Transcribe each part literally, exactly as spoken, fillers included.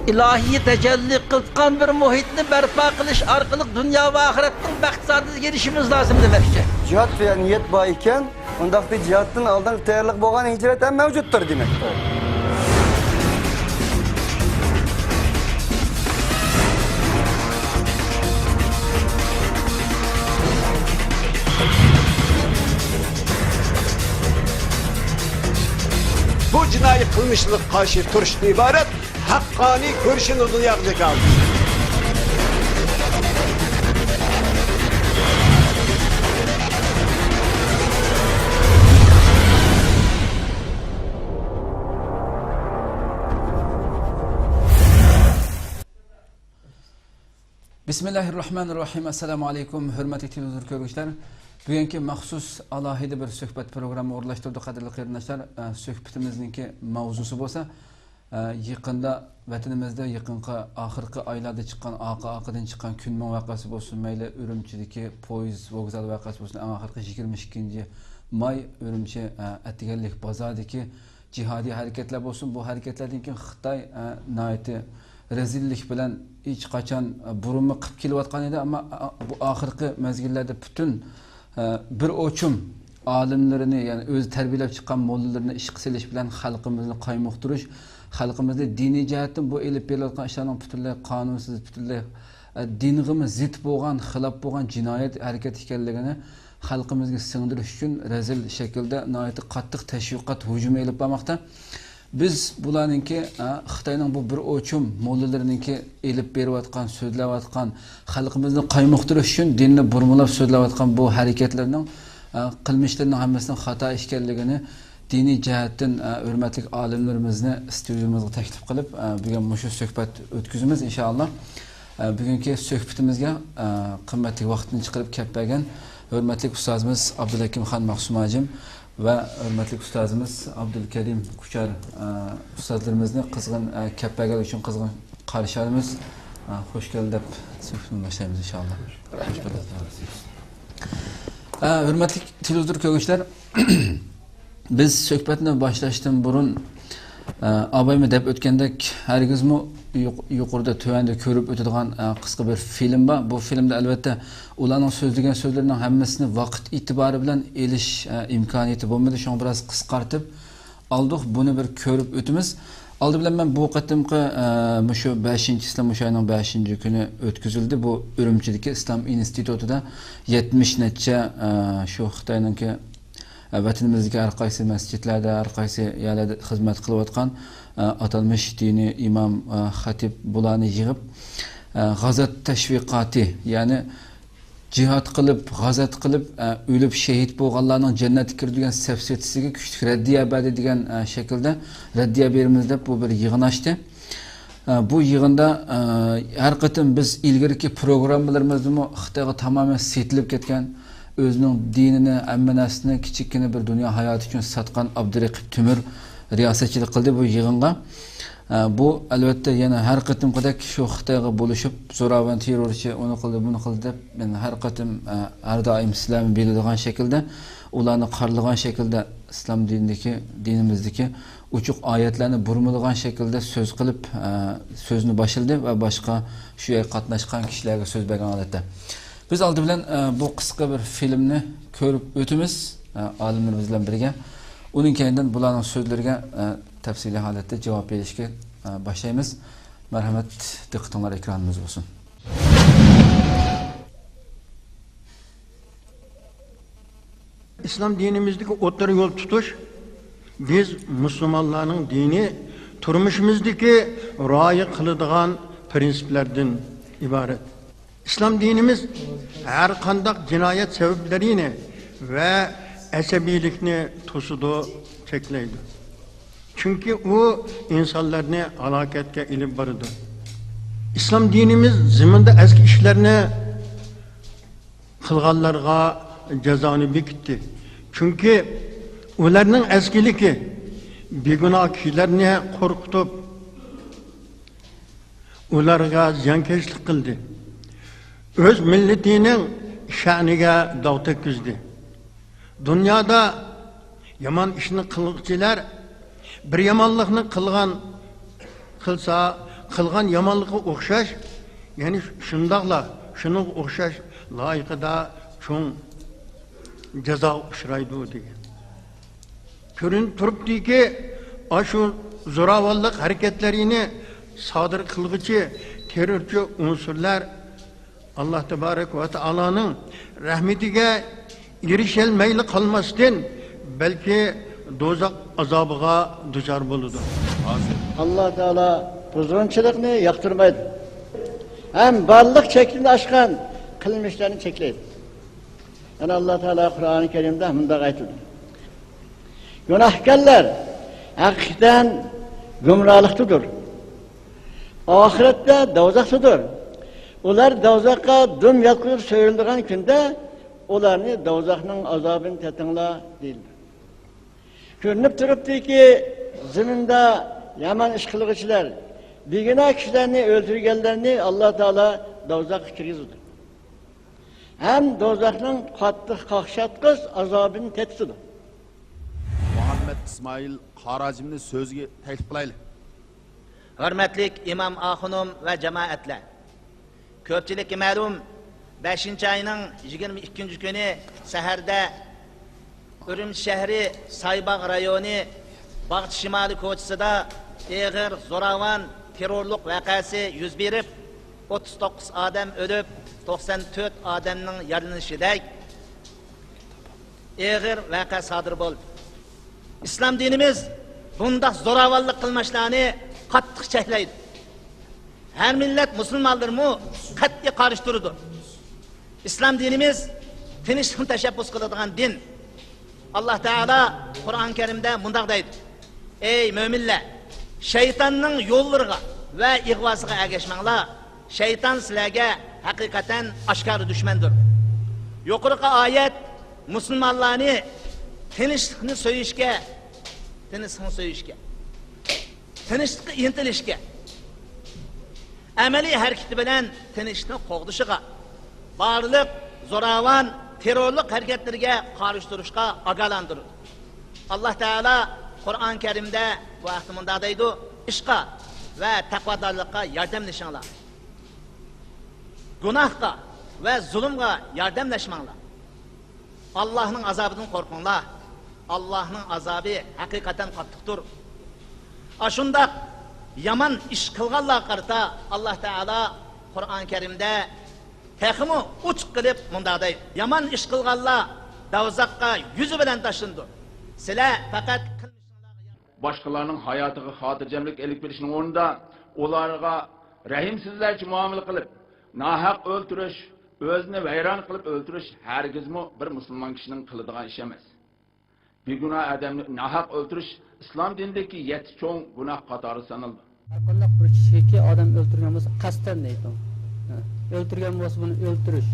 ئىلاھىي تەجەللى قىلىدىغان بىر مۇھىتنى بەرپا قىلىش ئارقىلىق دۇنيا ۋە ئاخىرەتنىڭ بەخت سائادىتىگە ئېرىشىشىمىز لازىم دېمەكچى. جىھاد دېگەن نىيەت بار ئىكەن، ئۇنداقتا جىھادتىن ئالدىنقى تەييارلىق بولغان ھىجرەت ھەم مەۋجۇتتۇر دېمەكتۇر. بۇ جىنايى قىلمىشلارغا قارشى تۇرۇشتىن ئىبارەت ھەققانىي كۈرىشىنى دۇنياغا جاكارلىدى. بىسمىللاھىررەھمانىررەھىم. ئەسسالامۇ ئەلەيكۇم، ھۆرمەتلىك تېلېۋىزور كۆرگۈچىلەر. بۈگۈنكى مەخسۇس ئالاھىدە بىر سۆھبەت پروگرامما ئورۇنلاشتۇردۇق، قەدىرلىك قېرىنداشلار. ئە، سۆھبىتىمىزنىڭكى ماۋزۇسى بولسا، ئە، يېقىندا ۋەتىنىمىزدە يېقىنقى ئاخىرقى ئايلاردا چىققان ئاقا ئاقىدىن چىققان كۈنمىڭ ۋەقەسى بولسۇن، مەيلى ئۈرۈمچىدىكى پويىز ۋوگزال ۋەقەسى بولسۇن، ئەڭ ئاخىرقى يىگىرمە ئىككىنچى ماي ئۈرۈمچى، ئە، ئەتىگەنلىك بازاردىكى جىھادىي ھەرىكەتلەر بولسۇن، بۇ ھەرىكەتلەردىن كېيىن خىتاي، ئە، ناھايىتى رەزىللىك بىلەن ھېچقاچان، ئە، بۇرۇنمۇ قىلىپ كېلىۋاتقان ئىدى، ئەمما، ئە، بۇ ئاخىرقى مەزگىللەردە پۈتۈن، ئە، بىر ئوچۇم ئالىملىرىنى، يەنى ئۆزى تەربىيەلەپ چىققان موللىلىرىنى ئىشقا سېلىش بىلەن خەلقىمىزنى قايمۇقتۇرۇش، خەلقىمىزنى دىنىي جەھەتتىن بۇ ئېلىپ بېرىلىۋاتقان ئىشلارنىڭ پۈتۈنلەي قانۇنسىز، پۈتۈنلەي، ئە، دىنغىمۇ زىت بولغان، خىلاپ بولغان جىنايەت ھەرىكەت ئىكەنلىكىنى خەلقىمىزگە سىڭدۈرۈش ئۈچۈن رەزىل شەكىلدە ناھايىتى قاتتىق تەشۋىقات ھۇجۇمى ئېلىپ بارماقتا. بىز بۇلارنىڭكى، ئە، خىتاينىڭ بۇ بىر ئوچۇم موللىلىرىنىڭكى ئېلىپ بېرىۋاتقان، سۆزلەۋاتقان، خەلقىمىزنى قايمۇقتۇرۇش ئۈچۈن، دىننى بۇرمىلاپ سۆزلەۋاتقان بۇ ھەرىكەتلىرىنىڭ، ئە، قىلمىشلىرىنىڭ ھەممىسىنىڭ خاتا ئىكەنلىكىنى دىنىي جەھەتتىن، ئە، ھۆرمەتلىك ئالىملىرىمىزنى ستۇدىيىمىزغا تەكلىپ قىلىپ، ئە، بۈگۈن مۇشۇ سۆھبەت ئۆتكۈزىمىز، ئىنشائاللا. ئە، بۈگۈنكى سۆھبىتىمىزگە، ئە، قىممەتلىك ۋاقتىنى چىقىرىپ كەپ بەرگەن ھۆرمەتلىك ئۇستازىمىز ئابدۇلھەكىمخان مەخسۇم ھاجىم ۋە ھۆرمەتلىك ئۇستازىمىز ئابدۇلكەرىم كۇچار، ئە، ئۇستازلىرىمىزنى قىزغىن، ئە، كەپ بەرگەنلىكى ئۈچۈن قىزغىن قارشى ئالىمىز. ئە، خوش كەلدى دەپ سۆھبىتىمىزنى باشلايمىز، ئىنشائاللا. خوش كەلدىڭىز. ئە، ھۆرمەتلىك تېلېۋىزور كۆرگۈچىلەر، بىز سۆھبەتنى باشلاشتىن بۇرۇن، ئە، ئابايمۇ دەپ ئۆتكەندەك، ھەرگىزمۇ يۇق-، يۇقىرىدا، تۆۋەندە كۆرۈپ ئۆتىدىغان، ئە، قىسقا بىر فىلىم بار. بۇ فىلىمدا، ئەلۋەتتە، ئۇلارنىڭ سۆزلىگەن سۆزلىرىنىڭ ھەممىسىنى ۋاقىت ئېتىبارى بىلەن ئېلىش، ئە، ئىمكانىيىتى بولمىدى. شۇڭا بىراز قىسقارتىپ ئالدۇق. بۇنى بىر كۆرۈپ ئۆتىمىز. ئالدى بىلەن مەن بۇ قېتىمقى، ئە، مۇشۇ بەشىنچى ئىسلام، مۇشۇ ئاينىڭ بەشىنچى كۈنى ئۆتكۈزۈلدى. بۇ ئۈرۈمچىدىكى ئىسلام ئىنستىتۇتىدا يەتمىش نەچچە، ئە، شۇ خىتاينىڭكى، ئە، ۋەتىنىمىزدىكى ھەر قايسى مەسچىتلەردە، ھەر قايسى يەرلەردە خىزمەت قىلىۋاتقان، ئە، ئاتالمىش دىنىي ئىمام، ئە، خەتىپ بۇلارنى يىغىپ، ئە، غازات تەشۋىقاتى، يەنى جىھاد قىلىپ، غازات قىلىپ، ئە، ئۆلۈپ شېھىت بولغانلارنىڭ جەننەتكە كىرىدۇ دېگەن سەپسېتىسىگە كۈچلۈك رەددىيە بەردى دېگەن، ئە، شەكىلدە رەددىيە بېرىمىز دەپ بۇ بىر يىغىن ئاچتى. ئە، بۇ يىغىندا، ئە، ھەر قېتىم بىز ئىلگىرىكى پروگراممىلىرىمىزدىمۇ خىتايغا تامامەن سېتىلىپ كەتكەن، ئۆزىنىڭ دىنىنى، ھەممە نەرسىنى كىچىككىنە بىر دۇنيا ھاياتى ئۈچۈن ساتقان ئابدۇرېقىپ تۆمۈر رىياسەتچىلىك قىلدى بۇ يىغىنغا. ئە، بۇ، ئەلۋەتتە، يەنە ھەر قېتىمقىدەك شۇ خىتايغا بولۇشۇپ، زوراۋان تېررورچى، ئۇنى قىلدى، بۇنى قىلدى دەپ، يەنە ھەر قېتىم، ئە، ھەر دائىم سىلەرمۇ بىلىدىغان شەكىلدە، ئۇلارنى قارىلىغان شەكىلدە ئىسلام دىنىدىكى، دىنىمىزدىكى ئوچۇق ئايەتلەرنى بۇرمىلىغان شەكىلدە سۆز قىلىپ، ئە، سۆزنى باشلىدى ۋە باشقا شۇ يەرگە قاتناشقان كىشىلەرگە سۆز بەرگەن ھالەتتە. بىز ئالدى بىلەن، ئە، بۇ قىسقا بىر فىلىمنى كۆرۈپ ئۆتىمىز، ئە، ئالىملىرىمىز بىلەن بىرگە. ئۇنىڭ كەينىدىن بۇلارنىڭ سۆزلىرىگە، ئە، تەپسىلىي ھالەتتە جاۋاب بېرىشكە، ئە، باشلايمىز. مەرھەمەت، دىققىتىڭلار ئېكرانىمىزدا بولسۇن. ئىسلام دىنىمىزدىكى ئوتتۇرا يول تۇتۇش، بىز مۇسۇلمانلارنىڭ دىنى تۇرمۇشىمىزدىكى رىئايە قىلىدىغان پىرىنسىپلەردىن ئىبارەت. ئىسلام دىنىمىز ھەر قانداق جىنايەت سەۋەبلىرىنى ۋە ئەسەبىيلىكنى توسىدۇ، چەكلەيدۇ. چۈنكى ئۇ ئىنسانلارنى ھالاكەتكە ئېلىپ بارىدۇ. ئىسلام دىنىمىز زېمىندا ئەسكى ئىشلارنى قىلغانلارغا جازانى بېكىتتى. چۈنكى ئۇلارنىڭ ئەسكىلىكى بىگۇناھ كىشىلەرنى قورقۇتۇپ، ئۇلارغا زىيانكەشلىك قىلدى. ئۆز مىللىتىنىڭ شەنىگە داغ تەگكۈزدى. دۇنيادا يامان ئىشنى قىلغۇچىلار بىر يامانلىقنى قىلغان، قىلسا، قىلغان يامانلىقىغا ئوخشاش، يەنى شۇنداقلا شۇنىڭغا ئوخشاش لايىقىدا چوڭ جازاغا ئۇچرايدۇ دېگەن. كۆرۈنۈپ تۇرۇپتۇكى، ئاشۇ زوراۋانلىق ھەرىكەتلىرىنى سادىر قىلغۇچى تېررورچى ئۇنسۇرلار ئاللا تەبارەك ۋە تائالانىڭ رەھمىتىگە ئېرىشەلمەيلا قالماستىن، بەلكى دوزاخ ئازابىغا دۇچار بولىدۇ. ھازىر ئاللا تائالا بۇزغۇنچىلىقنى ياقتۇرمايدۇ ھەم بارلىق چەكتىن ئاشقان قىلمىشلارنى چەكلەيدۇ. يەنە ئاللا تائالا قۇرئانى كەرىمدە مۇنداق ئېيتىدۇ: گۇناھكارلار ھەقىقەتەن گۇمراھلىقتىدۇر. ئاخىرەتتە دوزاختىدۇر. ئۇلار دوزاخقا دۈم ياتقۇزۇپ سۆيۈلىدىغان كۈندە ئۇلارنى دوزاخنىڭ ئازابىنى تېتىڭلار دېيىلدى. كۆرۈنۈپ تۇرۇپتۇكى، زېمىندا يامان ئىش قىلغۇچىلار، بىگۇناھ كىشىلەرنى ئۆلتۈرگەنلەرنى ئاللا تائالا دوزاخقا كىرگۈزىدۇ. ھەم دوزاخنىڭ قاتتىق قاقشاتقۇچ ئازابىنى تېتىتىدۇ. مۇھەممەد ئىسمائىل قارى ھاجىمنى سۆزگە تەكلىپ قىلايلى. ھۆرمەتلىك ئىمام ئاخۇنۇم ۋە جامائەتلەر! كۆپچىلىككە مەلۇم، بەشىنچى ئاينىڭ يىگىرمە ئىككىنچى كۈنى سەھەردە ئۈرۈمچى شەھىرى سايباغ رايونى باغچە شىمالىي كوچىسىدا ئېغىر زوراۋان تېررورلۇق ۋەقەسى يۈز بېرىپ، ئوتتۇز توققۇز ئادەم ئۆلۈپ، توقسان تۆت ئادەمنىڭ يارىلىنىشىدەك ئېغىر ۋەقە سادىر بولدى. ئىسلام دىنىمىز بۇنداق زوراۋانلىق قىلمىشلارنى قاتتىق چەكلەيدۇ. ھەر مىللەت مۇسۇلمانلىرىمۇ قەتئىي قارشى تۇرىدۇ. ئىسلام دىنىمىز تىنچلىقنى تەشەببۇس قىلىدىغان دىن. ئاللا تائالا قۇرئان كەرىمدە مۇنداق دەيدۇ: ئەي مۆمىنلەر، شەيتاننىڭ يوللىرىغا ۋە ئىغۋاسىغا ئەگەشمەڭلار. شەيتان سىلەرگە ھەقىقەتەن ئاشكارا دۈشمەندۇر. يۇقىرىقى ئايەت مۇسۇلمانلارنى تىنچلىقنى سۆيۈشكە، تىنچلىقنى سۆيۈشكە، تىنچلىققا ئىنتىلىشكە، ئەمەلىي ھەرىكىتى بىلەن تىنچلىقنى قوغدىشىغا، بارلىق زوراۋان تېررورلۇق ھەرىكەتلىرىگە قارشى تۇرۇشقا ئاگاھلاندۇرىدۇ. ئاللا تائالا قۇرئان كەرىمدە بۇ ھەقتە مۇنداق دەيدۇ: ئىشقا ۋە تەقۋادارلىققا ياردەملىشىڭلار. گۇناھقا ۋە زۇلۇمغا ياردەملەشمەڭلار. ئاللاھنىڭ ئازابىدىن قورقۇڭلار. ئاللاھنىڭ ئازابى ھەقىقەتەن قاتتىقتۇر. ئاشۇنداق يامان ئىش قىلغانلارغا قارىتا ئاللا تائالا قۇرئان كەرىمدە تېخىمۇ ئوچۇق قىلىپ مۇنداق دەيدۇ: يامان ئىش قىلغانلار دوزاخقا يۈزى بىلەن تاشلىنىدۇ. سىلەر پەقەت قىلمىشىڭلارغا يار- باشقىلارنىڭ ھاياتىغا خاتىرجەملىك ئېلىپ كېلىشنىڭ ئورنىدا، ئۇلارغا رەھىمسىزلەرچە مۇئامىلە قىلىپ، ناھەق ئۆلتۈرۈش، ئۆزىنى ۋەيران قىلىپ ئۆلتۈرۈش ھەرگىزمۇ بىر مۇسۇلمان كىشىنىڭ قىلىدىغان ئىشى ئەمەس. بىگۇناھ ئادەمنى ناھەق ئۆلتۈرۈش ئىسلام دىنىدىكى يەتتە چوڭ گۇناھ قاتارىدا سانىلىدۇ. ھەرقانداق بىر كىشىكى ئادەم ئۆلتۈرگەن بولسا، قەستەن دەيدۇ. ئۆلتۈرگەن بولسا، بۇنى ئۆلتۈرۈش.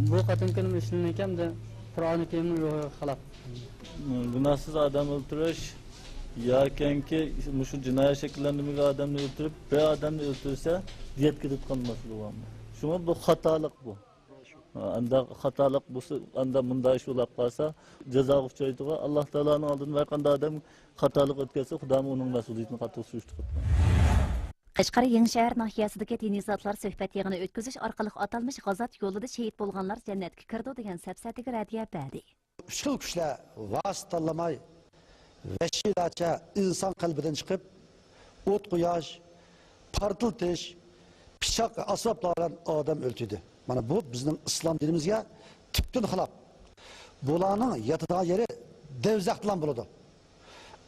بۇ قېتىمقى نېمە ئىشلىنىدىكەن، قۇرئانى كەرىمنىڭ روھىغا خىلاپ. گۇناھسىز ئادەم ئۆلتۈرۈش ياكىنكى مۇشۇ جىنايەت شەكىللەندۈرمىگەن ئادەمنى ئۆلتۈرۈپ، بىر ئادەمنى ئۆلتۈرسە، دىيەتكە تۇتقان مەسىلە بارمۇ؟ شۇڭا بۇ خاتالىق بۇ. ئاندا خاتالىق بولسا، ئاندا مۇنداق ئىش بولاپ قالسا، جازاغا ئۇچرايدىغان، ئاللا تائالانىڭ ئالدىدا ھەر قانداق ئادەم خاتالىق ئۆتكەزسە، خۇدامۇ ئۇنىڭ مەسئۇلىيىتىنى قاتتىق سۈرۈشتۈرۈپ. قەشقەر يېڭىشەھەر ناھىيەسىدىكى دىنىي زاتلار سۆھبەت يىغىنى ئۆتكۈزۈش ئارقىلىق ئاتالمىش غازات يولىدا شېھىت بولغانلار جەننەتكە كىرىدۇ دېگەن سەپسەتىگە رەددىيە بەردى. ئۈچ خىل كۈچلەر ۋاسىتە تاللىماي، ۋەھشىيلەرچە ئىنسان قەلبىدىن چىقىپ، ئوت قۇياش، پارتلىتىش، پىچاق، ئەسۋابلار بىلەن ئادەم ئۆلتۈردى. مانا بۇ بىزنىڭ ئىسلام دىنىمىزگە تۈپتىن خىلاپ. بۇلارنىڭ ياتىدىغان يېرى دەۋزەختىلا بولىدۇ.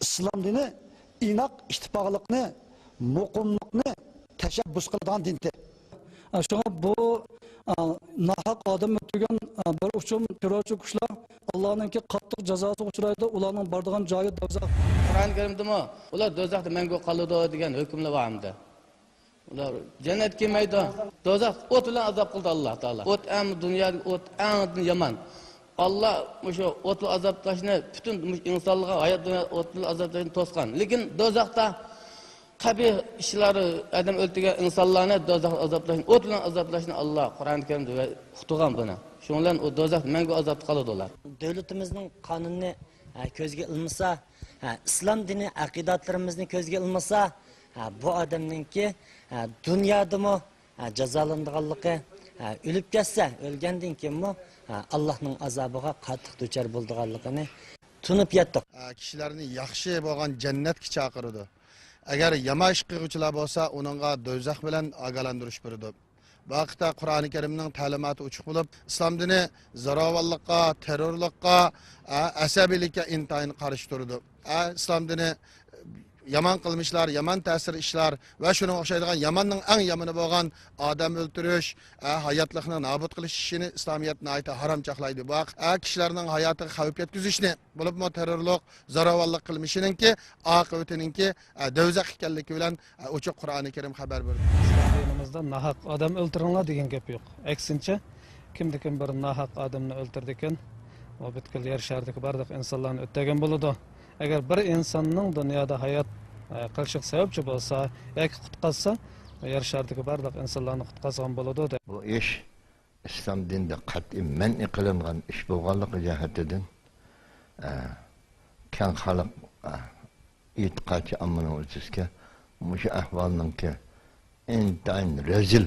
ئىسلام دىنى ئىناق، ئىتتىپاقلىقنى، مۇقىملىقنى تەشەببۇس قىلىدىغان دىنتى. شۇڭا بۇ، ئا، ناھەق ئادەم ئۆلتۈرگەن، ئا، بىر ئۇچۇم تېررورچى كۈچلەر ئاللانىڭكى قاتتىق جازاسىغا ئۇچرايدۇ، ئۇلارنىڭ بارىدىغان جايى دوزاخ. قۇرئان كەرىمدىمۇ ئۇلار دوزاختا مەڭگۈ قالىدۇ دېگەن ھۆكۈملەر بار ئەمدى. ئۇلار جەننەتكە كىرمەيدۇ. دوزاخ ئوت بىلەن ئازاب قىلدى ئاللا تائالا. ئوت ئەڭ دۇنيادىكى ئوت ئەڭ يامان. ئاللا مۇشۇ ئوت بىلەن ئازابلاشنى پۈتۈن مۇشۇ ئىنسانلارغا ھايات دۇنيادا ئوت بىلەن ئازابلاشنى توسقان. لېكىن دوزاختا قەبىھ ئىشلار، ئادەم ئۆلتۈرگەن ئىنسانلارنى دوزاخ ئازابلاشنى، ئوت بىلەن ئازابلاشنى ئاللا قۇرئان كەرىمدە ئۇقتۇرغان بۇنى. شۇنىڭ بىلەن ئۇ دوزاختا مەڭگۈ ئازابتا قالىدۇ ئۇلار. دۆلىتىمىزنىڭ قانۇنىنى، ھە، كۆزگە ئىلمىسا، ھە، ئىسلام دىنى ئەقىداتلىرىمىزنى كۆزگە ئىلمىسا، ھە، بۇ ئادەمنىڭكى، ھە، دۇنيادىمۇ، ھە، جازالىنىدىغانلىقى، ھە، ئۆلۈپ كەتسە، ئۆلگەندىن كېيىنمۇ، ھە، ئاللاھنىڭ ئازابىغا قاتتىق دۇچار بولىدىغانلىقىنى تونۇپ يەتتۇق. ئە، كىشىلەرنى ياخشى بولغان جەننەتكە چاقىرىدۇ. ئەگەر يامان ئىش قىلغۇچىلار بولسا، ئۇنىڭغا دوزاخ بىلەن ئاگاھلاندۇرۇش بېرىدۇ. بۇ ھەقتە قۇرئانى كەرىمنىڭ تەلىماتى ئوچۇق بولۇپ، ئىسلام دىنى زوراۋانلىققا، تېررورلۇققا، ئە، ئەسەبىيلىككە ئىنتايىن قارشى تۇرىدۇ. ئە، ئىسلام دىنى يامان قىلمىشلار، يامان تەسىر ئىشلار ۋە شۇنىڭغا ئوخشايدىغان ياماننىڭ ئەڭ يامىنى بولغان ئادەم ئۆلتۈرۈش، ئە، ھاياتلىقنى نابۇت قىلىش ئىشىنى ئىسلامىيەت ناھايىتى ھارام چاقلايدۇ. بۇ ھەق، ئە، كىشىلەرنىڭ ھاياتىغا خەۋپ يەتكۈزۈشنى، بولۇپمۇ تېررورلۇق، زوراۋانلىق قىلمىشىنىڭكى ئاقىۋىتىنىڭكى، ئە، دوزاخ ئىكەنلىكى بىلەن، ئە، ئوچۇق قۇرئانى كەرىم خەۋەر بېرىدۇ. دىنىمىزدا ناھەق ئادەم ئۆلتۈرۈڭلار دېگەن گەپ يوق. ئەكسىنچە، كىمدىكىن بىر ناھەق ئادەمنى ئۆلتۈردىكىن، ئۇ پۈتكۈل يەر شارىدىكى بارلىق ئىنسانلارنى ئۆتەگەن بولىدۇ. ئەگەر بىر ئىنساننىڭ دۇنيادا ھايات، ئە، قېلىشىغا سەۋەبچى بولسا ياكى قۇتقازسا، يەر شارىدىكى بارلىق ئىنسانلارنى قۇتقازغان بولىدۇ، دەپ. بۇ ئىش ئىسلام دىنىدا قەتئىي مەنئى قىلىنغان ئىش بولغانلىقى جەھەتتىن، ئە، كەڭ خەلق، ئە، ئېتىقادچى ئاممىنىڭ ئۆتۈشكە مۇشۇ ئەھۋالنىڭكى ئىنتايىن رەزىل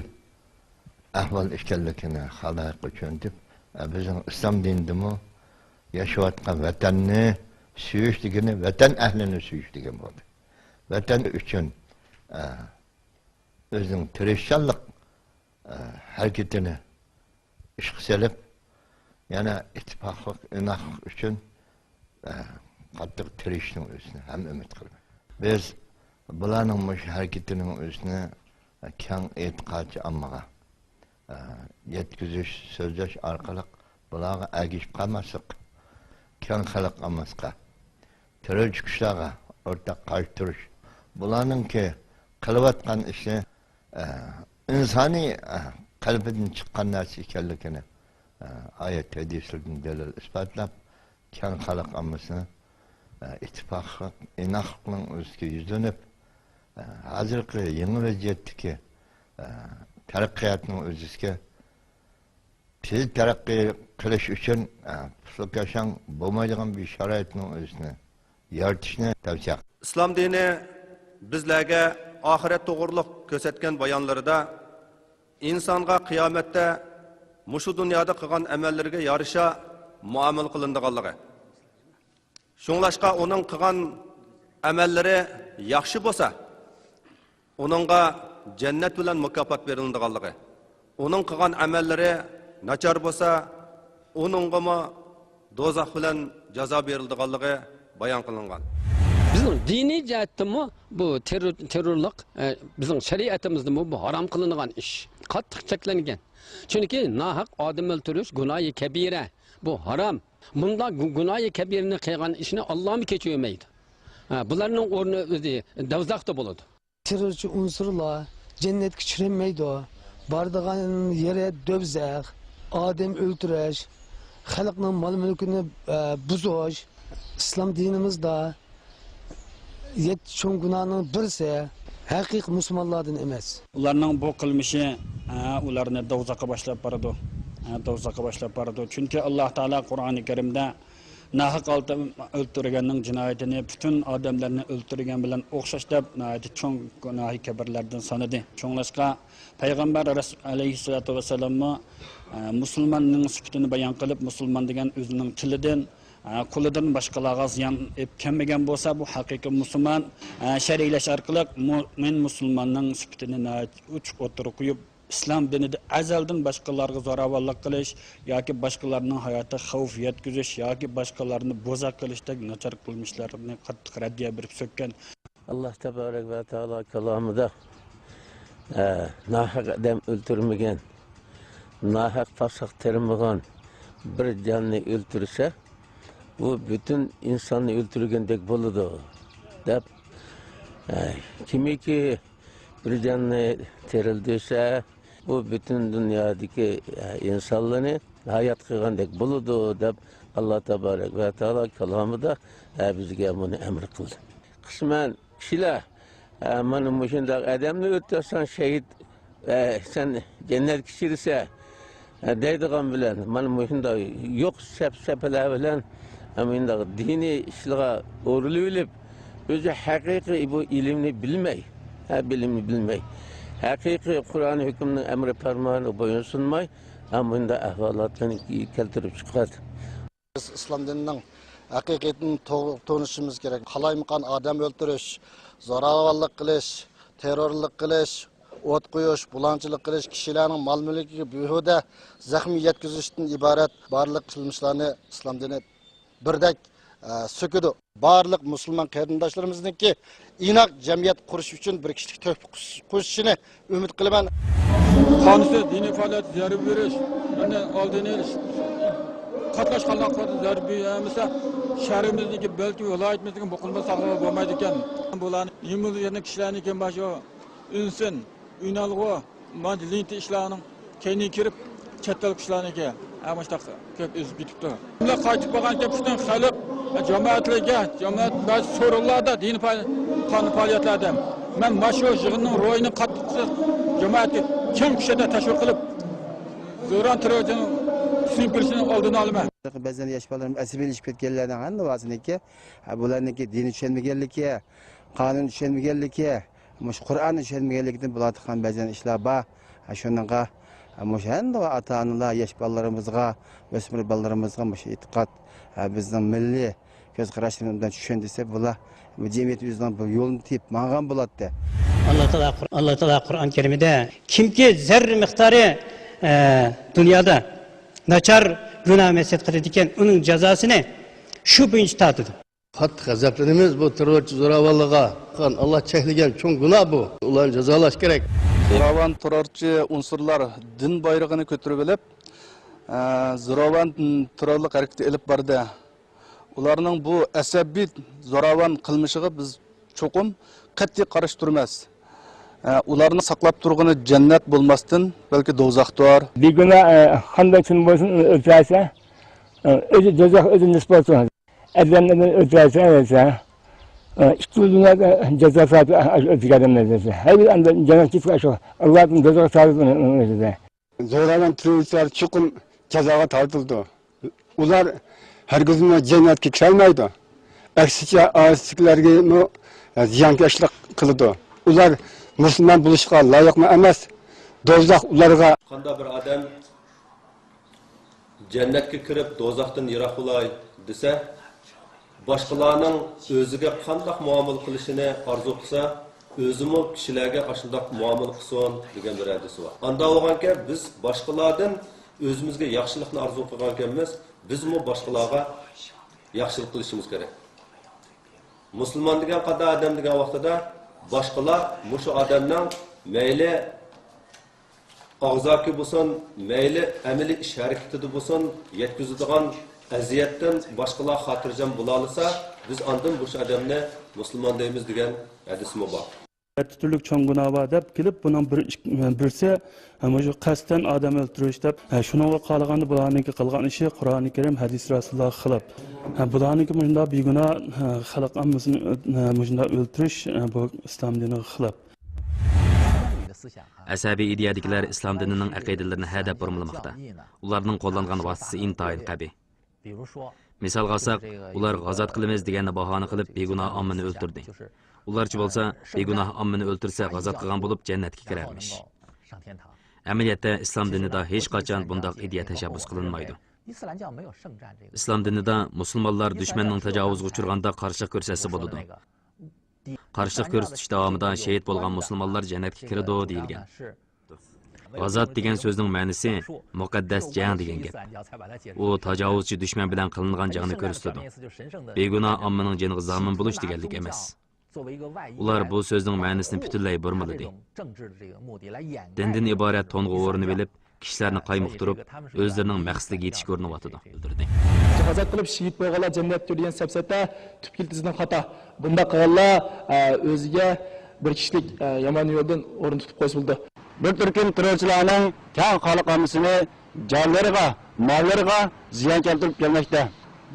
ئەھۋال ئىكەنلىكىنى خالايىققا چۈشەندۈرۈپ، ئە، بىزنىڭ ئىسلام دىنىدىمۇ ياشاۋاتقان ۋەتەننى سۆيۈش دېگىنى ۋەتەن ئەھلىنى سۆيۈش دېگەن بولدى. ۋەتەن ئۈچۈن، ئە، ئۆزىنىڭ تىرىشچانلىق، ئە، ھەرىكىتىنى ئىشقا سېلىپ، يەنە ئىتتىپاقلىق، ئىناقلىق ئۈچۈن، ئە، قاتتىق تىرىشىشنىڭ ئۆزىنى ھەم ئۈمىد قىلىمەن. بىز بۇلارنىڭ مۇشۇ ھەرىكىتىنىڭ ئۆزىنى، ئە، كەڭ ئېتىقادچى ئاممىغا، ئە، يەتكۈزۈش، سۆزلەش ئارقىلىق بۇلارغا ئەگىشىپ قالماسلىق، كەڭ خەلق ئاممىسىغا، تېررورچى كۈچلەرگە ئورتاق قارشى تۇرۇش، بۇلارنىڭكى قىلىۋاتقان ئىشى، ئە، ئىنسانىي، ئە، قەلبىدىن چىققان نەرسە ئىكەنلىكىنى، ئە، ئايەت ھەدىسلىرىدىن دەلىل ئىسپاتلاپ، كەڭ خەلق ئاممىسىنى، ئە، ئىتتىپاقلىق، ئىناقلىقنىڭ ئۆزىگە يۈزلىنىپ، ئە، ھازىرقى يېڭى ۋەزىيەتتىكى، ئە، تەرەققىياتنىڭ ئۆزىگە تېز تەرەققىي قىلىش ئۈچۈن، ئە، پۇختا كاشاڭ بولمايدىغان بىر شارائىتنىڭ ئۆزىنى يارىتىشنى تەۋسىيە قىلىمەن. ئىسلام دىنى بىزلەرگە ئاخىرەت توغرۇلۇق كۆرسەتكەن بايانلىرىدا ئىنسانغا قىيامەتتە مۇشۇ دۇنيادا قىلغان ئەمەللىرىگە يارىشا مۇئامىلە قىلىنىدىغانلىقى، شۇڭلاشقا ئۇنىڭ قىلغان ئەمەللىرى ياخشى بولسا، ئۇنىڭغا جەننەت بىلەن مۇكاپات بېرىلىدىغانلىقى، ئۇنىڭ قىلغان ئەمەللىرى ناچار بولسا، ئۇنىڭغىمۇ دوزاخ بىلەن جازا بېرىلىدىغانلىقى بايان قىلىنغان. بىزنىڭ دىنىي جەھەتتىنمۇ بۇ تېررور، تېررورلۇق، ئە، بىزنىڭ شەرىئىتىمىزدىمۇ بۇ ھارام قىلىنغان ئىش. قاتتىق چەكلەنگەن. چۈنكى ناھەق ئادەم ئۆلتۈرۈش گۇناھى كەبىرە. بۇ ھارام. بۇنداق گۇ-، گۇناھى كەبىرىنى قىلغان ئىشنى ئاللامۇ كەچۈرمەيدۇ. ھە، بۇلارنىڭ ئورنى ئۆزى دوزاختا بولىدۇ. تېررورچى ئۇنسۇرلار جەننەتكە چۈشۈرۈلمەيدۇ. بارىدىغان يېرى دوزاخ، ئادەم ئۆلتۈرۈش، خەلقنىڭ مال-مۈلكىنى، ئە، بۇزۇش. ئىسلام دىنىمىزدا يەتتە چوڭ گۇناھنىڭ بىرسى، ھەقىقىي مۇسۇلمانلاردىن ئەمەس. ئۇلارنىڭ بۇ قىلمىشى، ئە، ئۇلارنى دوزاخقا باشلاپ بارىدۇ. ئە، دوزاخقا باشلاپ بارىدۇ. چۈنكى ئاللا تائالا قۇرئانى كەرىمدە ناھەق ئادەم ئۆلتۈرگەننىڭ جىنايىتىنى پۈتۈن ئادەملەرنى ئۆلتۈرگەن بىلەن ئوخشاش دەپ، ناھايىتى چوڭ گۇناھى كەبىرلەردىن سانىدى. شۇڭلاشقا پەيغەمبەر رەس-، ئەلەيھىسسالاتۇ ۋەسسالاممۇ، ئە، مۇسۇلماننىڭ سۈپىتىنى بايان قىلىپ، مۇسۇلمان دېگەن ئۆزىنىڭ تىلىدىن، ئە، قولىدىن باشقىلارغا زىيان ئېلىپ كەلمىگەن بولسا، بۇ ھەقىقىي مۇسۇلمان، ئە، شەرئىيلەش ئارقىلىق مۇ-، مۇئمىن مۇسۇلماننىڭ سۈپىتىنى ناھايىتى ئوچۇق ئوتتۇرىغا قويۇپ، ئىسلام دىنىدا ئەزەلدىن باشقىلارغا زوراۋانلىق قىلىش ياكى باشقىلارنىڭ ھاياتىغا خەۋپ يەتكۈزۈش ياكى باشقىلارنى بوزەك قىلىشتەك ناچار قىلمىشلارنى قاتتىق رەددىيە بېرىپ سۆككەن. ئاللا تەبارەك ۋە تائالا كالامىدا، ئە، ناھەق ئادەم ئۆلتۈرمىگەن، ناھەق پاساق تېرىمىغان بىر جاننى ئۆلتۈرسە، بۇ پۈتۈن ئىنساننى ئۆلتۈرگەندەك بولىدۇ، دەپ، ئە، كىمكى بىر جاننى تىرىلدۈرسە، بۇ پۈتۈن دۇنيادىكى، ئە، ئىنسانلارنى ھايات قىلغاندەك بولىدۇ، دەپ، ئاللا تەبارەك ۋە تائالا كالامىدا، ئە، بىزگە بۇنى ئەمر قىلدى. قىسمەن كىشىلەر، ئە، مانا مۇشۇنداق ئادەمنى ئۆلتۈرسەڭ شېھىت، ئە، سەن جەننەتكە كىرىسەن، ئە، دەيدىغان بىلەن، مانا مۇشۇنداق يوق سەپسەپىلەر بىلەن، ئە، مۇنداق دىنىي ئىشلارغا ئورىلىۋېلىپ، ئۆزى ھەقىقىي بۇ ئىلىمنى بىلمەي، ھە، بىلىمنى بىلمەي، ھەقىقىي قۇرئان ھۆكۈمنىڭ ئەمرى پەرمانىغا بويۇنسۇنماي، ھە، مۇنداق ئەھۋالاتلارنى كەلتۈرۈپ چىقىرىدۇ. بىز ئىسلام دىنىنىڭ ھەقىقىتىنى تو-، تونۇشىمىز كېرەك. قالايمىقان ئادەم ئۆلتۈرۈش، زوراۋانلىق قىلىش، تېررورلۇق قىلىش، ئوت قويۇش، بۇلاڭچىلىق قىلىش، كىشىلەرنىڭ مال-مۈلكىگە بىھۇدە زەخمى يەتكۈزۈشتىن ئىبارەت بارلىق قىلمىشلارنى ئىسلام دىنى بىردەك، ئە، سۆكىدۇ. بارلىق مۇسۇلمان قېرىنداشلىرىمىزنىڭكى ئىناق جەمئىيەت قۇرۇش ئۈچۈن بىر كىشىلىك تۆھپە قوش-، قوشۇشىنى ئۈمىد قىلىمەن. قانۇنسىز دىنىي پائالىيەتكە زەربە بېرىش، يەنى ئالدىنى ئېلىش، قاتناشقانلارغا زەربە بەرمىسە، شەھىرىمىزنىڭكى، بەلكى ۋىلايىتىمىزنىڭكى بۇ قىلمىش ساقلىقى بولمايدىكەن. بۇلارنى يېمىلىق يەرنىڭ كىشىلەرنىڭكى مانا شۇ ئۈنسىن، ئۈنئالغۇ، مانا لېنتا ئىشلارنىڭ كەينىگە كىرىپ، چەت ئەل كۈچلەرنىڭكى ھە مۇشۇنداق كۆپ ئۆسۈپ كېتىپتۇ. بۇلار قايتىپ بارغانكەن پۈتۈن خەلق، جامائەتلەرگە، جامائەت بەزى سورۇنلاردا دىنىي پا-، قانۇن پائالىيەتلەردە مەن مانا شۇ يىغىننىڭ روھىنى قاتتىق جامائەتكە كەڭ كۈچەندە تەشۋىق قىلىپ، زوران تېررورىزمنىڭ سىڭىپ كىرىشىنىڭ ئالدىنى ئالىمەن. بەزەن ياش بالىلىرىمىز ئەسەبىيلىشىپ كەتكەنلەرنىڭ ھەممىسىنىڭكى، ھە، بۇلارنىڭكى دىنى چۈشەنمىگەنلىكى، قانۇن چۈشەنمىگەنلىكى، مۇشۇ قۇرئاننى چۈشەنمىگەنلىكتىن بولۇۋاتقان بەزەن ئىشلار بار. ھە، شۇنىڭغا، ھە، مۇشۇ ھەممە ئاتا-ئانىلار ياش بالىلىرىمىزغا، ئۆسمۈر بالىلىرىمىزغا مۇشۇ ئېتىقاد، ھە، بىزنىڭ مىللىي كۆز قاراشلىرىمىزنى چۈشەندۈرسە، بۇلار جەمئىيەت ئۆزىنىڭ بىر يولىنى تېپىپ ماڭغان بولاتتى. ئاللا تائالا قۇر-، ئاللا تائالا قۇرئان كەرىمىدە، كىمكى زەررە مىقدارى، ئە، دۇنيادا ناچار گۇناھ مەسىيەت قىلىدىكەن، ئۇنىڭ جازاسىنى شۇ بويىچە تارتىدۇ. قاتتىق غەزەپلىنىمىز بۇ تېررورچى زوراۋانلىققا. ئاللا چەكلىگەن چوڭ گۇناھ بۇ. ئۇلارنى جازالاش كېرەك. زوراۋان تېررورچى ئۇنسۇرلار دىن بايرىقىنى كۆتۈرۈۋېلىپ، ئە، زوراۋان تېررورلۇق ھەرىكىتى ئېلىپ باردى. ئۇلارنىڭ بۇ ئەسەبىي زوراۋان قىلمىشىغا بىز چوقۇم قەتئىي قارشى تۇرىمىز. ئە، ئۇلارنى ساقلاپ تۇرغىنى جەننەت بولماستىن، بەلكى دوزاختۇر. بىگۇناھ، ئە، قانداق كىم بولسۇن، ئۇنى ئۆلتۈرسە، ئە، ئۆزى دوزاخ ئۆزى نېسىپ بولسۇن. ئادەمنى ئۆلتۈرسە، ئۆلسە، ئىككى يىل دۇنيادا جازا سائىتى ئۆتىگەن ئادەملەر دېسە. ھەر بىر ئادەم جەننەتكە كېتىپ، شۇ ئاللادىن دوزاخقا سالىدۇ ئۇنى ئۆزى. زوراۋان تېررورىستلار چوقۇم جازاغا تارتىلىدۇ. ئۇلار ھەرگىزمۇ جەننەتكە كىرەلمەيدۇ. ئەكسىچە، ئائىلىسىدىكىلەرگىمۇ زىيانكەشلىك قىلىدۇ. ئۇلار مۇسۇلمان بولۇشقا لايىقمۇ ئەمەس. دوزاخ ئۇلارغا. قانداق بىر ئادەم جەننەتكە كىرىپ، دوزاختىن يىراق بولاي دېسە، باشقىلارنىڭ ئۆزىگە قانداق مۇئامىلە قىلىشىنى ئارزۇ قىلسا، ئۆزىمۇ كىشىلەرگە ئاشۇنداق مۇئامىلە قىلسۇن دېگەن بىر ھەدىسى بار. ئانداق بولغانكەن، بىز باشقىلاردىن ئۆزىمىزگە ياخشىلىقنى ئارزۇ قىلغانكەنمىز، بىزمۇ باشقىلارغا ياخشىلىق قىلىشىمىز كېرەك. مۇسۇلمان دېگەن قانداق ئادەم دېگەن ۋاقتىدا، باشقىلار مۇشۇ ئادەمنىڭ مەيلى ئاغزاكى بولسۇن، مەيلى ئەمەلىي ئىش ھەرىكىتىدە بولسۇن، يەتكۈزىدىغان ئەزىيەتتىن باشقىلار خاتىرجەم بولالىسا، بىز ئاندىن مۇشۇ ئادەمنى مۇسۇلمان دەيمىز دېگەن ھەدىسمۇ بار. يەتتە تۈرلۈك چوڭ گۇناھ بار دەپ كېلىپ، بۇنىڭ بىر، ئىك-، بىرسى، مۇشۇ قەستەن ئادەم ئۆلتۈرۈش دەپ، شۇنىڭغا قارىغاندا بۇلارنىڭكى قىلغان ئىشى قۇرئانى كەرىم، ھەدىس رەسۇلۇللاھقا خىلاپ. بۇلارنىڭكى مۇشۇنداق بىگۇناھ خەلق ئاممىسىنى مۇشۇنداق ئۆلتۈرۈش، بۇ ئىسلام دىنىغا خىلاپ. ئەسەبىي ئىدىيەدىكىلەر ئىسلام دىنىنىڭ ئەقىدىلىرىنى ھەدەپ بۇرمىلىماقتا. ئۇلارنىڭ قوللانغان ۋاسىتىسى ئىنتايىن قەبىھ. مىسالغا ئالساق، ئۇلار غازات قىلىمىز دېگەننى باھانە قىلىپ، بىگۇناھ ئاممىنى ئۆلتۈردى. ئۇلارچە بولسا، بىگۇناھ ئاممىنى ئۆلتۈرسە، غازات قىلغان بولۇپ، جەننەتكە كىرەرمىش. ئەمەلىيەتتە، ئىسلام دىنىدا ھېچقاچان بۇنداق ئىدىيە تەشەببۇس قىلىنمايدۇ. ئىسلام دىنىدا مۇسۇلمانلار دۈشمەننىڭ تاجاۋۇزىغا ئۇچرىغاندا قارشىلىق كۆرسەتسە بولىدۇ. قارشىلىق كۆرسىتىش داۋامىدا شېھىت بولغان مۇسۇلمانلار جەننەتكە كىرىدۇ دېيىلگەن. غازات دېگەن سۆزنىڭ مەنىسى مۇقەددەس جەڭ دېگەن گەپ. ئۇ تاجاۋۇزچى دۈشمەن بىلەن قىلىنغان جەڭنى كۆرسىتىدۇ. بىگۇناھ ئاممىنىڭ جېنىغا زامىن بولۇش دېگەنلىك ئەمەس. ئۇلار بۇ سۆزنىڭ مەنىسىنى پۈتۈنلەي بۇرمىلىدى. دىندىن ئىبارەت تونغا ئورىنىۋېلىپ، كىشىلەرنى قايمۇقتۇرۇپ، ئۆزلىرىنىڭ مەقسىتىگە يېتىشكە ئۇرۇنۇۋاتىدۇ. غازات قىلىپ شېھىت بولغانلار جەننەتتە يۈرىدۇ دېگەن سەپسەتە تۈپ كەلتىسىدىن خاتا. بۇنداق قىلغانلار، ئە، ئۆزىگە بىر كىشىلىك، ئە، يامان يولدىن ئورۇن تۇتۇپ قويسا بولىدۇ. بىر تۈركۈم تېررورچىلارنىڭ كەڭ خەلق ئاممىسىنى جانلىرىغا، ماللىرىغا زىيان كەلتۈرۈپ كەلمەكتە.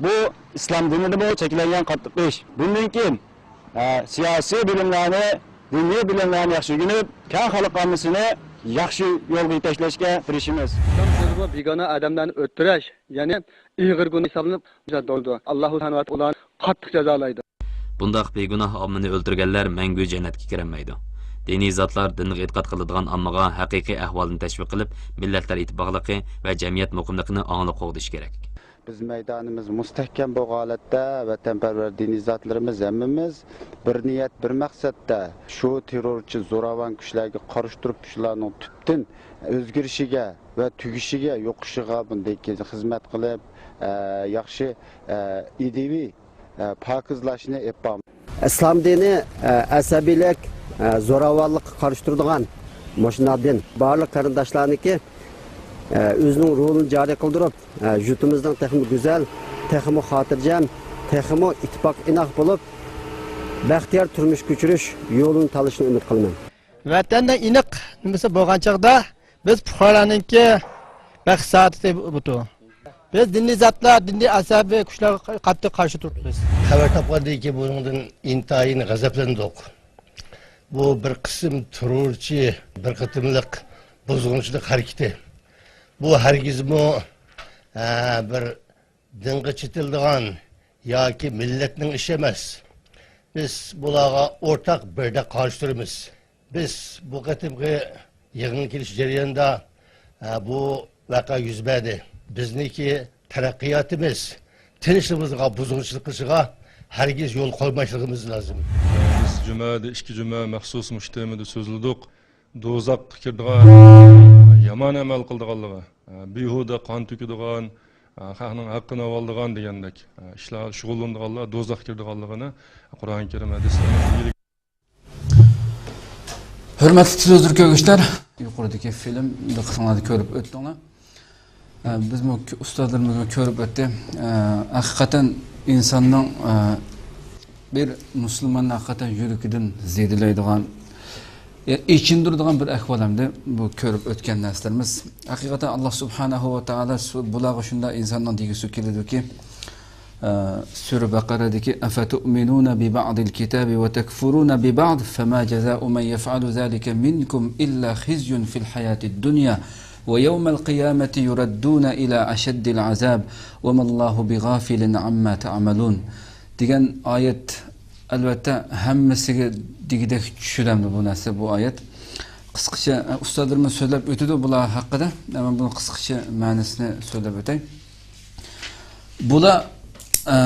بۇ ئىسلام دىنىدىمۇ چەكلەنگەن قاتتىق ئىش. بۇندىن كېيىن، ئە، سىياسىي بىلىملەرنى، دىنىي بىلىملەرنى ياخشى ئۆگىنىپ، كەڭ خەلق ئاممىسىنى ياخشى يولغا يېتەكلەشكە تىرىشىمىز. ئىسلام سۆزى بۇ بىگۇناھ ئادەملەرنى ئۆلتۈرۈش، يەنى ئېغىر گۇناھ ھېسابلىنىپ، ئاللاھۇ سۇبھانەھۇ ۋە تائالا ئۇلارنى قاتتىق جازالايدۇ. بۇنداق بىگۇناھ ئاممىنى ئۆلتۈرگەنلەر مەڭگۈ جەننەتكە كىرەلمەيدۇ. دىنىي زاتلار دىنغا ئېتىقاد قىلىدىغان ئاممىغا ھەقىقىي ئەھۋالىنى تەشۋىق قىلىپ، مىللەتلەر ئىتتىپاقلىقى ۋە جەمئىيەت مۇقىملىقىنى ئاڭلىق قوغدىشى كېرەك. بىز مەيدانىمىز مۇستەھكەم بولغان ھالەتتە، ۋەتەنپەرۋەر دىنىي زاتلىرىمىز ھەممىمىز بىر نىيەت، بىر مەقسەتتە شۇ تېررورچى زوراۋان كۈچلەرگە قارشى تۇرۇپ، شۇلارنىڭ تۈپتىن ئۆزگىرىشىگە ۋە تۈگىشىگە، يوقىشىغا بۇندىن كېيىن خىزمەت قىلىپ، ئە، ياخشى، ئە، ئىدىيەۋى، ئە، پاكىزلاشنى ئېلىپ بارماق. ئىسلام دىنى، ئە، ئەسەبىيلىك، ئە، زوراۋانلىققا قارشى تۇرىدىغان مۇشۇنداق دىن. بارلىق قېرىنداشلارنىڭكى، ئە، ئۆزىنىڭ رولىنى جارى قىلدۇرۇپ، ئە، يۇرتىمىزنىڭ تېخىمۇ گۈزەل، تېخىمۇ خاتىرجەم، تېخىمۇ ئىتتىپاق ئىناق بولۇپ، بەختىيار تۇرمۇش كۆچۈرۈش يولىنى تاللىشىنى ئۈمىد قىلىمەن. ۋەتەندە ئېنىق نېمىسى بولغان چاغدا، بىز پۇقرالارنىڭكى بەخت سائادىتى بۇ. بىز دىنىي زاتلار، دىنىي ئەسەبىي كۈچلەرگە قاتتىق قارشى تۇرۇپمىز. خەۋەر تاپقاندىن كېيىن بۇنىڭدىن ئىنتايىن غەزەپلەندۇق. بۇ بىر قىسىم تېررورچى، بىر قېتىملىق بۇزغۇنچىلىق ھەرىكىتى. بۇ ھەرگىزمۇ، ئە، بىر دىنغا چېتىلىدىغان ياكى مىللەتنىڭ ئىشى ئەمەس. بىز بۇلارغا ئورتاق بىردەك قارشى تۇرىمىز. بىز بۇ قېتىمقى يىغىنغا كېلىش جەريانىدا، ئە، بۇ ۋەقە يۈز بەردى. بىزنىڭكى تەرەققىياتىمىز تىنچلىقىمىزغا بۇزغۇنچىلىق قىلىشىغا ھەرگىز يول قويماسلىقىمىز لازىم. بىز جۈمەدە ئىككى جۈمە مەخسۇس مۇشۇ تېمىدا سۆزلىدۇق. دوزاخقا كىرىدىغان، يامان ئەمەل قىلىدىغانلىقى، بىھۇدە قان تۆكىدىغان، خەقنىڭ ھەققىنى ئالىدىغان دېگەندەك ئىشلار شۇغۇللىنىدىغانلار دوزاخقا كىرىدىغانلىقىنى قۇرئان كەرىم ھەدىسلەردە. ھۆرمەتلىك تېلېۋىزور كۆرگۈچىلەر، يۇقىرىدىكى فىلىم دىققىتىڭلاردا كۆرۈپ ئۆتتۈڭلار. ئە، بىزمۇ، ئۇستازلىرىمىزمۇ كۆرۈپ ئۆتتى. ئە، ھەقىقەتەن ئىنساننىڭ، ئە، بىر مۇسۇلماننىڭ ھەقىقەتەن يۈرىكىدىن زېدىلەيدىغان، ئېچىندۇرىدىغان بىر ئەھۋال ئەمدى بۇ كۆرۈپ ئۆتكەن نەرسىلىرىمىز. ھەقىقەتەن ئاللا سۇبھانەھۇ ۋە تائالا سۇ-، بۇلارغا شۇنداق ئىنساننىڭ دېگۈسى كېلىدۇكى، ئە، سۈرە بەقەرەدىكى، أفتؤمنون ببعض الكتاب وتكفرون ببعض فما جزاء من يفعل ذلك منكم إلا خزي في الحياة الدنيا ويوم القيامة يردون إلى أشد العذاب وما الله بغافل عما تعملون دېگەن ئايەت. ئەلۋەتتە، ھەممىسىگە دېگۈدەك چۈشىدۇ ئەمدى بۇ نەرسە، بۇ ئايەت. قىسقىچە، ئە، ئۇستازلىرىمىز سۆزلەپ ئۆتىدۇ بۇلار ھەققىدە. مەن بۇنىڭ قىسقىچە مەنىسىنى سۆزلەپ ئۆتەي. بۇلار، ئە،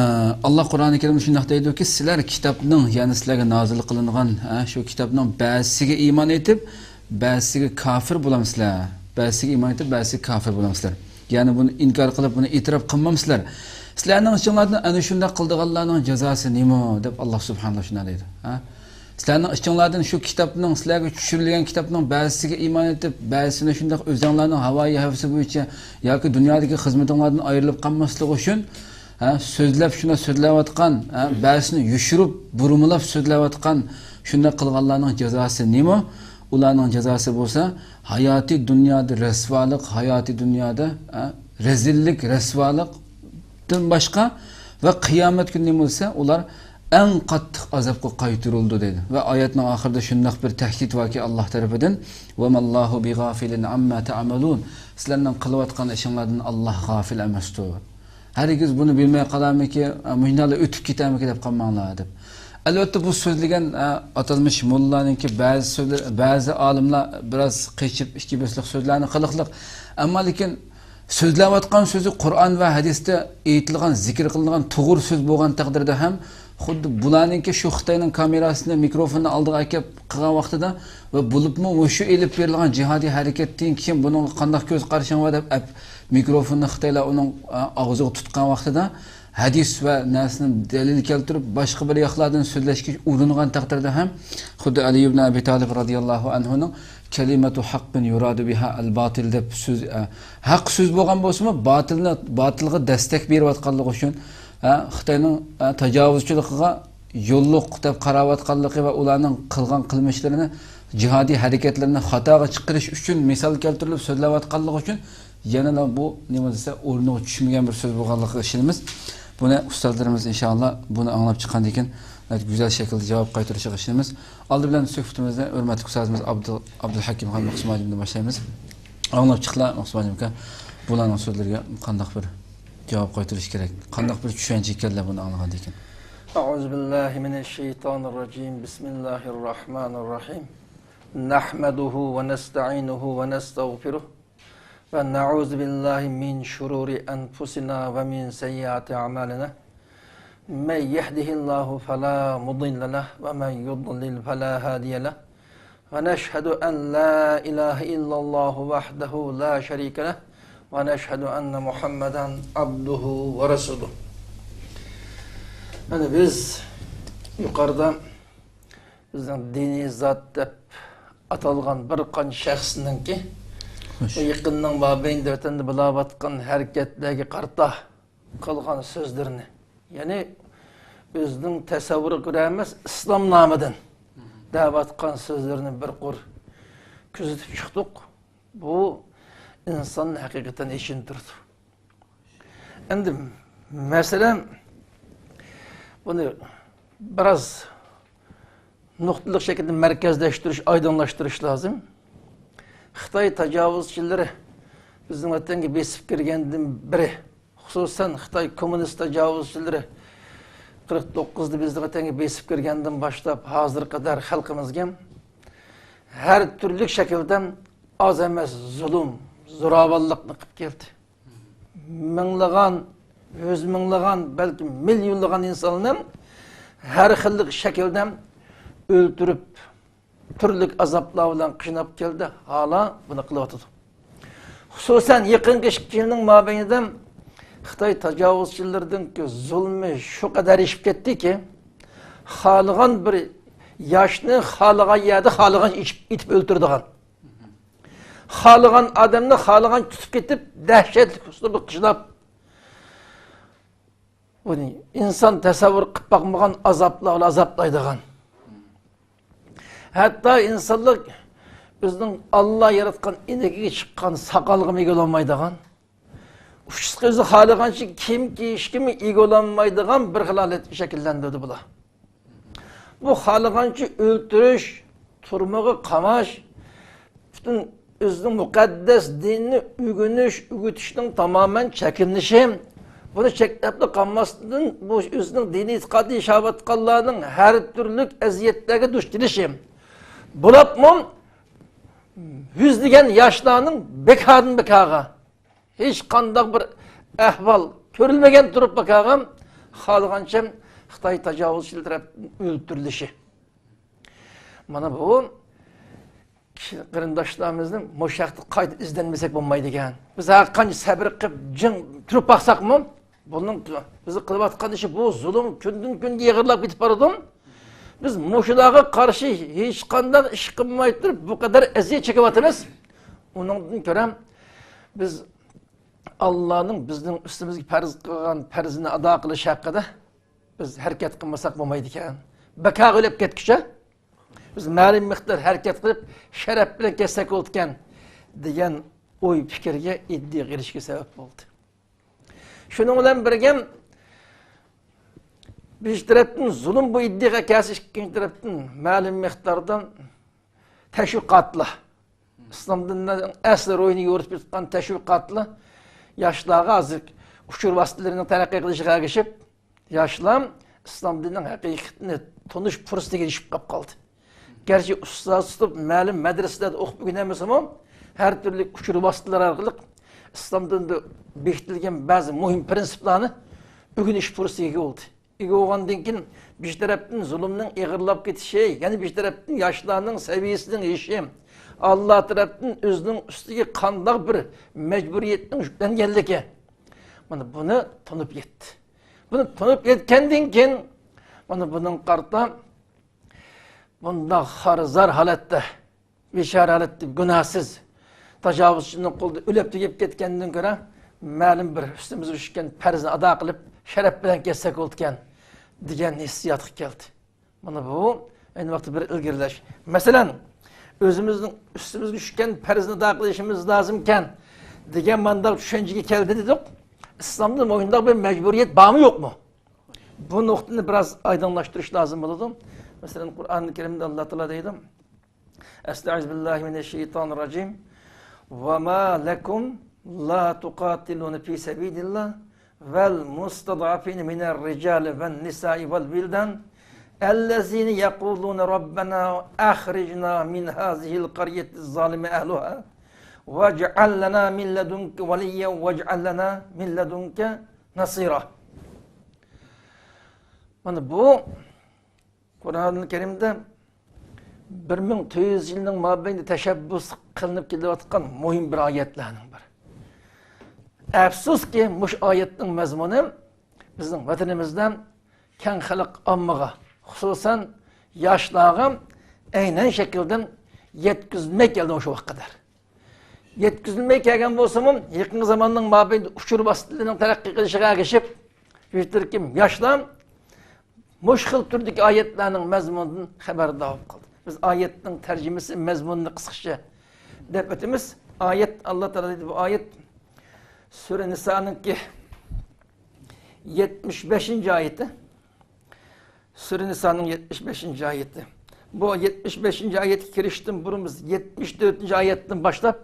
ئاللا قۇرئانى كەرىمدە شۇنداق دەيدۇكى، سىلەر كىتابنىڭ، يەنى سىلەرگە نازىل قىلىنغان، ئە، شۇ كىتابنىڭ بەزىسىگە ئىمان ئېيتىپ، بەزىسىگە كاپىر بولامسىلەر؟ بەزىسىگە ئىمان ئېيتىپ، بەزىسىگە كاپىر بولامسىلەر؟ يەنى بۇنى ئىنكار قىلىپ، بۇنى ئېتىراپ قىلمامسىلەر؟ سىلەرنىڭ ئىچىڭلاردىن ئەنە شۇنداق قىلىدىغانلارنىڭ جازاسى نېمە؟ دەپ ئاللا سۇبھانەللا شۇنداق دەيدۇ. ھە؟ سىلەرنىڭ ئىچىڭلاردىن شۇ كىتابنىڭ، سىلەرگە چۈشۈرۈلگەن كىتابنىڭ بەزىسىگە ئىمان ئېيتىپ، بەزىسىنى شۇنداق ئۆزۈڭلارنىڭ ھاۋايى ھەۋىسى بويىچە ياكى دۇنيادىكى خىزمىتىڭلاردىن ئايرىلىپ قالماسلىقى ئۈچۈن، ھە، سۆزلەپ، شۇنداق سۆزلەۋاتقان، ھە، بەزىسىنى يوشۇرۇپ، بۇرمىلاپ سۆزلەۋاتقان شۇنداق قىلغانلارنىڭ جازاسى نېمە؟ ئۇلارنىڭ جازاسى بولسا ھاياتىي دۇنيادا رەسۋالىق، ھاياتىي دۇنيادا، ھە، رەزىللىك، رەسۋالىقتىن باشقا ۋە قىيامەت كۈنى نېمە بولسا، ئۇلار ئەڭ قاتتىق ئازابقا قايتۇرۇلىدۇ دەيدۇ. ۋە ئايەتنىڭ ئاخىرىدا شۇنداق بىر تەھدىت باركى، ئاللا تەرىپىدىن، وما الله بغافل عما تعملون، سىلەرنىڭ قىلىۋاتقان ئىشىڭلاردىن ئاللا غافىل ئەمەستۇر. ھەرگىز بۇنى بىلمەي قالارمىكى، مۇشۇنداقلا ئۆتۈپ كېتەرمىكى دەپ قالماڭلار دەپ. ئەلۋەتتە، بۇ سۆزلىگەن، ئە، ئاتالمىش موللانىڭكى بەزى سۆزلىرى، بەزى ئالىملار بىراز قېچىپ، ئىككى بېسىقلىق سۆزلەرنى قىلىقلىق. ئەمما لېكىن سۆزلەۋاتقان سۆزى قۇرئان ۋە ھەدىستە ئېيتىلغان، زىكىر قىلىنغان توغرا سۆز بولغان تەقدىردە ھەم، خۇددى بۇلارنىڭكى شۇ خىتاينىڭ كامېراسىنى، مىكروفوننى ئالدىغا ئەكەپ قىلغان ۋاقتىدا ۋە بولۇپمۇ مۇشۇ ئېلىپ بېرىلغان جىھادىي ھەرىكەتتىن كېيىن بۇنىڭغا قانداق كۆز قارىشىڭ بار دەپ ئەپ مىكروفوننى خىتايلار ئۇنىڭ، ئا، ئاغزىغا تۇتقان ۋاقتىدا، ھەدىس ۋە نەرسىنى دەلىل كەلتۈرۈپ، باشقا بىر ياقلاردىن سۆزلەشكە ئۇرۇنغان تەقدىردە ھەم، خۇددى ئەلى ئىبن ئەبى تالىب رازىياللاھۇ ئەنھۇنىڭ كەلىمەتۇ ھەققىن يۇرادۇ بىھا ئەل باتىل دەپ سۆز، ئە، ھەق سۆز بولغان بولسىمۇ، باتىلنى، باتىلغا دەستەك بېرىۋاتقانلىقى ئۈچۈن، ئە، خىتاينىڭ، ئە، تاجاۋۇزچىلىقىغا يوللۇق دەپ قاراۋاتقانلىقى ۋە ئۇلارنىڭ قىلغان قىلمىشلىرىنى جىھادىي ھەرىكەتلىرىنى خاتاغا چىقىرىش ئۈچۈن مىسال كەلتۈرۈلۈپ سۆزلەۋاتقانلىقى ئۈچۈن يەنىلا بۇ نېمە دېسە ئورنىغا چۈشمىگەن بىر سۆز بولغانلىقىغا ئىشىنىمىز. بۇنى ئۇستازلىرىمىز ئىنشائاللا بۇنى ئاڭلاپ چىققاندىن كېيىن گۈزەل شەكىلدە جاۋاب قايتۇرۇشىغا ئىشىنىمىز. ئالدى بىلەن سۆھبىتىمىزنى ھۆرمەتلىك ئۇستازىمىز ئابدۇ-، ئابدۇلھەكىم خان مەخسۇم ھاجىمدىن باشلايمىز. ئاڭلاپ چىقلا مەخسۇم ھاجىم ئاكا، بۇلارنىڭ سۆزلىرىگە قانداق بىر جاۋاب قايتۇرۇش كېرەك؟ قانداق بىر چۈشەنچە ئىكەنلەر بۇنى ئاڭلىغاندىن كېيىن؟ أعوذ بالله من الشيطان الرجيم. بسم الله الرحمن الرحيم. نحمده ونستعينه ونستغفره، ونعوذ بالله من شرور أنفسنا ومن سيئات أعمالنا. من يهده الله فلا مضل له، ومن يضلل فلا هادي له. ونشهد أن لا إله إلا الله وحده لا شريك له، ونشهد أن محمدا عبده ورسوله. مانا بىز يۇقىرىدا بىزنىڭ دىنىي زات دەپ ئاتالغان بىر قانچە شەخسنىڭكى بۇ يېقىننىڭ مابەينىدە ۋەتەندە بولاۋاتقان ھەرىكەتلەرگە قارىتا قىلغان سۆزلىرىنى، يەنى ئۆزىنىڭ تەسەۋۋۇرىغا كۆرە ئەمەس، ئىسلام نامىدىن دەۋاتقان سۆزلىرىنى بىر قۇر كۆزىتىپ چىقتۇق. بۇ ئىنساننى ھەقىقەتەن ئېچىندۇرىدۇ. ئەمدى مەسىلەن، بۇنى بىراز نۇقتىلىق شەكىلدە مەركەزلەشتۈرۈش، ئايدىڭلاشتۇرۇش لازىم. خىتاي تاجاۋۇزچىلىرى بىزنىڭ ۋەتەنگە بېسىپ كىرگەندىن بېرى، خۇسۇسەن خىتاي كوممۇنىست تاجاۋۇزچىلىرى قىرىق توققۇزدا بىزنىڭ ۋەتەنگە بېسىپ كىرگەندىن باشلاپ ھازىرغا قەدەر خەلقىمىزگە ھەر تۈرلۈك شەكىلدە ئاز ئەمەس زۇلۇم، زوراۋانلىقنى قىلىپ كەلدى. مىڭلىغان، يۈز مىڭلىغان، بەلكى مىليونلىغان ئىنساننى ھەر خىل شەكىلدە ئۆلتۈرۈپ، تۈرلۈك ئازابلار بىلەن قىيناپ كەلدى، ھالا بۇنى قىلىۋاتىدۇ. خۇسۇسەن يېقىنقى ئىككى يىلنىڭ مابەينىدە خىتاي تاجاۋۇزچىلىرىنىڭكى زۇلمى شۇ قەدەر ئېشىپ كەتتىكى، خالىغان بىر ياشنى خالىغان يەردە خالىغان ئېتىپ ئۆلتۈرىدىغان، خالىغان ئادەمنى خالىغان تۇتۇپ كېتىپ، دەھشەتلىك ئۇسلۇبدا قىيناپ، بۇنى ئىنسان تەسەۋۋۇر قىلىپ باقمىغان ئازابلار بىلەن ئازابلايدىغان. ھەتتا ئىنسانلىق ئۆزىنىڭ ئاللا ياراتقان ئىنىكىگە چىققان ساقالغىمۇ ئىگە بولالمايدىغان، ئۇچىسى قىرىسى خالىغانچە كىيىم كىيىشكىمۇ ئىگە بولالمايدىغان بىر خىل ھالەتكە شەكىللەندۈردى بۇلار. بۇ خالىغانچە ئۆلتۈرۈش، تۈرمىگە قاماش، پۈتۈن ئۆزىنىڭ مۇقەددەس دىنىنى ئۆگىنىش، ئۆگىتىشنىڭ تامامەن چەكلىنىشى، بۇنى چەكلەپلا قالماستىن، بۇ ئۆزىنىڭ دىنىي ئېتىقادى ياشاۋاتقانلارنىڭ ھەر تۈرلۈك ئەزىيەتلەرگە دۇچ كېلىشى، بولۇپمۇ يۈزلىگەن ياشلارنىڭ بىكاردىن بىكارغا، ھېچقانداق بىر ئەھۋال كۆرۈلمىگەن تۇرۇپ بىكارغا خالىغانچە خىتاي تاجاۋۇزچىلىرى تەرەپتىن ئۆلتۈرۈلۈشى. مانا بۇ قېرىنداشلىرىمىزنى مۇشۇ ھەقتە قايتا ئىزدەنمىسەك بولمايدىكەن. بىز ھەر قانچە سەبرى قىلىپ جىڭ تۇرۇپ باقساقمۇ، بۇنىڭ بىز قىلىۋاتقان ئىشى، بۇ زۇلۇم كۈندىن كۈنگە ئېغىرلاپ كېتىپ بارىدۇ. بىز مۇشۇلارغا قارشى ھېچقانداق ئىش قىلماي تۇرۇپ، بۇ قەدەر ئەزىيەت چېكىۋاتىمىز. ئۇنىڭدىن كۆرە بىز ئاللانىڭ بىزنىڭ ئۈستىمىزگە پەرز قىلغان پەرزىنى ئادا قىلىش ھەققىدە بىز ھەرىكەت قىلمىساق بولمايدىكەن. بىكارغا ئۆلۈپ كەتكۈچە بىز مەلۇم مىقدار ھەرىكەت قىلىپ، شەرەپ بىلەن كەتسەك بولىدىكەن، دېگەن ئوي پىكىرگە، ئىدىيەگە ئېرىشىشكە سەۋەب بولدى. شۇنىڭ بىلەن بىرگە، بىر تەرەپتىن زۇلۇم، بۇ ئىدىيەگە كەلسە، ئىككىنچى تەرەپتىن مەلۇم مىقداردا تەشۋىقاتلار، ئىسلام دىنىنىڭ ئەسلى روھىنى يورۇتۇپ ياتقان تەشۋىقاتلار ياشلارغا، ھازىر ئۇچۇر ۋاسىتىلىرىنىڭ تەرەققىي قىلىشىغا ئەگىشىپ، ياشلار ئىسلام دىنىنىڭ ھەقىقىتىنى تونۇش پۇرسىتىگە ئېرىشىپ قاپ قالدى. گەرچە ئۇستاز تۇتۇپ، مەلۇم مەدرىسىلەردە ئوقۇپ ئۆگىنەلمىسىمۇ، ھەر تۈرلۈك ئۇچۇر ۋاسىتىلىرى ئارقىلىق ئىسلام دىنىدا بېكىتىلگەن بەزى مۇھىم پىرىنسىپلارنى ئۆگىنىش پۇرسىتىگە ئىگە بولدى. ئىگە بولغاندىن كېيىن، بىر تەرەپتىن زۇلۇمنىڭ ئېغىرلاپ كېتىشى، يەنە بىر تەرەپتىن ياشلارنىڭ سەۋىيەسىنىڭ ئېشىشى، ئاللا تەرەپتىن ئۆزىنىڭ ئۈستىگە قانداق بىر مەجبۇرىيەتنىڭ يۈكلەنگەنلىكى، مانا بۇنى تونۇپ يەتتى. بۇنى تونۇپ يەتكەندىن كېيىن، مانا بۇنىڭغا قارىتا بۇنداق خار-زار ھالەتتە، بىچارە ھالەتتە، گۇناھسىز تاجاۋۇزچىنىڭ قولىدا ئۆلۈپ تۈگەپ كەتكەندىن كۆرە، مەلۇم بىر ئۈستىمىزگە چۈشكەن پەرزنى ئادا قىلىپ، شەرەپ بىلەن كەتسەك بولىدىكەن، دېگەن ھېسسىياتقا كەلدى. مانا بۇ ئەينى ۋاقىتتا بىر ئىلگىرىلەش. مەسىلەن، ئۆزىمىزنىڭ ئۈستىمىزگە چۈشكەن پەرزنى ئادا قىلىشىمىز لازىمكەن، دېگەن مانداق چۈشەنچىگە كەلدى دېدۇق. ئىسلامدا مۇنداق بىر مەجبۇرىيەت بارمۇ، يوقمۇ؟ بۇ نۇقتىنى بىراز ئايدىڭلاشتۇرۇش لازىم بولىدۇ. مەسىلەن، قۇرئان كەرىمدە ئاللا تائالا دەيدۇ، أستعيذ بالله من الشيطان الرجيم. وما لكم لا تقاتلون في سبيل الله والمستضعفين من الرجال والنساء والولدان الذين يقولون ربنا أخرجنا من هذه القرية الظالم أهلها واجعل لنا من لدنك وليا واجعل لنا من لدنك نصيرا. مانا بۇ قۇرئانىل كەرىمدە بىر مىڭ تۆت يۈز يىلنىڭ مابەينىدە تەشەببۇس قىلىنىپ كېلىۋاتقان مۇھىم بىر ئايەتلەرنىڭ بىرى. ئەپسۇسكى، مۇشۇ ئايەتنىڭ مەزمۇنى بىزنىڭ ۋەتىنىمىزدە كەڭ خەلق ئاممىغا، خۇسۇسەن ياشلارغا ئەينەن شەكىلدە يەتكۈزۈلمەي كەلدى مۇشۇ ۋاقىتقا قەدەر. يەتكۈزۈلمەي كەلگەن بولسىمۇ، يېقىنقى زاماننىڭ مابەينىدە ئۇچۇر ۋاسىتىلىرىنىڭ تەرەققىي قىلىشىغا ئەگىشىپ، بىر تۈركۈم ياشلار مۇشۇ خىل تۈردىكى ئايەتلەرنىڭ مەزمۇنىدىن خەۋەردار بولۇپ قالدى. بىز ئايەتنىڭ تەرجىمىسى، مەزمۇنىنى قىسقىچە دەپ ئۆتىمىز. ئايەت، ئاللا تائالا دەيدۇ، بۇ ئايەت سۈرە نىسانىڭكى يەتمىش بەشىنچى ئايىتى. سۈرە نىسانىڭ يەتمىش بەشىنچى ئايىتى. بۇ يەتمىش بەشىنچى ئايەتكە كىرىشتىن بۇرۇن بىز يەتمىش تۆتىنچى ئايەتتىن باشلاپ،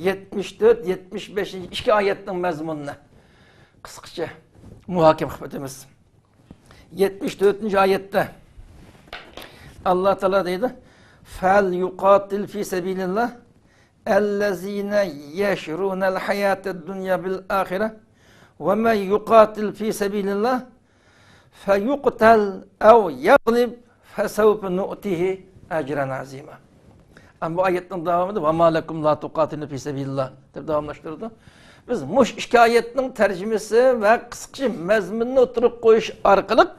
يەتمىش تۆت، يەتمىش بەشىنچى ئىككى ئايەتنىڭ مەزمۇنىنى قىسقىچە مۇھاكىمە قىلىپ ئۆتىمىز. يەتمىش تۆتىنچى ئايەتتە ئاللا تائالا دەيدۇ، فَلْيُقَاتِلْ فِي سَبِيلِ اللَّهِ الَّذِينَ يَشْرُونَ الْحَيَاةَ الدُّنْيَا بِالْآخِرَةِ وَمَنْ يُقَاتِلْ فِي سَبِيلِ اللَّهِ فَيُقْتَلْ أَوْ يَغْلِبْ فَسَوْفَ نُؤْتِيهِ أَجْرًا عَظِيمًا. ئەمما بۇ ئايەتنىڭ داۋامىدا، وَمَا لَكُمْ لَا تُقَاتِلُونَ فِي سَبِيلِ اللَّهِ دەپ داۋاملاشتۇرىدۇ. بىز مۇشۇ ئىككى ئايەتنىڭ تەرجىمىسى ۋە قىسقىچە مەزمۇنىنى ئوتتۇرىغا قويۇش ئارقىلىق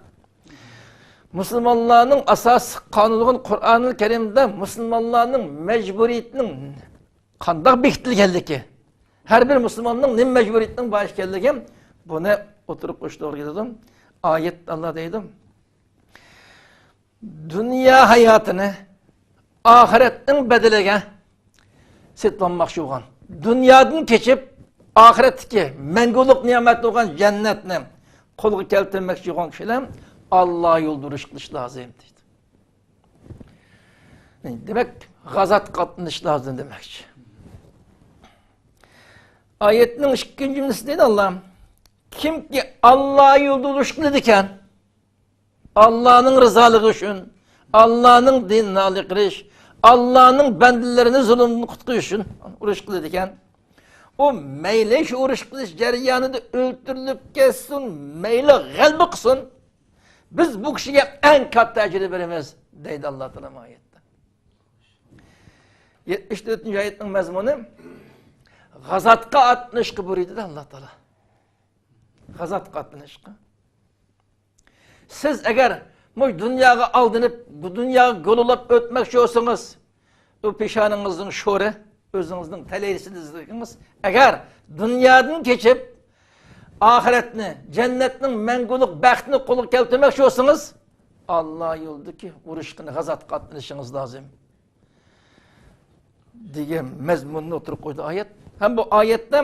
مۇسۇلمانلارنىڭ ئاساسىي قانۇنى بولغان قۇرئانىل كەرىمدە مۇسۇلمانلارنىڭ مەجبۇرىيىتىنىڭ قانداق بېكىتىلگەنلىكى، ھەر بىر مۇسۇلماننىڭ نېمە مەجبۇرىيىتىنىڭ بار ئىكەنلىكى، بۇنى ئوتتۇرىغا قويۇش توغرا كېلىدۇ. ئايەت ئاللا دەيدۇ، دۇنيا ھاياتىنى ئاخىرەتنىڭ بەدىلىگە سېتىۋالماقچى بولغان، دۇنيادىن كېچىپ، ئاخىرەتتىكى مەڭگۈلۈك نېمەت بولغان جەننەتنى قولغا كەلتۈرمەكچى بولغان كىشىلەر ئاللا يولىدا ئۇرۇش قىلىش لازىم دەيدۇ. دېمەك، غازاتقا قاتنىشىش لازىم دېمەكچى. ئايەتنىڭ ئىككىنچى جۈملىسى دەيدۇ ئاللا، كىمكى ئاللا يولىدا ئۇرۇش قىلىدىكەن، ئاللانىڭ رىزالىقى ئۈچۈن، ئاللانىڭ دىنىنى ئالىي قىلىش، ئاللانىڭ بەندىلىرىنى زۇلۇمدىن قۇتقۇزۇش ئۈچۈن ئۇرۇش قىلىدىكەن، ئۇ مەيلى شۇ ئۇرۇش قىلىش جەريانىدا ئۆلتۈرۈلۈپ كەتسۇن، مەيلى غەلىبە قىلسۇن، بىز بۇ كىشىگە ئەڭ كاتتا ئەجىر بېرىمىز، دەيدۇ ئاللا تائالا ئايەتتە. يەتمىش تۆتىنچى ئايەتنىڭ مەزمۇنى، غازاتقا ئاتلىنىشقا بۇيرۇيدۇ ئاللا تائالا. غازاتقا ئاتلىنىشقا. سىز ئەگەر مۇشۇ دۇنياغا ئالدىنىپ، بۇ دۇنياغا گۇلۇلاپ ئۆتمەكچى بولسىڭىز، ئۇ پېشانىڭىزنىڭ شورى، ئۆزىڭىزنىڭ تەلەيسىدىكىڭىز. ئەگەر دۇنيادىن كېچىپ، ئاخىرەتنى، جەننەتنىڭ مەڭگۈلۈك بەختىنى قولغا كەلتۈرمەكچى بولسىڭىز، ئاللا يولىدىكى ئۇرۇشقا، غازاتقا ئاتلىنىشىڭىز لازىم. دېگەن مەزمۇننى ئوتتۇرىغا قويدى ئايەت. ھەم بۇ ئايەتتە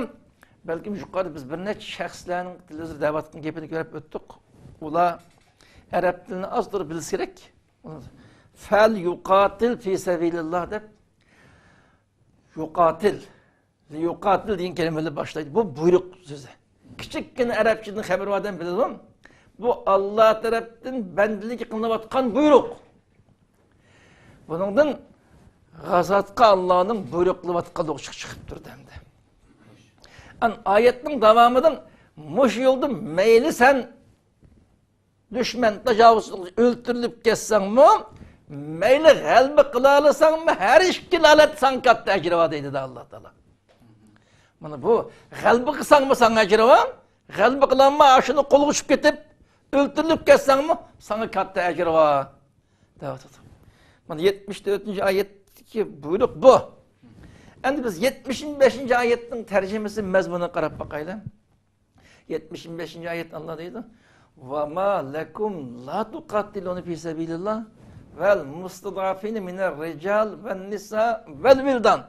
بەلكىم يۇقىرىدا بىز بىر نەچچە شەخسلەرنىڭ تېلېۋىزوردا دەۋاتقان گېپىنى كۆرۈپ ئۆتتۇق. ئۇلار ئەرەب تىلىنى ئاز تولا بىلسە كېرەك. فەل يۇقاتىل فى سەبىلىللا دەپ، يۇقاتىل، يۇقاتىل دېگەن كەلىمە بىلەن باشلايدۇ. بۇ بۇيرۇق سۆزى. كىچىككىنە ئەرەبچىدىن خەۋىرى بار ئادەم بىلىدۇ. بۇ ئاللا تەرەپتىن بەندىلىككە قىلىنىۋاتقان بۇيرۇق. بۇنىڭدىن غازاتقا ئاللانىڭ بۇيرۇق قىلىۋاتقانلىقى چىقىپ تۇرىدۇ ئەمدى. ئان ئايەتنىڭ داۋامىدا مۇشۇ يولدا مەيلى سەن دۈشمەن تاجاۋۇزچىلىقتا ئۆلتۈرۈلۈپ كەتسەڭمۇ، مەيلى غەلىبە قىلالىساڭمۇ، ھەر ئىككىلا ھالەتتە ساڭا كاتتا ئەجرى بار دەيدۇ ئاللا تائالا. مانا بۇ غەلىبە قىلساڭمۇ ساڭا ئەجرى بار، غەلىبە قىلالماي ئاشۇنى قولغا چۈشۈپ كېتىپ ئۆلتۈرۈلۈپ كەتسەڭمۇ ساڭا كاتتا ئەجرى بار دەۋاتىدۇ. مانا يەتمىش تۆتىنچى ئايەتتىكى بۇيرۇق بۇ. ئەمدى بىز يەتمىش بەشىنچى ئايەتنىڭ تەرجىمىسى، مەزمۇنىغا قاراپ باقايلى. يەتمىش بەشىنچى ئايەت ئاللا دەيدۇ، ۋە ما لەكۇم لا تۇقاتىلۇنە فى سەبىلىللا ۋەل مۇستەضئەفىنە مىنەر رىجال ۋەن نىسا ۋەل ۋىلدان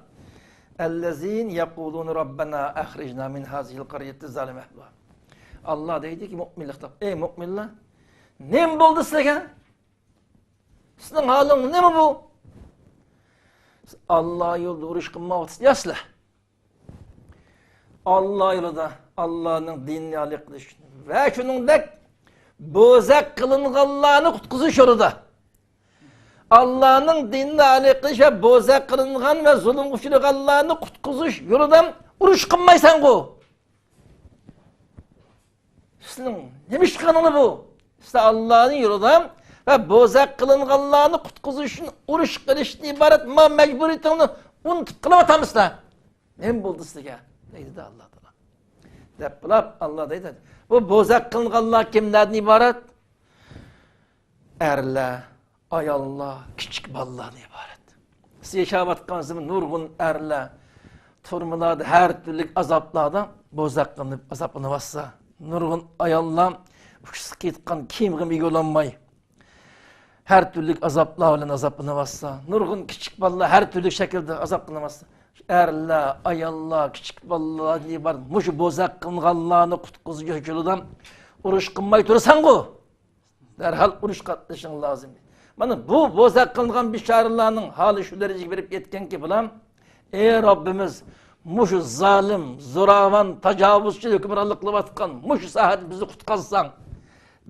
ئەللەزىنە يەقۇلۇنە رەببەنا ئەخرىجنا مىن ھازىھىل قەريەتە زالىمە ئەھلۇھا. ئاللا دەيدۇكى، مۆمىنلەر، ئەي مۆمىنلەر، نېمە بولدى سىلەرگە؟ سىزنىڭ ھالىڭ نېمە بۇ؟ سىز ئاللا يولىدا ئۇرۇش قىلمايۋاتىسىلەر يا سىلەر؟ ئاللا يولىدا، ئاللانىڭ دىنىنى ئالىي قىلىش ئۈچۈن ۋە شۇنىڭدەك بوزەك قىلىنغانلارنى قۇتقۇزۇش يولىدا ئاللانىڭ دىنىنى ھالال قىلىش ۋە بوزەك قىلىنغان ۋە زۇلۇمغا ئۇچرىغانلارنى قۇتقۇزۇش يولىدا ئۇرۇش قىلمايسەنغۇ؟ سىلىڭ نېمە ئىش قىلغىنىڭلار بۇ؟ سىلەر ئاللانىڭ يولىدا ۋە بوزەك قىلىنغانلارنى قۇتقۇزۇش ئۈچۈن ئۇرۇش قىلىشتىن ئىبارەت ما مەجبۇرىيىتىڭنى ئۇنتۇپ قېلىۋاتامسىلەر؟ نېمە بولدى سىلەرگە؟ دەيدۇ-دە ئاللا تائالا. دەپ بولۇپ، ئاللا دەيدۇ، بۇ بوزەك قىلىنغانلار كىملەردىن ئىبارەت؟ ئەرلەر، ئاياللار، كىچىك بالىلاردىن ئىبارەت. سىز ياشاۋاتقان زېمىن نۇرغۇن ئەرلەر تۈرمىلەردە ھەر تۈرلۈك ئازابلاردا بوزەك قىلىنىپ ئازابلىنىۋاتسا، نۇرغۇن ئاياللار ئۇكىسى كىيىدىغان كىيىمگە ئىگە بولالماي، ھەر تۈرلۈك ئازابلار بىلەن ئازابلىنىۋاتسا، نۇرغۇن كىچىك بالىلار ھەر تۈرلۈك شەكىلدە ئازابلىنىۋاتسا، ئەرلەر، ئاياللار، كىچىك بالىلاردىن ئىبارەت مۇشۇ بوزەك قىلىنغانلارنى قۇتقۇزۇش يولىدا ئۇرۇش قىلماي تۇرساڭغۇ، دەرھال ئۇرۇش قاتنىشىڭ لازىم. مانا بۇ بوزەك قىلىنغان بىچارىلارنىڭ ھالى شۇ دەرىجىگە بېرىپ يەتكەنكى، بالام، ئەي رەببىمىز، مۇشۇ زالىم، زوراۋان، تاجاۋۇزچى ھۆكۈمرانلىق قىلىۋاتقان مۇشۇ ساھەدە بىزنى قۇتقۇزساڭ،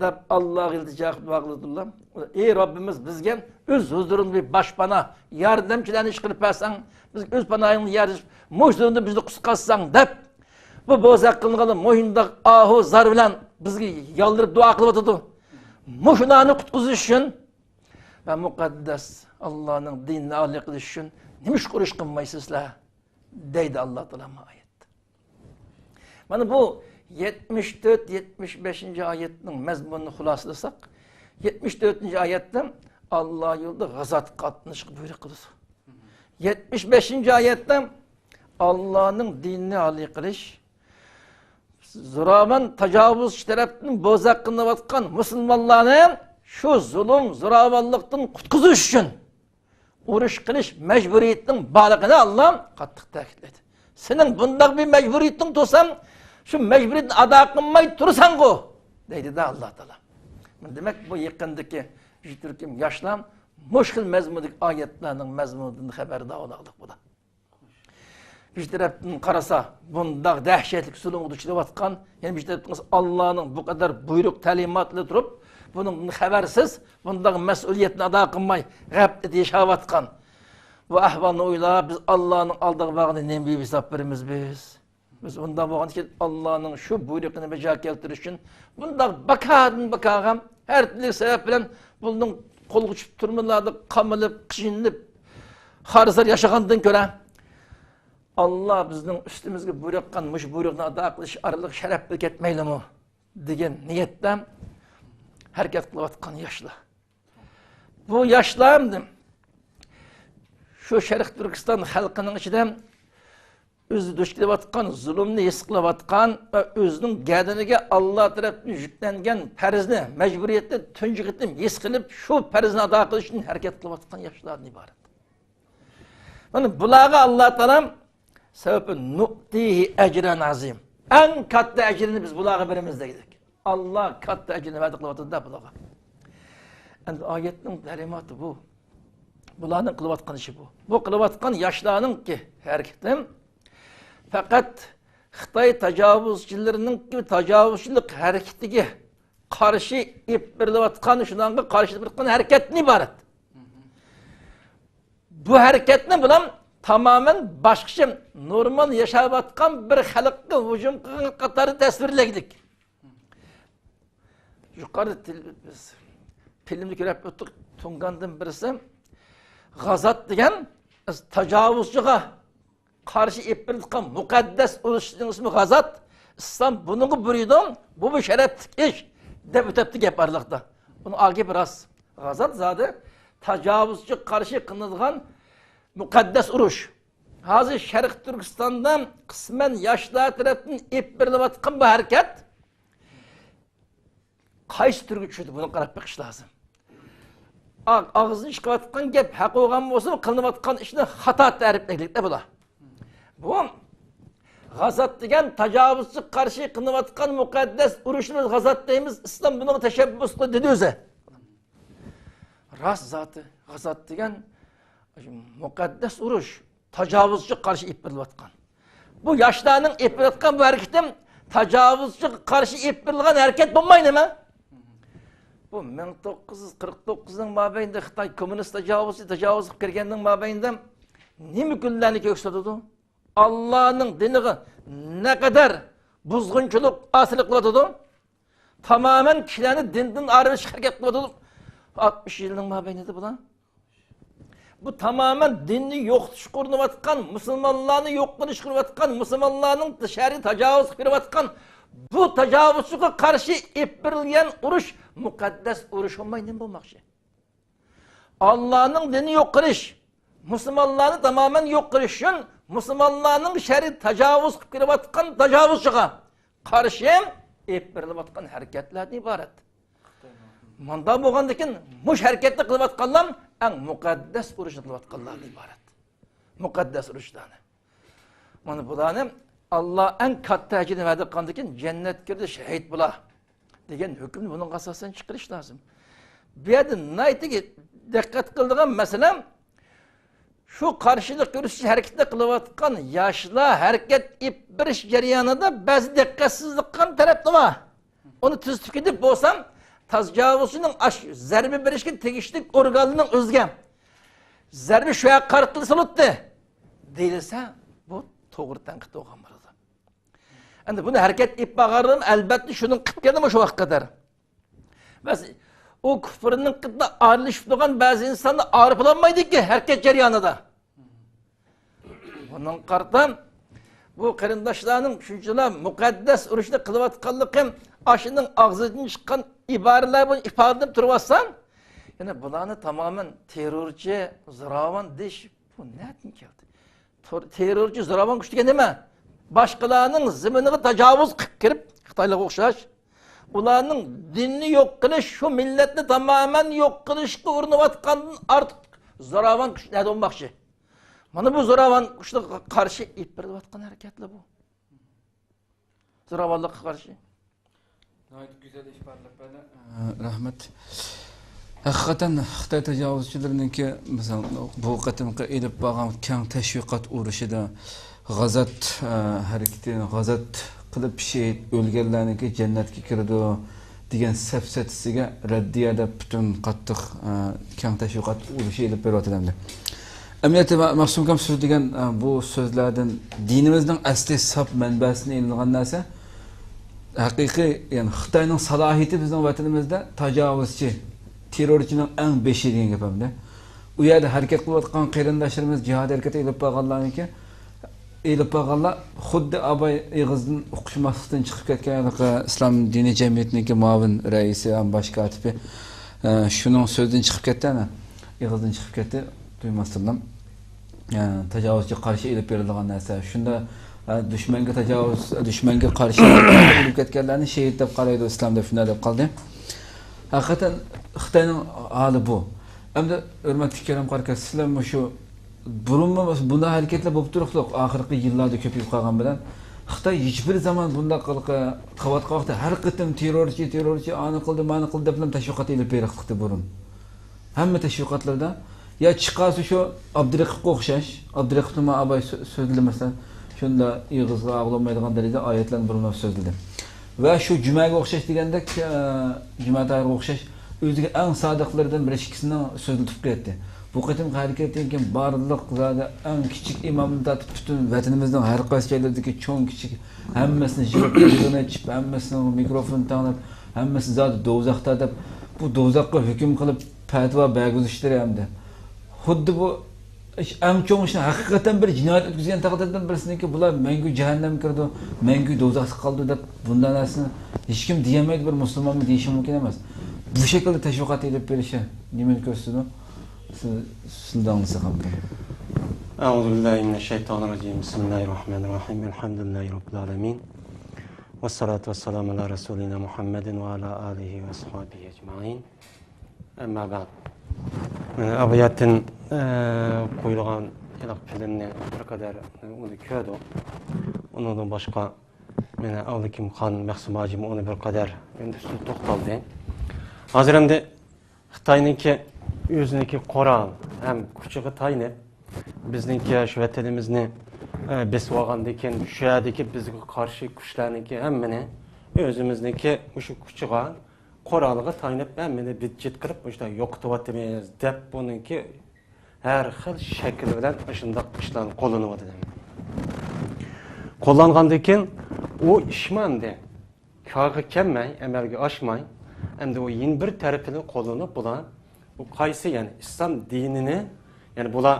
دەپ ئاللاغا ئىلتىجا قىلىپ دۇئا قىلىدۇلار. ئەي رەببىمىز، بىزگە ئۆز ھۇزۇرۇڭدىن بىر باشپانا، ياردەمچىلەرنى ئىشقىلىپ بەرسەڭ، بىزگە ئۆز پاناھىڭدا يەرلىشىپ، مۇشۇ زۇلۇمدىن بىزنى قۇتقۇزساڭ، دەپ، بۇ بوزەك قىلىنغان مۇشۇنداق ئاھۇ زار بىلەن بىزگە يالۋۇرۇپ دۇئا قىلىۋاتىدۇ. مۇشۇلارنى قۇتقۇزۇش ئۈچۈن ۋە مۇقەددەس ئاللانىڭ دىنىنى ئالىي قىلىش ئۈچۈن نېمىشقا ئۇرۇش قىلمايسىزلەر؟ دەيدۇ ئاللا تائالا بۇ ئايەتتە. مانا بۇ يەتمىش تۆت، يەتمىش بەشىنچى ئايەتنىڭ مەزمۇنىنى خۇلاسىلىساق، يەتمىش تۆتىنچى ئايەتتە ئاللا يولىدا غازاتقا قاتنىشىشقا بۇيرۇق قىلىدۇ. يەتمىش بەشىنچى ئايەتتە ئاللانىڭ دىنىنى ئالىي قىلىش، زوراۋان تاجاۋۇزچى تەرەپتىن بوزەك قىلىنىۋاتقان مۇسۇلمانلارنى شۇ زۇلۇم، زوراۋانلىقتىن قۇتقۇزۇش ئۈچۈن ئۇرۇش قىلىش مەجبۇرىيىتىنىڭ بارلىقىنى ئاللا قاتتىق تەكىتلىدى. سېنىڭ بۇنداق بىر مەجبۇرىيىتىڭ تۇرسا، شۇ مەجبۇرىيىتنى ئادا قىلماي تۇرساڭغۇ، دەيدۇ-دە ئاللا تائالا. دېمەك، بۇ يېقىندىكى بىر تۈركۈم ياشلار مۇشۇ خىل مەزمۇندىكى ئايەتلەرنىڭ مەزمۇنىدىن خەۋەردار بولغانلىق بۇلار. بىر تەرەپتىن قارىسا، بۇنداق دەھشەتلىك زۇلۇمغا دۇچ كېلىۋاتقان، يەنە بىر تەرەپتىن قارىسا، ئاللانىڭ بۇ قەدەر بۇيرۇق، تەلىماتلىرى تۇرۇپ، بۇنىڭدىن خەۋەرسىز، بۇنداق مەسئۇلىيەتنى ئادا قىلماي، غەپلەتتە ياشاۋاتقان. بۇ ئەھۋالنى ئويلاپ، بىز ئاللانىڭ ئالدىغا بارغاندا نېمە دەپ ھېساب بېرىمىز بىز؟ بىز ئۇنداق بولغاندىكىن، ئاللانىڭ شۇ بۇيرۇقىنى بەجا كەلتۈرۈش ئۈچۈن بۇنداق بىكاردىن بىكارغا ھەر تۈرلۈك سەۋەب بىلەن بۇنىڭ قولغا چۈشۈپ، تۈرمىلەردە قامىلىپ، قىينىلىپ، خار-زار ياشىغاندىن كۆرە، ئاللا بىزنىڭ ئۈستىمىزگە بۇيرۇققان مۇشۇ بۇيرۇقنى ئادا قىلىش ئارقىلىق شەرەپكە كەتمەيلىمۇ دېگەن نىيەتتە ھەرىكەت قىلىۋاتقان ياشلار. بۇ ياشلار شۇ شەرقىي تۈركىستان خەلقىنىڭ ئىچىدە ئۆزى دۇچ كېلىۋاتقان زۇلۇمنى ھېس قىلىۋاتقان ۋە ئۆزىنىڭ گەدىنىگە ئاللا تەرەپتىن يۈكلەنگەن پەرزنى، مەجبۇرىيەتنى تۇنجى قېتىم ھېس قىلىپ، شۇ پەرزنى ئادا قىلىش ئۈچۈن ھەرىكەت قىلىۋاتقان ياشلاردىن ئىبارەت. مانا بۇلارغا ئاللا تائالا سەۋەبى نۇئتىھى ئەجرەن ئەزىم. ئەڭ كاتتا ئەجرىنى بىز بۇلارغا بېرىمىز دېدى. ئاللا كاتتا ئەجرىنى ۋەدە قىلىۋاتىدۇ-دە بۇلارغا. ئەمدى ئايەتنىڭ تەلىماتى بۇ. بۇلارنىڭ قىلىۋاتقان ئىشى بۇ. بۇ قىلىۋاتقان ياشلارنىڭكى ھەرىكىتى پەقەت خىتاي تاجاۋۇزچىلىرىنىڭكى تاجاۋۇزچىلىق ھەرىكىتىگە قارشى ئېلىپ بېرىلىۋاتقان، شۇنىڭغا قارشى ئېلىپ بېرىلىۋاتقان ھەرىكەتتىن ئىبارەت. بۇ ھەرىكەتنى بۇلار تامامەن باشقىچە، نورمال ياشاۋاتقان بىر خەلققە ھۇجۇم قىلغان قاتارىدا تەسۋىرلەيدۇ. يۇقىرىدا تېل-، بىز فىلىمنى كۆرۈپ ئۆتتۇق. تۇڭگاندىن بىرسى غازات دېگەن تاجاۋۇزچىغا قارشى ئېلىپ بېرىلىدىغان مۇقەددەس ئۇرۇشنىڭ ئىسمى غازات. ئىسلام بۇنىڭغا بۇيرۇيدۇ. بۇ بىر شەرەپلىك ئىش، دەپ ئۆتەپتۇ گەپ ئارىلىقتا. بۇنىڭ ئاقىۋىتى راست. غازات زادى تاجاۋۇزچىغا قارشى قىلىنىدىغان مۇقەددەس ئۇرۇش. ھازىر شەرقىي تۈركىستاندا قىسمەن ياشلار تەرەپتىن ئېلىپ بېرىلىۋاتقان بۇ ھەرىكەت قايسى تۈرگە چۈشىدۇ؟ بۇنى قاراپ بېقىش لازىم. ئا-، ئاغزىدىن چىقىۋاتقان گەپ ھەق بولغان بولسىمۇ، قىلىنىۋاتقان ئىشنى خاتا تەرىپلەيدىلىكتە بۇلار. بۇ غازات دېگەن تاجاۋۇزچىغا قارشى قىلىنىۋاتقان مۇقەددەس ئۇرۇشنى بىز غازات دەيمىز، ئىسلام بۇنىڭغا تەشەببۇس قىلدى دېدى ئۆزى. راست زاتى، غازات دېگەن مۇقەددەس ئۇرۇش، تاجاۋۇزچىغا قارشى ئېلىپ بېرىلىۋاتقان. بۇ ياشلارنىڭ ئېلىپ بېرىۋاتقان بۇ ھەرىكىتى تاجاۋۇزچىغا قارشى ئېلىپ بېرىلغان ھەرىكەت بولماي نېمە؟ بۇ مىڭ توققۇز يۈز قىرىق توققۇزنىڭ مابەينىدە خىتاي كوممۇنىست تاجاۋۇزچى تاجاۋۇز قىلىپ كىرگەننىڭ مابەينىدە نېمە گۈللەرنى كۆكسىتىدۇ؟ ئاللانىڭ دىنىغا نەقەدەر بۇزغۇنچىلىق، ئاسىيلىق قىلىۋاتىدۇ؟ تامامەن كىشىلەرنى دىندىن ئايرىۋېتىشقا ھەرىكەت قىلىۋاتىدۇ. ئاتمىش يىلنىڭ مابەينىدە بۇلار. بۇ تامامەن دىننى يوقىتىشقا ئۇرۇنۇۋاتقان، مۇسۇلمانلارنى يوق قىلىشقا ئۇرۇنۇۋاتقان، مۇسۇلمانلارنىڭ شەرئىي تاجاۋۇز قىلىپ بېرىۋاتقان بۇ تاجاۋۇزچىغا قارشى ئېلىپ بېرىلگەن ئۇرۇش مۇقەددەس ئۇرۇش بولماي نېمە بولماقچى؟ ئاللانىڭ دىنىنى يوق قىلىش، مۇسۇلمانلارنى تامامەن يوق قىلىش ئۈچۈن مۇسۇلمانلارنىڭ شەرئىي تاجاۋۇز قىلىپ كېلىۋاتقان تاجاۋۇزچىغا قارشى ئېلىپ بېرىلىۋاتقان ھەرىكەتلەردىن ئىبارەت. مۇنداق بولغاندىكىن، مۇشۇ ھەرىكەتنى قىلىۋاتقانلار ئەڭ مۇقەددەس ئۇرۇشنى قىلىۋاتقانلاردىن ئىبارەت. مۇقەددەس ئۇرۇشلارنى. مانا بۇلارنى ئاللا ئەڭ كاتتا ئەجىرنى ۋەدە قىلغاندىكىن، جەننەتكە كىردى، شەھىت بۇلار، دېگەن ھۆكۈمنى بۇنىڭغا ئاساسەن چىقىرىش لازىم. بۇ يەردە ناھايىتى دىققەت قىلىدىغان مەسىلە، شۇ قارشىلىق كۆرسىتىش ھەرىكىتىنى قىلىۋاتقان ياشلار ھەرىكەت ئېلىپ بېرىش جەريانىدا بەزى دىققەتسىزلىك قىلغان تەرەپلەر بار. ئۇنى تۈزىتىپ كېتىپ بولسام، تاجاۋۇزچىنىڭ ئاش زەربە بېرىشكە تېگىشلىك ئورگانلىرىنىڭ ئۆزىگە زەربە شۇ يەرگە قارىتىلسا بولاتتى دېيىلسە، بۇ توغرا تەنقىد بولغان بولىدۇ. ئەمدى بۇنى ھەرىكەت ئېلىپ بارغانلىرىمۇ ئەلبەتتە شۇنىڭ قىلىپ كەلدىمۇ شۇ ۋاقىتقا قەدەر. بەس، ئۇ كۇفرنىڭ قىددا ئارىلىشىپ تۇرغان بەزى ئىنسانلار ئارىپ بولالمايدىكەن ھەرىكەت جەريانىدا. بۇنىڭغا قارىتا، بۇ قېرىنداشلارنىڭ شۇنچىلا مۇقەددەس ئۇرۇشنى قىلىۋاتقانلىقى، ئاشۇنىڭ ئاغزىدىن چىققان ئىبارىلەر بىلەن ئىپادىلىنىپ تۇرۇۋاتسا، يەنە بۇلارنى تامامەن تېررورچى، زوراۋان دېيىش، بۇ نەدىن كەلدى؟ تور-، تېررورچى، زوراۋان كۈچ دېگەن نېمە؟ باشقىلارنىڭ زېمىنىغا تاجاۋۇز قىلىپ كىرىپ، خىتايلارغا ئوخشاش، ئۇلارنىڭ دىنىنى يوق قىلىش، شۇ مىللەتنى تامامەن يوق قىلىشقا ئۇرۇنۇۋاتقاندىن ئارتۇق زوراۋان كۈچ نەدە بولماقچى؟ مانا بۇ زوراۋان كۈچلەرگە قارشى ئېلىپ بېرىلىۋاتقان ھەرىكەتلەر بۇ. زوراۋانلىققا قارشى. ناھايىتى گۈزەل ئىپادىلەپ بەردى. ئە، رەھمەت. ھەقىقەتەن خىتاي تاجاۋۇزچىلىرىنىڭكى، مىسال، بۇ قېتىمقى ئېلىپ بارغان كەڭ تەشۋىقات ئۇرۇشىدا غازات، ئە، ھەرىكىتى، غازات قىلىپ شېھىت ئۆلگەنلەرنىڭكى جەننەتكە كىرىدۇ دېگەن سەپسەتىسىگە رەددىيە دەپ پۈتۈن قاتتىق، ئە، كەڭ تەشۋىقات ئۇرۇشى ئېلىپ بېرىۋاتىدۇ ئەمدى. ئەمەلىيەتتە، مە-، مەخسۇم ئاكام سۆزلىگەن، ئە، بۇ سۆزلەردىن دىنىمىزنىڭ ئەسلى ساپ مەنبەسىدىن ئېلىنغان نەرسە، ھەقىقىي، يەنى خىتاينىڭ سالاھىيىتى بىزنىڭ ۋەتىنىمىزدە تاجاۋۇزچى، تېررورچىنىڭ ئەڭ بېشى دېگەن گەپ ئەمدى. ئۇ يەردە ھەرىكەت قىلىۋاتقان قېرىنداشلىرىمىز، جىھاد ھەرىكىتى ئېلىپ بارغانلارنىڭكى، ئېلىپ بارغانلار خۇددى ئاباي ئېغىزدىن ئۇقۇشماسلىقتىن چىقىپ كەتكەن ھېلىقى ئىسلام دىنىي جەمئىيىتىنىڭكى مۇئاۋىن رەئىسى ھەم باش كاتىپى، ئە، شۇنىڭ سۆزىدىن چىقىپ كەتتى، ئەنە. ئېغىزدىن چىقىپ كەتتى، دۇيماستىنلا. ئە، تاجاۋۇزچىغا قارشى ئېلىپ بېرىلىدىغان نەرسە. شۇنداق، ئە، دۈشمەنگە تاجاۋۇز، دۈشمەنگە قارشى ئېلىپ كەتكەنلەرنى شېھىت دەپ قارايدۇ ئىسلام دەپ، شۇنداق دەپ قالدى. ھەقىقەتەن خىتاينىڭ ھالى بۇ. ئەمدى ھۆرمەتلىك كېرەم قارىكەس، سىلەر مۇشۇ بۇرۇنمۇ بۇنداق ھەرىكەتلەر بولۇپ تۇرۇقلۇق، ئاخىرقى يىللاردا كۆپىيىپ قالغان بىلەن خىتاي ھېچبىر زامان بۇنداق قىلىقى قىلىۋاتقان ۋاقىتتا ھەر قېتىم تېررورچى، تېررورچى، ئانى قىلدى، مانى قىلدى دەپلا تەشۋىقات ئېلىپ بېرىقلىقتى بۇرۇن. ھەممە تەشۋىقاتلىرىدا يا چىقارسا شۇ ئابدۇرېقىپقا ئوخشاش، ئابدۇرېقىپنى مانا ئاباي سۆ-، سۆزلىدى مەسىلەن، شۇنداق ئېغىزغا ئاغلانمايدىغان دەرىجىدە ئايەتلەرنى بۇرۇنلاپ سۆزلىدى. ۋە شۇ جۈمەگە ئوخشاش دېگەندەك، ئە، جۈمە تاھىرغا ئوخشاش ئۆزىگە ئەڭ سادىقلىرىدىن بىر ئىككىسىنى سۆزلىتىپ قوياتتى. بۇ قېتىمقى ھەرىكەتتىن كېيىن بارلىق زادى ئەڭ كىچىك ئىمامدىن تارتىپ پۈتۈن ۋەتىنىمىزنىڭ ھەر قايسى جايلىرىدىكى چوڭ كىچىك ھەممىسىنى يىغىپ، يىغىن ئېچىپ، ھەممىسىنىڭ مىكروفونىنى تەڭلەپ، ھەممىسى زادى دوزاختا دەپ، بۇ دوزاخقا ھۆكۈم قىلىپ پەتىۋا بەرگۈزۈشلىرى ئەمدى. خۇددى بۇ ئىش، ئەڭ چوڭ ئىشنى ھەقىقەتەن بىر جىنايەت ئۆتكۈزگەن تەقدىردىن بىرسىنىڭكى بۇلار مەڭگۈ جەھەننەمگە كىرىدۇ، مەڭگۈ دوزاختا قالىدۇ دەپ بۇنداق نەرسىنى ھېچكىم دېيەلمەيدۇ، بىر مۇسۇلمانمۇ دېيىشى مۇمكىن ئەمەس. بۇ شەكىلدە تەشۋىقات ئېلىپ بېرىشى نېمىنى كۆرسىتىدۇ؟ سىز، سىزنى ئاڭلىساق ھەم. أعوذ بالله من الشيطان الرجيم. بسم الله الرحمن الرحيم. الحمد لله رب العالمين. والصلاة والسلام على رسولنا محمد وعلى آله وأصحابه أجمعين. ئەمما بەئد. مانا ئابايەتتىن، ئە، قويۇلغان ھېلىقى فىلىمنى بىر قەدەر ئۇنى كۆردۇق. ئۇنىڭدىن باشقا، مانا ئابلىكىم خان مەخسۇم ھاجىمۇ ئۇنى بىر قەدەر ئەمدى ئۈستىدە توختالدى. ھازىر ئەمدى خىتاينىڭكى ئۆزىنىڭكى قورال ھەم كۈچىگە تايىنىپ، بىزنىڭكى شۇ ۋەتىنىمىزنى، ئە، بېسىۋالغاندىن كېيىن، شۇ يەردىكى بىزگە قارشى كۈچلەرنىڭكى ھەممىنى ئۆزىمىزنىڭكى مۇشۇ كۈچىگە قورالىغا تايىنىپ، ھە، مېنى بىت-جىت قىلىپ، مۇشۇنداق يوقىتىۋاتىمىز دەپ، بۇنىڭكى ھەر خىل شەكىل بىلەن ئاشۇنداق ئىشلارنى قوللىنىۋاتىدۇ. قوللانغاندىن كېيىن ئۇ ئىشمۇ ئەمدى كارغا كەلمەي، ئەمەلگە ئاشماي، ئەمدى ئۇ يەنە بىر تەرىپىنى قوللىنىپ، بۇلار، بۇ قايسى، يەنى ئىسلام دىنىنى، يەنى بۇلار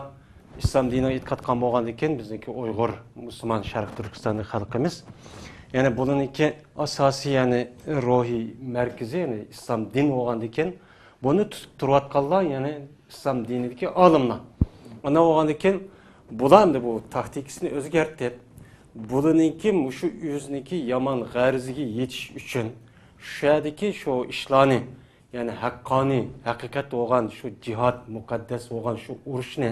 ئىسلام دىنىغا ئېتىقاد قىلغان بولغاندىن كېيىن، بىزنىڭكى ئۇيغۇر، مۇسۇلمان، شەرقىي تۈركىستاندىكى خەلقىمىز، يەنى بۇلارنىڭكى ئاساسىي، يەنى روھىي مەركىزى، يەنى ئىسلام دىن بولغاندىن كېيىن، بۇنى تۇتۇپ تۇرۇۋاتقانلار، يەنى ئىسلام دىنىدىكى ئالىملار. ئانداق بولغاندىن كېيىن، بۇلار ئەمدى بۇ تاكتىكىسىنى ئۆزگەرتىپ، بۇلىنىڭكى مۇشۇ ئۆزىنىڭكى يامان غەرىزىگە يېتىش ئۈچۈن، شۇ يەردىكى شۇ ئىشلارنى، يەنى ھەققانىي، ھەقىقەت بولغان شۇ جىھاد، مۇقەددەس بولغان شۇ ئۇرۇشنى،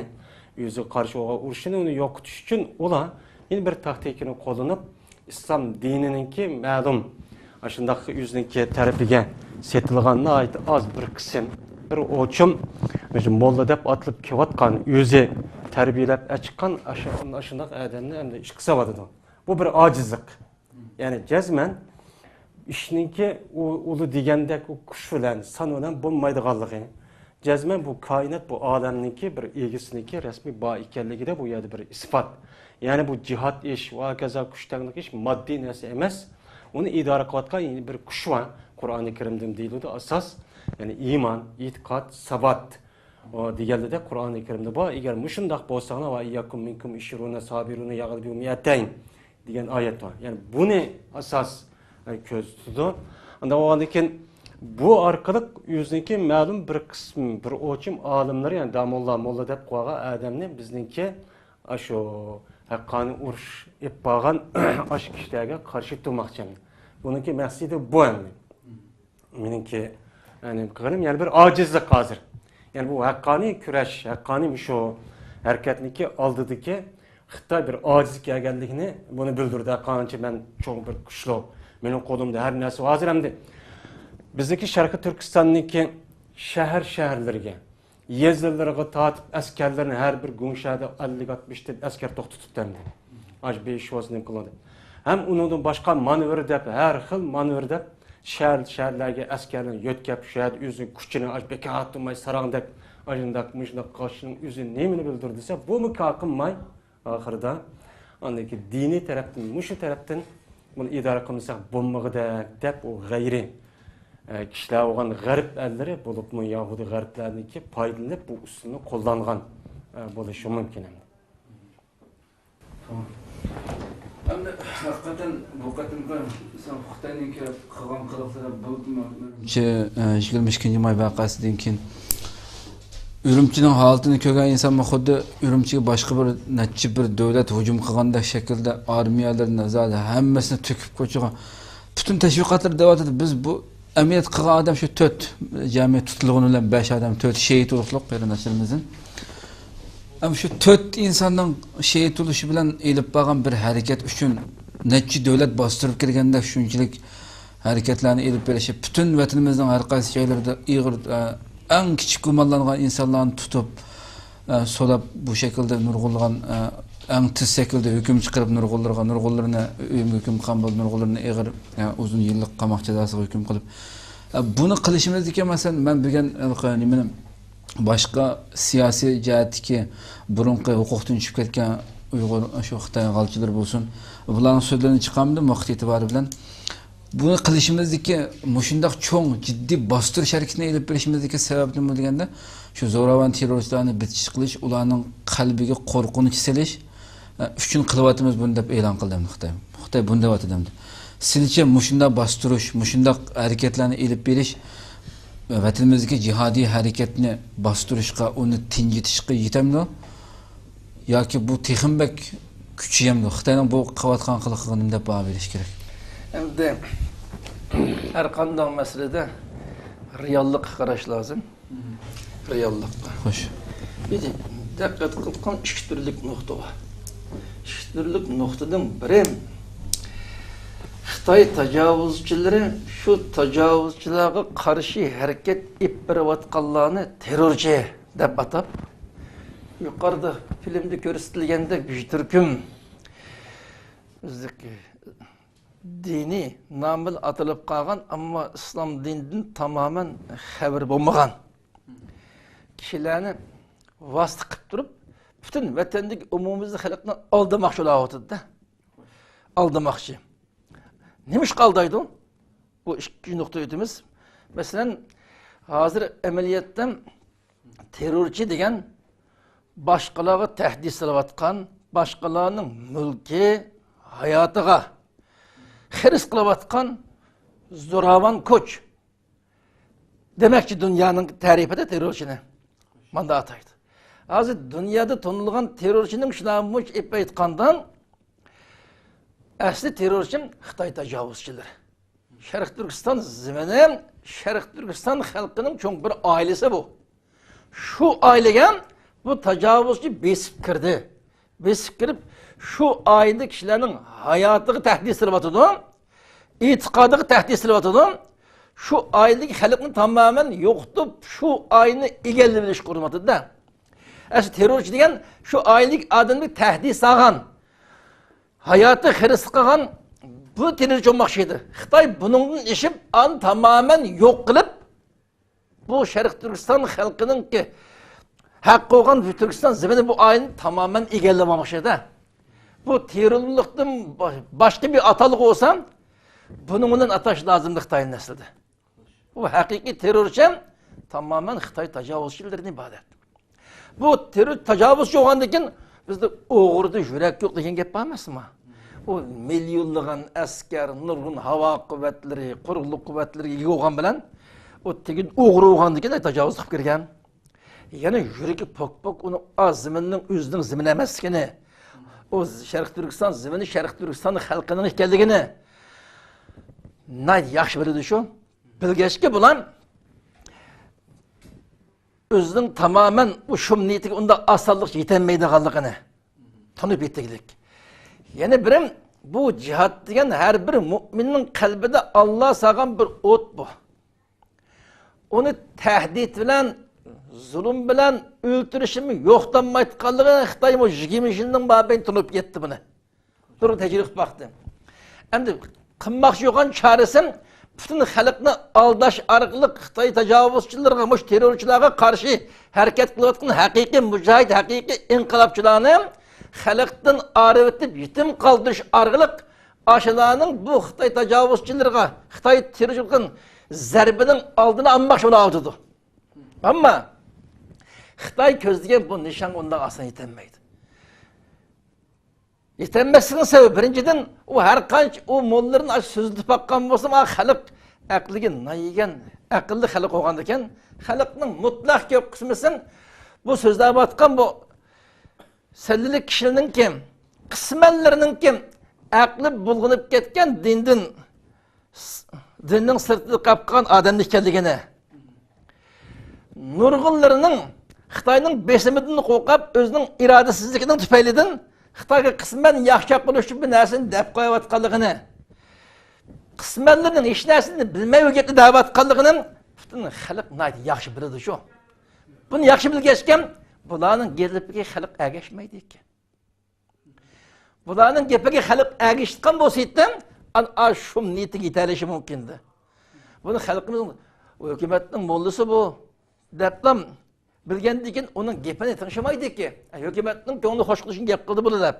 ئۆزىگە قارشى بولغان ئۇرۇشنى، ئۇنى يوقىتىش ئۈچۈن ئۇلار يەنە بىر تاكتىكىنى قوللىنىپ، ئىسلام دىنىنىڭكى مەلۇم ئاشۇنداق ئۆزىنىڭكى تەرىپىگە سېتىلغان ناھايىتى ئاز بىر قىسىم، بىر ئوچۇم، مۇشۇ موللا دەپ ئاتىلىپ كېلىۋاتقان، ئۆزى تەربىيەلەپ ئەچىققان ئاشۇ-، ئاشۇنداق ئادەمنى ئەمدى ئىشقا سالىۋاتىدۇ. بۇ بىر ئاجىزلىق. يەنى جەزمەن ئىشنىڭكى ئۇ-، ئۇلى دېگەندەك ئۇ كۈچ بىلەن، سان بىلەن بولمايدىغانلىقى، جەزمەن بۇ كائىنات، بۇ ئالەمنىڭكى بىر ئىگىسىنىڭكى رەسمىي بار ئىكەنلىكىدە بۇ يەردە بىر ئىسپات. يەنى بۇ جىھاد ئىش ۋە ھاكازا كۈچ تەڭلىك ئىش ماددىي نەرسە ئەمەس. ئۇنى ئىدارە قىلىۋاتقان يەنە بىر كۈچ بار. قۇرئانى كەرىمدىمۇ دېيىلىدۇ ئاساس. يەنى ئىمان، ئېتىقاد، سابات. ئۇ دېگەنلىدەك قۇرئانى كەرىمدە بار. ئەگەر مۇشۇنداق بولساڭلار، ۋە ئىن يەكۇن مىنكۇم ئىشرۇنە سابىرۇنە يەغلىبۇ مىئەتەين. دېگەن ئايەت بار. يەنى بۇنى ئاساس، ئە، كۆزىتىدۇ. ئانداق بولغاندىن كېيىن بۇ ئارقىلىق ئۆزىنىڭكى مەلۇم بىر قىسىم، بىر ئوچۇم ئالىملىرى، يەنى داموللا، موللا دەپ قويغان ئادەمنى بىزنىڭكى ئاشۇ ھەققانىي ئۇرۇش ئېلىپ بارغان ئاشۇ كىشىلەرگە قارشى تۇرماقچى. بۇنىڭكى مەقسىتى بۇ ئەمدى. مېنىڭكى، يەنى، قىلغىنىم يەنە بىر ئاجىزلىق ھازىر. يەنى بۇ ھەققانىي كۈرەش، ھەققانىي مۇشۇ ھەرىكەتنىڭكى ئالدىدىكى خىتاي بىر ئاجىز كەلگەنلىكىنى بۇنى بىلدۈردى. ھەققانىيچە مەن چوڭ بىر كۈچلۈك، مېنىڭ قولۇمدا ھەر نەرسە ھازىر ئەمدى. بىزنىڭكى شەرقىي تۈركىستاننىڭكى شەھەر، شەھەرلىرىگە، يېزىلىرىغا تارتىپ ئەسكەرلىرىنى ھەر بىر گۇڭشەدە ئەللىك ئاتمىش ئادەم ئەسكەر توختىتىپتۇ ئەمدى. ئاش بېيىش ۋازنىڭ قولىدا. ھەم ئۇنىڭدىن باشقا مانېۋىر دەپ، ھەر خىل مانېۋىر دەپ، شەھەر، شەھەرلەرگە ئەسكەرلەرنى يۆتكەپ، شۇ يەردە ئۆزىنىڭ كۈچىنى ئاش بېكەت تۇرماي ساراڭدەك، ئاشۇنداق، مۇشۇنداق قىلىشنىڭ ئۆزى نېمىنى بىلدۈرىدۇ دېسە، بۇمۇ كار قىلماي، ئاخىرىدا ئاندىن كېيىن دىنىي تەرەپتىن، مۇشۇ تەرەپتىن بۇنى ئىدارە قىلمىساق بولمىغۇدەك دەپ، ئۇ غەيرىي، ئە، كىشىلەر بولغان غەرب ئەللىرى، بولۇپمۇ يەھۇدىي غەربلەرنىڭكى پايدىلىنىپ، بۇ ئۇسۇلنى قوللانغان، ئە، بولۇشى مۇمكىن ئەمدى. ئەمدى ھەقىقەتەن بۇ قېتىمقى سەن خىتاينىڭكى قىلغان قىلىقلىرى بولدىمۇ؟ ئۈرۈمچى، ئە، يىگىرمە ئىككىنچى ماي ۋەقەسىدىن كېيىن ئۈرۈمچىنىڭ ھالىتىنى كۆرگەن ئىنسانمۇ خۇددى ئۈرۈمچىگە باشقا بىر نەچچە بىر دۆلەت ھۇجۇم قىلغاندەك شەكىلدە ئارمىيەلىرىنى زادى ھەممىسىنى تۆكۈپ كوچىغا پۈتۈن تەشۋىقاتلار دەۋاتىدۇ. بىز بۇ ئەمەلىيەت قىلغان ئادەم شۇ تۆت، جەمئىي تۇتۇلغىنى بىلەن بەش ئادەم، تۆت شېھىت ئۇرۇقلۇق قېرىنداشلىرىمىزدىن. ئەمما شۇ تۆت ئىنساننىڭ شېھىت بولۇشى بىلەن ئېلىپ بارغان بىر ھەرىكەت ئۈچۈن نەچچە دۆلەت باستۇرۇپ كىرگەندەك شۇنچىلىك ھەرىكەتلەرنى ئېلىپ بېرىشى، پۈتۈن ۋەتىنىمىزنىڭ ھەر قايسى جايلىرىدا ئېغىر، ئە، ئەڭ كىچىك گۇمانلانغان ئىنسانلارنى تۇتۇپ، ئە، سولاپ، بۇ شەكىلدە نۇرغۇنلىغان، ئە، ئەڭ تېز شەكىلدە ھۆكۈم چىقىرىپ، نۇرغۇنلىرىغا، نۇرغۇنلىرىنى ئۆلۈمگە ھۆكۈم قىلغان بولدى، نۇرغۇنلىرىنى ئېغىر، ئە، ئۇزۇن يىللىق قاماق جازاسىغا ھۆكۈم قىلىپ، ئە، بۇنى قىلىشىمىزدىكى، مەسىلەن، مەن بۈگۈن، ئە، نېمىنى، باشقا سىياسىي جەھەتتىكى بۇرۇنقى ھوقۇقتىن چۈشۈپ كەتكەن ئۇيغۇر، شۇ خىتاي غالچىلىرى بولسۇن، بۇلارنىڭ سۆزلىرىنى چىقارمىدىم ۋاقىت ئېتىبارى بىلەن. بۇنى قىلىشىمىزدىكى مۇشۇنداق چوڭ، جىددىي باستۇرۇش ھەرىكىتىنى ئېلىپ بېرىشىمىزدىكى سەۋەب نېمە دېگەندە، شۇ زوراۋان تېررورچىلارنى بىتىش قىلىش، ئۇلارنىڭ قەلبىگە قورقۇنچ سېلىش، ئە، ئۈچۈن قىلىۋاتىمىز بۇنى دەپ ئېلان قىلدى ئەمدى خىتاي. خىتاي بۇنى دەۋاتىدۇ ئەمدى. سىلچە مۇشۇنداق باستۇرۇش، مۇشۇنداق ھەرىكەتلەرنى ئېلىپ بېرىش ۋەتىنىمىزدىكى جىھادىي ھەرىكەتنى باستۇرۇشقا، ئۇنى تىنجىتىشقا يېتەمدۇ؟ ياكى بۇ تېخىمۇ بەك كۈچىيەمدۇ؟ خىتاينىڭ بۇ قىلىۋاتقان قىلىقىغا نېمە دەپ باھا بېرىش كېرەك؟ ئەمدى ھەر قانداق مەسىلىدە رېئاللىققا قاراش لازىم. رېئاللىققا. خوش. بىز دىققەت قىلغان ئىككى تۈرلۈك نۇقتا بار. ئىككى تۈرلۈك نۇقتىدىن بىرى، خىتاي تاجاۋۇزچىلىرى شۇ تاجاۋۇزچىلارغا قارشى ھەرىكەت ئېلىپ بېرىۋاتقانلارنى تېررورچى دەپ ئاتاپ، يۇقىرىدا فىلىمدە كۆرسىتىلگەندەك بىر تۈركۈم بىزدىكى دىنىي نامى بىلەن ئاتىلىپ قالغان، ئەمما ئىسلام دىنىدىن تامامەن خەۋىرى بولمىغان كىشىلەرنى ۋاسىتە قىلىپ تۇرۇپ، پۈتۈن ۋەتەندىكى ئومۇميۈزلۈك خەلقنى ئالدىماقچى بولۇۋاتىدۇ-دە. ئالدىماقچى. نېمە ئىشقا ئالدايدۇ؟ بۇ ئىككى نۇقتا ئۆتىمىز. مەسىلەن، ھازىر ئەمەلىيەتتە تېررورچى دېگەن باشقىلارغا تەھدىت سېلىۋاتقان، باشقىلارنىڭ مۈلكى، ھاياتىغا خىرىس قىلىۋاتقان زوراۋان كوچ دېمەكچى دۇنيانىڭ تەرىپىدە تېررورچىنى. ماندا ئاتايدۇ. ھازىر دۇنيادا تونۇلغان تېررورچىنىڭ شۇنامۇش ئېلىپ ئېيتقاندا، ئەسلى تېررورچى خىتاي تاجاۋۇزچىلىرى. شەرقىي تۈركىستان زېمىنى، شەرقىي تۈركىستان خەلقىنىڭ چوڭ بىر ئائىلىسى بۇ. شۇ ئائىلىگە بۇ تاجاۋۇزچى بېسىپ كىردى. بېسىپ كىرىپ، شۇ ئائىلىدىكى كىشىلەرنىڭ ھاياتىغا تەھدىت سېلىۋاتىدۇ، ئېتىقادىغا تەھدىت سېلىۋاتىدۇ. شۇ ئائىلىدىكى خەلقنى تامامەن يوقىتىپ، شۇ ئائىلىنى ئىگىلىۋېلىشقا ئۇرۇنۇۋاتىدۇ-دە. ئەسلى تېررورچى دېگەن شۇ ئائىلىدىكى ئادەمگە تەھدىت سالغان، ھاياتى خىرىس قىلغان بۇ تېررورچى بولماقچى ئىدى. خىتاي بۇنىڭدىن ئېشىپ، ئانى تامامەن يوق قىلىپ، بۇ شەرقىي تۈركىستان خەلقىنىڭكى ھەققى بولغان بۇ تۈركىستان زېمىنى، بۇ ئائىلىنى تامامەن ئىگىلىۋالماقچى ئىدى. بۇ تېررورلۇقتىن با-، باشقا بىر ئاتالغۇ بولسا، بۇنىڭ بىلەن ئاتاش لازىمدى خىتاينى ئەسلىدە. بۇ ھەقىقىي تېررورچى تامامەن خىتاي تاجاۋۇزچىلىرىدىن ئىبارەت. بۇ تېررور تاجاۋۇزچى بولغاندىن كېيىن بىزدە ئوغرىدا يۈرەك يوق دېگەن گەپ بار ئەمەسمۇ؟ ئۇ مىليونلىغان ئەسكەر، نۇرغۇن ھاۋا قۇۋۋەتلىرى، قۇرۇقلۇق قۇۋۋەتلىرىگە ئىگە بولغان بىلەن، ئۇ تېگىن ئوغرى بولغاندىن كېيىن تاجاۋۇز قىلىپ كىرگەن. يەنە يۈرىكى پوك-پوك ئۇنىڭ ئا زېمىننىڭ ئۆزىنىڭ زېمىنى ئەمەسلىكىنى، ئۇ شەرقىي تۈركىستان زېمىنى شەرقىي تۈركىستان خەلقىنىڭ ئىكەنلىكىنى ناھايىتى ياخشى بىلىدۇ شۇ. بىلگەچكە بۇلار ئۆزىنىڭ تامامەن ئۇ شۇم نىيىتىگە ئۇنداق ئاسانلىقچە يېتەلمەيدىغانلىقىنى تونۇپ يېتىگلىك. يەنە بىرى، بۇ جىھاد دېگەن ھەر بىر مۇئمىننىڭ قەلبىدە ئاللا سالغان بىر ئوت بۇ. ئۇنى تەھدىت بىلەن، زۇلۇم بىلەن ئۆلتۈرۈشىمۇ يوقىتالمايدىغانلىقىنى خىتاي مۇ يىگىرمە يىلنىڭ مابەينى تونۇپ يەتتى بۇنى. نۇرغۇن تەجرىبە قىلىپ باقتى. ئەمدى قىلماقچى بولغان چارىسى پۈتۈن خەلقنى ئالداش ئارقىلىق خىتاي تاجاۋۇزچىلىرىغا، مۇشۇ تېررورچىلارغا قارشى ھەرىكەت قىلىۋاتقان ھەقىقىي مۇجاھىد، ھەقىقىي ئىنقىلابچىلارنى خەلقتىن ئايرىۋېتىپ يېتىم قالدۇرۇش ئارقىلىق ئاشۇلارنىڭ بۇ خىتاي تاجاۋۇزچىلىرىغا، خىتاي تېررورچىلىقىنىڭ زەربىنىڭ ئالدىنى ئالماقچى بولاۋاتىدۇ. ئەمما خىتاي كۆزلىگەن بۇ نىشانغا ئۇنداق ئاسان يېتەلمەيدۇ. يېتەلمەسلىكنىڭ سەۋەبى، بىرىنچىدىن، ئۇ ھەر قانچە ئۇ موللىلىرىنى ئاشۇ سۆزلىتىپ باققان بولسىمۇ، ئا، خەلق ئەقلىگە نايىگەن، ئەقىللىق خەلق بولغاندىكەن، خەلقنىڭ مۇتلەق كۆپ قىسمىسى بۇ سۆزلەۋاتقان بۇ سەللىلىك كىشىلەرنىڭكى، قىسمەنلىرىنىڭكى ئەقلى بۇلغىنىپ كەتكەن دىندىن، دىننىڭ سىرتىدا قاپقان ئادەم ئىكەنلىكىنى، نۇرغۇنلىرىنىڭ خىتاينىڭ بېسىمىدىن قورقۇپ، ئۆزىنىڭ ئىرادىسىزلىكىنىڭ تۈپەيلىدىن خىتايغا قىسمەن ياخشىلىق قىلىش ئۈچۈن بىر نەرسىنى دەپ قويۇۋاتقانلىقىنى، قىسمەنلىرىنىڭ ھېچ نەرسىنى بىلمەي بۇ گەپنى دەۋاتقانلىقىنى پۈتۈن خەلق ناھايىتى ياخشى بىلىدۇ شۇ. بۇنى ياخشى بىلگەچكە، بۇلارنىڭ گېپىگە خەلق ئەگەشمەيدىكەن. بۇلارنىڭ گېپىگە خەلق ئەگىشىدىغان بولسا ئىدى، ئان-، ئا، شۇم نىيىتىگە يېتەلىشى مۇمكىن ئىدى. بۇنى خەلقىمىز، ھۆكۈمەتنىڭ موللىسى بۇ، دەپلا بىلگەندىن كېيىن ئۇنىڭ گېپىنى تىڭشىمايدىكەن. ھۆكۈمەتنىڭ كۆڭلى خوش قىلىشىنى گەپ قىلدى بۇلار دەپ.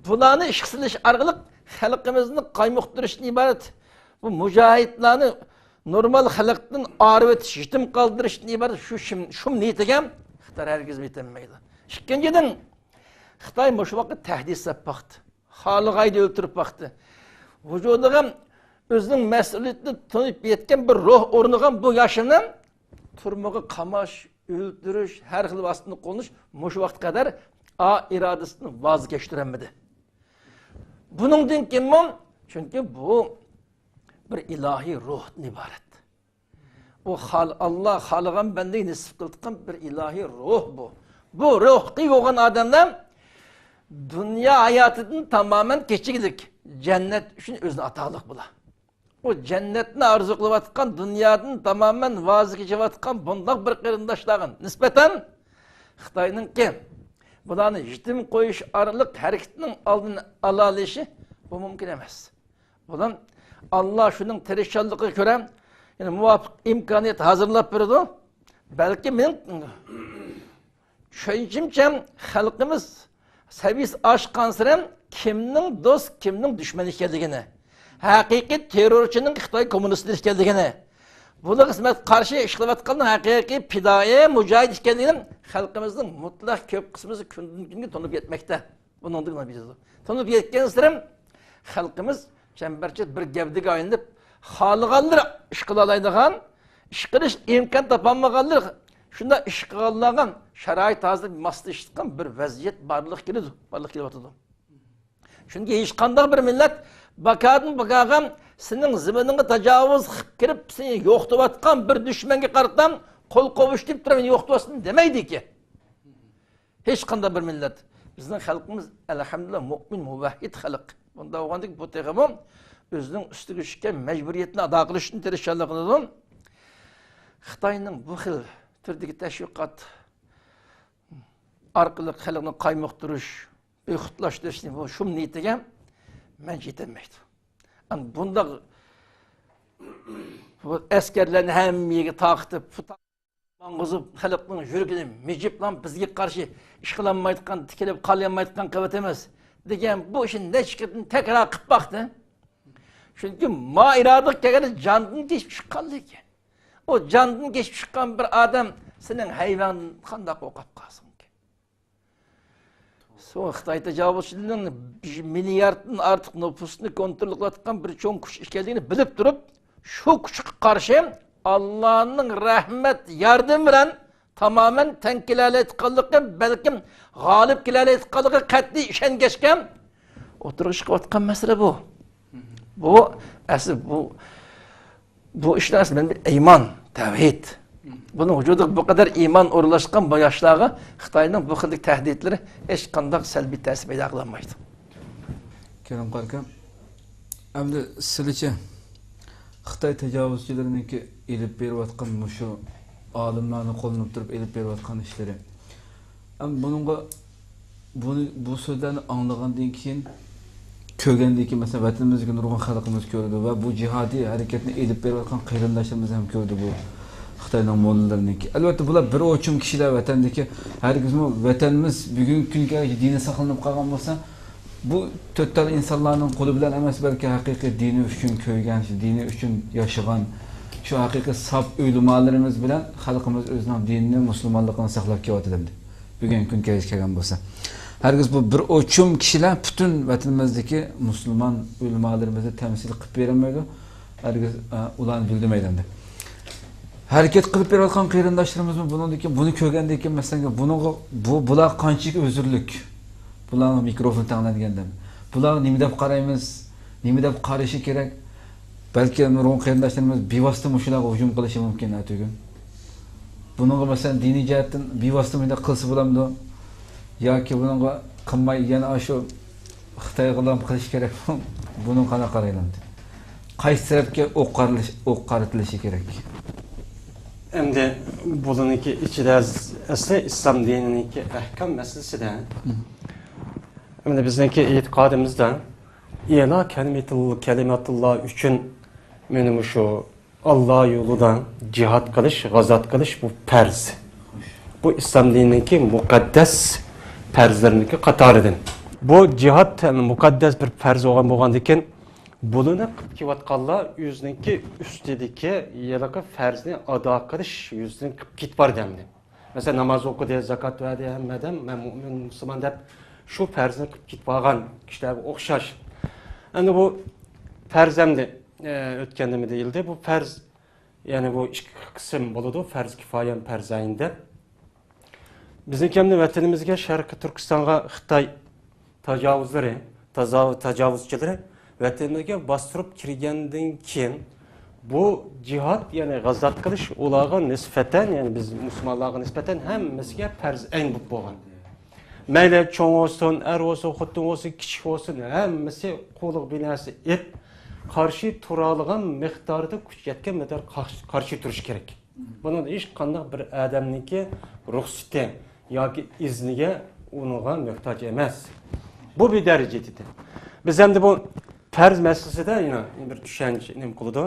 بۇلارنى ئىشقا سېلىش ئارقىلىق خەلقىمىزنى قايمۇقتۇرۇشتىن ئىبارەت، بۇ مۇجاھىدلارنى نورمال خەلقتىن ئايرىۋېتىش، يېتىم قالدۇرۇشتىن ئىبارەت شۇ شۇم، شۇم نىيىتىگە خىتاي ھەرگىزمۇ يېتەلمەيدۇ. ئىككىنچىدىن، خىتاي مۇشۇ ۋاقىت تەھدىت سېلىپ باقتى. خالىغايدا ئۆلتۈرۈپ باقتى. ۋۇجۇدىغا ئۆزىنىڭ مەسئۇلىيىتىنى تونۇپ يەتكەن بىر روھ ئورنىغان بۇ ياشنى تۈرمىگە قاماش، ئۆلتۈرۈش، ھەر خىل ۋاسىتىنى قوللىنىش مۇشۇ ۋاقىتقا قەدەر ئا ئىرادىسىدىن ۋاز كەچتۈرەلمىدى. بۇنىڭدىن كېيىنمۇ، چۈنكى بۇ بىر ئىلاھىي روھتىن ئىبارەت. ئۇ خال-، ئاللا خالىغان بەندىگە نېسىپ قىلىدىغان بىر ئىلاھىي روھ بۇ. بۇ روھقا ئىگە بولغان ئادەملەر دۇنيا ھاياتىدىن تامامەن كېچىگلىك، جەننەت ئۈچۈن ئۆزىنى ئاتاغلىق بولار. ئۇ جەننەتنى ئارزۇ قىلىۋاتقان، دۇنيادىن تامامەن ۋاز كېچىۋاتقان بۇنداق بىر قېرىنداشلارغا نىسبەتەن خىتاينىڭكى بۇلارنى يېتىم قويۇش ئارقىلىق ھەرىكىتىنىڭ ئالدىنى ئالالىشى بۇ مۇمكىن ئەمەس. بولۇپ، ئاللا شۇنىڭ تىرىشچانلىقىغا كۆرە، يەنى مۇۋاپىق ئىمكانىيەت ھازىرلاپ بېرىدۇ. بەلكى مېنىڭ چۈشەنچەمچە، خەلقىمىز سەۋىيەسى ئاشقانسېرى كىمنىڭ دوست، كىمنىڭ دۈشمەن ئىكەنلىكىنى، ھەقىقىي تېررورچىنىڭ خىتاي كوممۇنىستلىرى ئىكەنلىكىنى، بۇلارغا خىزمەت قارشى ئىش قىلىۋاتقاننىڭ ھەقىقىي پىدائىي، مۇجاھىد ئىكەنلىكىنى خەلقىمىزنىڭ مۇتلەق كۆپ قىسمىمىز كۈندىن كۈنگە تونۇپ يەتمەكتە. بۇنىڭدىن نېمە بىلىدۇ؟ تونۇپ يەتكەنسېرى خەلقىمىز چەمبەرچاس بىر گەۋدىگە ئايلىنىپ، خالىغانلىرى ئىش قىلالايدىغان، ئىش قىلىش ئىمكان تاپالمىغانلىرى شۇنداق ئىش قىلغانلارغا شارائىت ھازىر ماسلىشىدىغان بىر ۋەزىيەت بارلىققا كېلىدۇ، بارلىققا كېلىۋاتىدۇ. چۈنكى ھېچقانداق بىر مىللەت باكادىن باكاغا سېنىڭ زېمىنىڭغا تاجاۋۇز قىلىپ كىرىپ، سېنى يوقىتىۋاتقان بىر دۈشمەنگە قارىتا قول قوۋۇشتۇرۇپ تۇرۇپ، مېنى يوقىتىۋاتسۇن دېمەيدىكەن. ھېچقانداق بىر مىللەت. بىزنىڭ خەلقىمىز، ئەلھەمدۇلىللا، مۇئمىن، مۇۋەھھىد خەلق. بۇنداق بولغاندىكىن، بۇ تېخىمۇ ئۆزىنىڭ ئۈستىگە چۈشكەن مەجبۇرىيەتنى ئادا قىلىشتىن تىرىشچانلىق قىلىدۇ. خىتاينىڭ بۇ خىل تۈردىكى تەشۋىقات ئارقىلىق خەلقنى قايمۇقتۇرۇش، بىخۇدلاشتۇرۇشنى، بۇ شۇم نىيىتىگە مەن يېتەلمەيدۇ. ئەنە بۇنداق بۇ ئەسكەرلەرنى ھەممە يەرگە تارقىتىپ، ماڭغۇزۇپ، خەلقنىڭ يۈرىكىنى مىجىپلا بىزگە قارشى ئىش قىلالمايدىغان، تىكىلىپ قالالمايدىغان قىلىۋاتىمىز دېگەن بۇ ئىشنى نەچچە قېتىم تەكرار قىلىپ باقتى. چۈنكى ما ئىرادىغا كەلگەندە جاندىن كېچىپ چىققانلىكى. ئۇ جاندىن كېچىپ چىققان بىر ئادەم سېنىڭ ھەيۋەڭدىن قانداق قورقۇپ قالسۇنكى؟ سوڭ خىتاي تاجاۋۇزچىلىرىنىڭ بىر مىلياردتىن ئارتۇق نوپۇسنى كونترول قىلىۋاتقان بىر چوڭ كۈچ ئىكەنلىكىنى بىلىپ تۇرۇپ، شۇ كۈچكە قارشى ئاللانىڭ رەھمەت ياردىمى بىلەن تامامەن تەڭ كېلەلەيدىغانلىقى، بەلكىم غالىب كېلەلەيدىغانلىقىغا قەتئىي ئىشەنگەچكە ئوتتۇرىغا چىقىۋاتقان مەسىلە بۇ. بۇ ئەسلى بۇ بۇ ئىشنىڭ ئەسلى مەنبەسى ئىمان، تەۋھىد. بۇنىڭ ۋۇجۇدىغا بۇ قەدەر ئىمان ئورۇنلاشقان بۇ ياشلارغا خىتاينىڭ بۇ خىلدىكى تەھدىتلىرى ھېچقانداق سەلبىي تەسىر پەيدا قىلالمايدۇ. كېرەم قارىكام، ئەمدى سىلىچە خىتاي تاجاۋۇزچىلىرىنىڭكى ئېلىپ بېرىۋاتقان مۇشۇ ئالىملارنى قوللىنىپ تۇرۇپ ئېلىپ بېرىۋاتقان ئىشلىرى. ئەمما بۇنىڭغا، بۇنى، بۇ سۆزلەرنى ئاڭلىغاندىن كېيىن، كۆرگەندىن كېيىن، مەسىلەن، ۋەتىنىمىزدىكى نۇرغۇن خەلقىمىز كۆردى ۋە بۇ جىھادىي ھەرىكەتنى ئېلىپ بېرىۋاتقان قېرىنداشلىرىمىز ھەم كۆردى بۇ خىتاينىڭ موللىلىرىنىڭكى. ئەلۋەتتە، بۇلار بىر ئوچۇم كىشىلەر ۋەتەندىكى، ھەرگىزمۇ ۋەتەنىمىز بۈگۈنكى كۈنگە دىنى ساقلىنىپ قالغان بولسا، بۇ تۆت تال ئىنسانلارنىڭ قولى بىلەن ئەمەس، بەلكى ھەقىقىي دىنى ئۈچۈن كۆيگەن، دىنى ئۈچۈن ياشىغان، شۇ ھەقىقىي ساپ ئۆلىمالىرىمىز بىلەن خەلقىمىز ئۆزىنىڭ دىنىنى، مۇسۇلمانلىقىنى ساقلاپ كېلىۋاتىدۇ ئەمدى. بۈگۈنكى كۈنگە كەلگەن بولسا، ھەرگىز بۇ بىر ئوچۇم كىشىلەر پۈتۈن ۋەتىنىمىزدىكى مۇسۇلمان ئۆلىمالىرىمىزنى تەمسىل قىلىپ بېرەلمەيدۇ. ھەرگىز، ئە، ئۇلارنى بىلدۈرمەيدۇ ئەمدى. ھەرىكەت قىلىپ بېرىۋاتقان قېرىنداشلىرىمىزمۇ بۇنىڭدىن كېيىن، بۇنى كۆرگەندىن كېيىن، مەسىلەن، بۇنىڭغا، بۇ، بۇلار قانچىلىك ئۆزۈرلۈك، بۇلارنىڭ مىكروفون تەڭلەنگەندە، بۇلارغا نېمە دەپ قارايمىز، نېمە دەپ قارىشى كېرەك؟ بەلكى نۇرغۇن قېرىنداشلىرىمىز بىۋاسىتە مۇشۇلارغا ھۇجۇم قىلىشى مۇمكىن ئەتىگۈن. بۇنىڭغا، مەسىلەن، دىنىي جەھەتتىن بىۋاسىتە مۇنداق قىلسا بولامدۇ؟ ياكى بۇنىڭغا قىلماي، يەنە ئاشۇ خىتايغىلا قىلىش كېرەكمۇ؟ بۇنىڭغا قانداق قارايلامدۇ؟ قايسى تەرەپكە ئوق قارىلىش-، ئوق قارىتىلىشى كېرەك؟ ئەمدى بۇلارنىڭكى ئىچىدە ئەسلى ئىسلام دىنىنىڭكى ئەھكام مەسىلىسىدە. مم. ئەمدى بىزنىڭكى ئېتىقادىمىزدا، ئىلا كەلىمەتۇل-، كەلىمەتۇللا ئۈچۈن مانا مۇشۇ ئاللا يولىدا جىھاد قىلىش، غازات قىلىش، بۇ پەرز. بۇ ئىسلام دىنىنىڭكى مۇقەددەس پەرزلىرىنىڭكى قاتارىدىن. بۇ جىھاد مۇقەددەس بىر پەرز بولغان، بولغاندىكىن، بۇلىنى قىلىپ كېلىۋاتقانلار ئۆزىنىڭكى ئۈستىدىكى ھېلىقى پەرزنى ئادا قىلىش يۈزىسىدىن قىلىپ كېتىپ باردى ئەمدى. مەسىلەن، ناماز ئوقۇدى، زاكات بەردى، ھەممە ئادەم، مەن مۇئمىن، مۇسۇلمان دەپ شۇ پەرزنى قىلىپ كېتىپ قالغان كىشىلەرگە ئوخشاش. ئەمدى بۇ پەرز ئەمدى، ئە، ئۆتكەندە نېمە دېيىلدى؟ بۇ پەرز، يەنى بۇ ئىككى قىسىم بولىدۇ، پەرز كىفايە ھەم پەرز ئەين دەپ. بىزنىڭكى ئەمدى ۋەتىنىمىزگە، شەرقىي تۈركىستانغا خىتاي تاجاۋۇزلىرى، تازا-، تاجاۋۇزچىلىرى ۋەتىنىمىزگە باستۇرۇپ كىرگەندىن كېيىن، بۇ جىھاد، يەنى غازات قىلىش ئۇلارغا نىسبەتەن، يەنى بىز مۇسۇلمانلارغا نىسبەتەن ھەممىسىگە پەرز ئەين بولۇپ بولغان. مەيلى چوڭ بولسۇن، ئەر بولسۇن، خوتۇن بولسۇن، كىچىك بولسۇن، ھەممىسى قولىغا بىناسى ئېلىپ، قارشى تۇرالىغان مىقداردا كۈچ يەتكەن مىقدار قارشى، قارشى تۇرۇش كېرەك. بۇنىڭدا ھېچقانداق بىر ئادەمنىڭكى رۇخسىتى ياكى ئىزنىگە ئۇنىڭغا موھتاج ئەمەس. بۇ بىر دەرىجە دېدى. بىز ئەمدى بۇ پەرز مەسىلىسىدە يەنە بىر چۈشەنچە نېمە قىلىدۇ.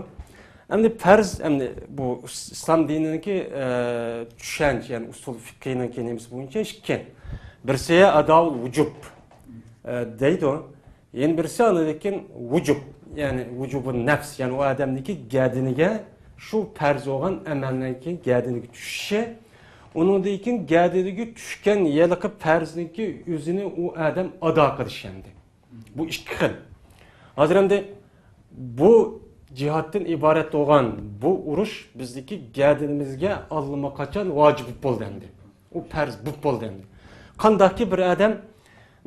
ئەمدى پەرز، ئەمدى بۇ ئىس-، ئىسلام دىنىنىڭكى، ئە، چۈشەنچە، يەنى ئۇسۇل فىقھىنىڭكى نېمىسى بويىچە ئىككى. بىرسى ئاداۋۇل ۋۇجۇب، ئە، دەيدۇ. يەنە بىرسى ئاندىن كېيىن ۋۇجۇب، يەنى ۋۇجۇبۇن نەفس، يەنى ئۇ ئادەمنىڭكى گەدىنىگە شۇ پەرز بولغان ئەمەلنىڭكى گەدىنىگە چۈشۈشى، ئۇنىڭدىن كېيىن گەدىنىگە چۈشكەن ھېلىقى پەرزنىڭكى ئۆزىنى ئۇ ئادەم ئادا قىلىشى ئەمدى. بۇ ئىككى خىل. ھازىر ئەمدى بۇ جىھادتىن ئىبارەت بولغان بۇ ئۇرۇش بىزدىكى گەدىنىمىزگە ئاللىماقاچان ۋاجىپ بولۇپ بولدى ئەمدى. ئۇ پەرز بولۇپ بولدى ئەمدى. قانداقكى بىر ئادەم،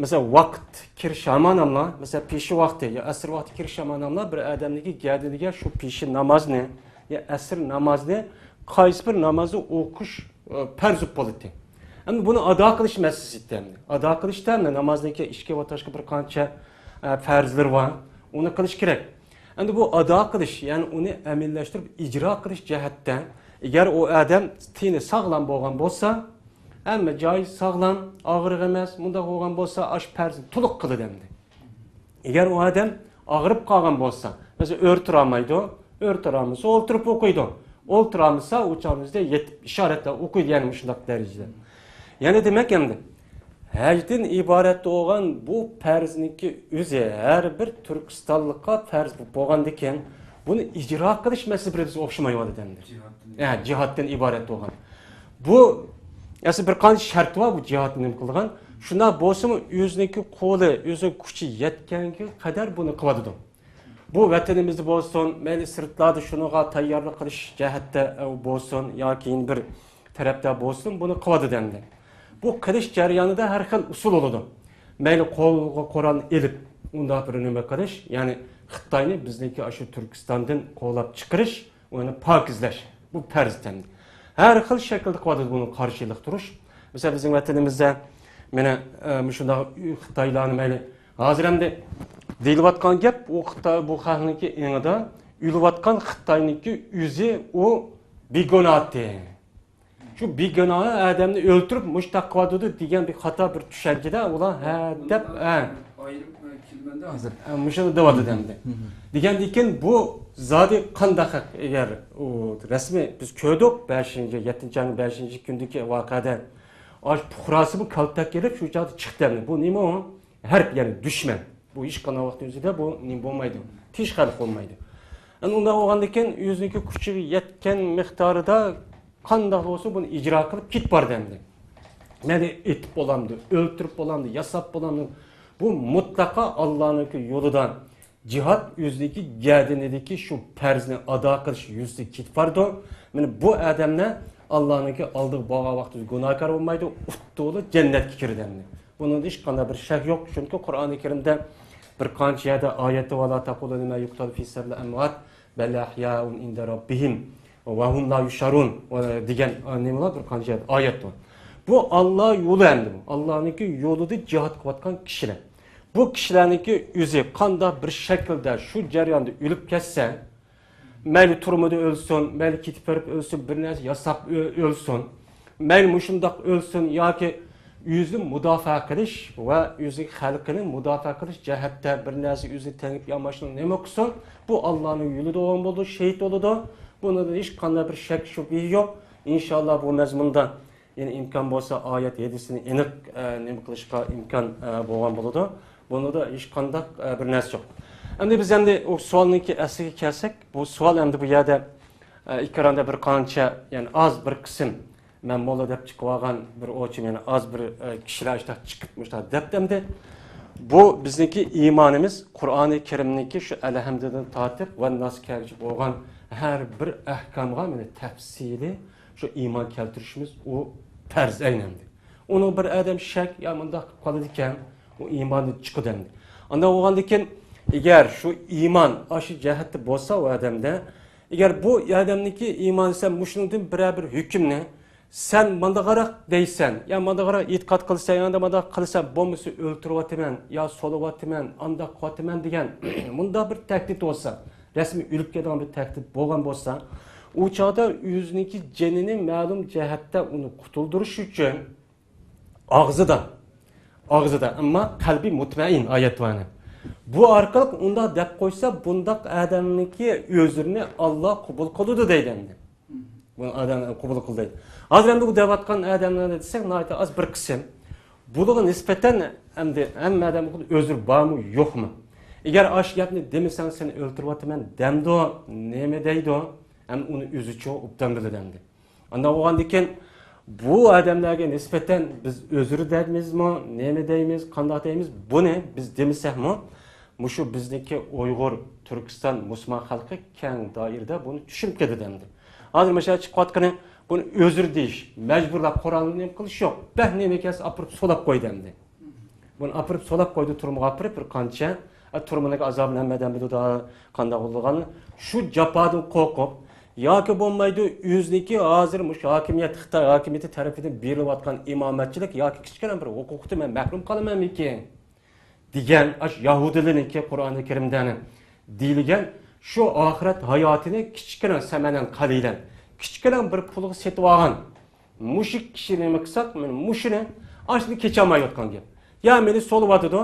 مەسىلەن، ۋاقىت كىرىش ھاماناملا، مەسىلەن، پېشى ۋاقتى يا ئەسىر ۋاقتى كىرىش ھاماناملا بىر ئادەمنىڭكى گەدىنىگە شۇ پېشى نامازنى يا ئەسىر نامازنى قايسى بىر نامازنى ئوقۇش، ئە، پەرز بولۇپ بولىدۇ. ئەمدى بۇنى ئادا قىلىش مەسىلىسى ئەمدى. ئادا قىلىشتا ئەمدى نامازنىڭكى ئىچكى ۋە تاشقى بىر قانچە، ئە، پەرزلىرى بار. ئۇنى قىلىش كېرەك. ئەمدى بۇ ئادا قىلىش، يەنى ئۇنى ئەمەلىيلەشتۈرۈپ ئىجرا قىلىش جەھەتتە، ئەگەر ئۇ ئادەم تېنى ساغلام بولغان بولسا، ھەممە جايى ساغلام، ئاغرىق ئەمەس، مۇنداق بولغان بولسا، ئاشۇ پەرزنى تولۇق قىلىدۇ ئەمدى. ئەگەر ئۇ ئادەم ئاغرىپ قالغان بولسا، مەسىلەن، ئۆرە تۇرالمايدۇ، ئۆرە تۇرالمىسا ئولتۇرۇپ ئوقۇيدۇ، ئولتۇرالمىسا ئۇ چاغنىڭ ئۆزىدە يېتىپ ئىشارەتلەر ئوقۇيدۇ، يەنى مۇشۇنداق دەرىجىدە. يەنى دېمەك ئەمدى، ھەجدىن ئىبارەت بولغان بۇ پەرزنىڭكى ئۆزى ھەر بىر تۈركىستانلىققا پەرز بولغاندىكىن، بۇنى ئىجرا قىلىش مەسىلىسى بىر بىزگە ئوخشىمايۋاتىدۇ ئەمدى. جىھادتىن ھە، جىھادتىن ئىبارەت بولغان. بۇ، ئەسلى بىر قانچە شەرت بار بۇ جىھادنى نېمە قىلغان. شۇنداق بولسىمۇ ئۆزىنىڭكى قولى، ئۆزىنىڭ كۈچى يەتكەنگە قەدەر بۇنى قىلىۋاتىدۇ. بۇ ۋەتىنىمىزدە بولسۇن، مەيلى سىرتلاردا شۇنىڭغا تەييارلىق قىلىش جەھەتتە، ئە، بولسۇن ياكى يەنە بىر تەرەپتە بولسۇن، بۇنى قىلىۋاتىدۇ ئەمدى. بۇ قىلىش جەريانىدا ھەر خىل ئۇسۇل بولىدۇ. مەيلى قولغا قورال ئېلىپ، ئۇنداق بىر نېمە قىلىش، يەنى خىتاينى بىزنىڭكى ئاشۇ تۈركىستاندىن قوغلاپ چىقىرىش، ئۇنى پاكىزلەش، بۇ پەرز ئەمدى. ھەر خىل شەكىلدە قىلىۋاتىدۇ بۇنىڭ قارشىلىق تۇرۇش. مىسال، بىزنىڭ ۋەتىنىمىزدە مانا، ئە، مۇشۇنداق خىتايلارنى مەيلى، ھازىر ئەمدى دېيىلىۋاتقان گەپ، ئۇ خىتاي، بۇ خەقنىڭكى ئېڭىدا ئۆلۈۋاتقان خىتاينىڭكى ئۆزى ئۇ بىگۇناھتى. شۇ بىگۇناھ ئادەمنى ئۆلتۈرۈپ مۇشۇنداق قىلىۋاتىدۇ دېگەن بىر خاتا بىر چۈشەنچىدە ئۇلار ھە دەپ، ھە. ئايرىم، ئە، كېلىمەندە ھازىر. ئە، مۇشۇنى دەۋاتىدۇ ئەمدى. دېگەندىكىن بۇ زادى قانداق ھەق؟ ئەگەر ئۇ رەسمىي بىز كۆردۇق، بەشىنچى، يەتتىنچى ئاينىڭ بەشىنچى كۈنىدىكى ۋەقەدە ئاش پۇقراسىمۇ كالتەك كېلىپ شۇ چاغدا چىقتى ئەمدى. بۇ نېمە ئۇ؟ ھەرب، يەنى دۈشمەن. بۇ ھېچقانداق ۋاقىت ئۆزىدە بۇ نېمە بولمايدۇ. تىنچ خەلق بولمايدۇ. ئەنە ئۇنداق بولغاندىكىن ئۆزىنىڭكى كۈچىگە يەتكەن مىقدارىدا قانداق بولسا بۇنى ئىجرا قىلىپ كېتىپ بارىدۇ ئەمدى. مەيلى ئېتىپ بولامدۇ، ئۆلتۈرۈپ بولامدۇ، ياساپ بولامدۇ؟ بۇ مۇتلەقا ئاللانىڭكى يولىدا جىھاد ئۆزىنىڭكى گەدىنىدىكى شۇ پەرزنى ئادا قىلىش يۈزىسىدە كېتىپ بارىدۇ. مانا بۇ ئادەملەر ئاللانىڭكى ئالدىغا بارغان ۋاقتىدا گۇناھكار بولمايدۇ، ئۇتتۇقلا جەننەتكە كىرىدۇ ئەمدى. بۇنىڭدا ھېچقانداق بىر شەك يوق، چۈنكى قۇرئانى كەرىمدە بىر قانچە يەردە ئايەت بار، لا تقولوا لما يقتل في سبيل الله أموات بل أحياء عند ربهم وهم لا ينصرون دېگەن نېمىلەر بىر قانچە يەردە ئايەت بار. بۇ ئاللا يولى ئەمدى بۇ. ئاللانىڭكى يولىدا جىھاد قىلىۋاتقان كىشىلەر. بۇ كىشىلەرنىڭكى ئۆزى قانداق بىر شەكىلدە شۇ جەرياندا ئۆلۈپ كەتسە، مەيلى تۈرمىدە ئۆلسۇن، مەيلى كېتىپ بېرىپ ئۆلسۇن، بىر نەرسە ياساپ ئۆ-، ئۆلسۇن، مەيلى مۇشۇنداق ئۆلسۇن ياكى ئۆزىنى مۇداپىئە قىلىش ۋە ئۆزى خەلقىنى مۇداپىئە قىلىش جەھەتتە بىر نەرسە ئۆزىنى تېڭىپ يا ماشىنا نېمە قىلسۇن، بۇ ئاللانىڭ يولىدا بولغان بولىدۇ، شېھىت بولىدۇ. بۇنىڭدا ھېچقانداق بىر شەك شۈبھە يوق. ئىنشاللا بۇ مەزمۇندا يەنە ئىمكان بولسا ئايەت ھەدىسنى ئېنىق، ئە، نېمە قىلىشقا ئىمكان، ئە، بولغان بولىدۇ. بۇنىڭدا ھېچقانداق، ئە، بىر نەرسە يوق. ئەمدى بىز ئەمدى ئۇ سوئالنىڭكى ئەسلىگە كەلسەك، بۇ سوئال ئەمدى بۇ يەردە، ئە، ئېكراندا بىر قانچە، يەنى ئاز بىر قىسىم، مەن موللا دەپ چىقىۋالغان بىر ئوچۇم، يەنى ئاز بىر، ئە، كىشىلەر شۇنداق چىقىپ مۇشۇنداق دەپتۇ ئەمدى. بۇ بىزنىڭكى ئىمانىمىز قۇرئانى كەرىمنىڭكى شۇ ئەلھەمدىدىن تارتىپ ۋە ناس كەلگۈچە بولغان ھەر بىر ئەھكامغا مانا تەپسىلىي شۇ ئىمان كەلتۈرۈشىمىز ئۇ پەرز ئەينەمدى. ئۇنىڭ بىر ئادەم شەك يا مۇنداق قىلىپ قالىدىكەن، ئۇ ئىماندىن چىقىدۇ ئەمدى. ئانداق بولغاندىكىن، ئەگەر شۇ ئىمان ئاشۇ جەھەتتە بولسا ئۇ ئادەمدە، ئەگەر بۇ ئادەمنىڭكى ئىمانى سەن مۇشۇنىڭدىن بىرەر بىر ھۆكۈمنى سەن مانداقراق دەيسەن، يا مانداقراق ئېتىقاد قىلىسەن، يا مانداق قىلىسەن، بولمىسا ئۆلتۈرۈۋاتىمەن، يا سولىۋاتىمەن، ئانداق قىلىۋاتىمەن دېگەن مۇنداق بىر تەھدىت بولسا، رەسمىي ئۆلۈپ كېتىدىغان بىر تەھدىت بولغان بولسا، ئۇ چاغدا ئۆزىنىڭكى جېنىنى مەلۇم جەھەتتە ئۇنى قۇتۇلدۇرۇش ئۈچۈن ئاغزىدا، ئاغزىدا، ئەمما قەلبى مۇتمەئىن ئايەت بار. بۇ ئارقىلىق ئۇنداق دەپ قويسا، بۇنداق ئادەمنىڭكى ئۆزرىنى ئاللا قوبۇل قىلىدۇ دەيدۇ ئەمدى. بۇ ئادەم قوبۇل قىلدى. ھازىر ئەمدى بۇ دەۋاتقان ئادەملەرنى دېسەك، ناھايىتى ئاز بىر قىسىم. بۇلارغا نىسبەتەن ئەمدى ھەممە ئادەم ئۆزرى بارمۇ، يوقمۇ؟ ئەگەر ئاشۇ گەپنى دېمىسەڭ، سېنى ئۆلتۈرۈۋاتىمەن دەمدۇ، نېمە دەيدۇ؟ ھەم ئۇنى ئۆزىچۇ ئوبدان بىلىدۇ ئەمدى. ئانداق بولغاندىكىن، بۇ ئادەملەرگە نىسبەتەن بىز ئۆزرە دەيمىزمۇ، نېمە دەيمىز، قانداق دەيمىز، بۇنى بىز دېمىسەكمۇ، مۇشۇ بىزنىڭكى ئۇيغۇر، تۈركىستان، مۇسۇلمان خەلقى كەڭ دائىرىدە بۇنى چۈشىنىپ كېتىدۇ ئەمدى. ھازىر مۇشۇ چىقىۋاتقىنى، بۇنى ئۆزرە دېيىش، مەجبۇرلاپ قورالنى نېمە قىلىش يوق. بەك نېمە كەلسە ئاپىرىپ سولاپ قويدى ئەمدى. بۇنى ئاپىرىپ سولاپ قويدى تۈرمىگە ئاپىرىپ بىر قانچە. ئە، تۈرمىنىڭ ئازابىنى ھەممە ئادەم بىلىدۇ، قانداق بولىدىغاننى. شۇ جاپادىن قورقۇپ، ياكى بولمايدۇ ئۆزىنىڭكى ھازىر مۇشۇ ھاكىمىيەت، خىتاي ھاكىمىيىتى تەرىپىدىن بېرىلىۋاتقان ئىمامەتچىلىك ياكى كىچىككىنە بىر ھوقۇقتىن مەن مەھرۇم قالىمەنمىكىن دېگەن ئاشۇ يەھۇدىيلارنىڭكى قۇرئانى كەرىمدە دېيىلگەن شۇ ئاخىرەت ھاياتىنى كىچىككىنە سەمەنەن قەلىلەن، كىچىككىنە بىر پۇلغا سېتىۋالغان مۇشۇ كىشى نېمە قىلساق، مانا مۇشۇنى ئاشۇنى كېچەلمەيۋاتقان گەپ. يا مېنى سولىۋاتىدۇ،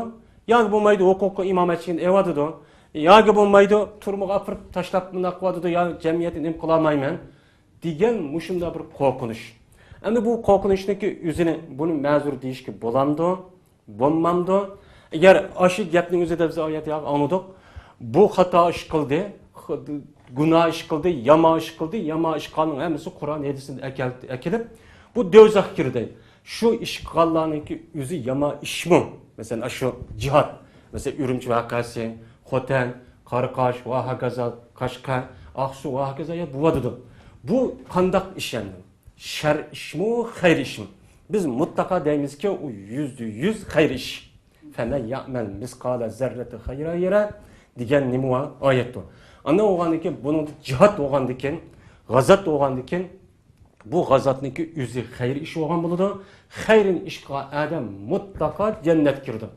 يا بولمايدۇ ھوقۇققا ئىمامەتچىلىكنى ئېلىۋاتىدۇ، ياكى بولمايدۇ تۈرمىگە ئاپىرىپ تاشلاپ مۇنداق قىلىۋاتىدۇ، يا جەمئىيەتنى نېمە قىلالمايمەن دېگەن مۇشۇنداق بىر قورقۇنچ. ئەمدى بۇ قورقۇنچنىڭكى ئۆزىنى بۇنى مەزۇر دېيىشكە بولامدۇ؟ بولمامدۇ؟ ئەگەر ئاشۇ گەپنىڭ ئۆزىدە بىز ئايەت ياق ئاڭلىدۇق. بۇ خاتا ئىش قىلدى، خ-، گۇناھ ئىش قىلدى، يامان ئىش قىلدى، يامان ئىش قىلغاننىڭ ھەممىسى قۇرئان ھەدىستىن ئەكەل-، ئەكېلىپ، بۇ دوزاخقا كىردى. شۇ ئىش قىلغانلارنىڭكى ئۆزى يامان ئىشمۇ؟ مەسىلەن، ئاشۇ جىھاد، مەسىلەن، ئۈرۈمچى ۋەقەسى، خوتەن، قاراقاش ۋە ھاكازا، قەشقەر، ئاقسۇ ۋە ھاكازا يا بولۇۋاتىدۇ. بۇ قانداق ئىش ئەمدى؟ شەر ئىشمۇ، خەير ئىشمۇ؟ بىز مۇتلەقا دەيمىزكى، ئۇ يۈزدە يۈز خەير ئىش. فَمَنْ يَعْمَلْ مِثْقَالَ ذَرَّةٍ خَيْرًا يَرَهُ دېگەن نېمە بار؟ ئايەت بۇ. ئاندىن بولغاندىكىن، بۇنىڭدا جىھاد بولغاندىكىن، غازات بولغاندىكىن، بۇ غازاتنىڭكى ئۆزى خەير ئىش بولغان بولىدۇ. خەيرىن ئىش قىلغان ئادەم مۇتلەقا جەننەتكە كىرىدۇ.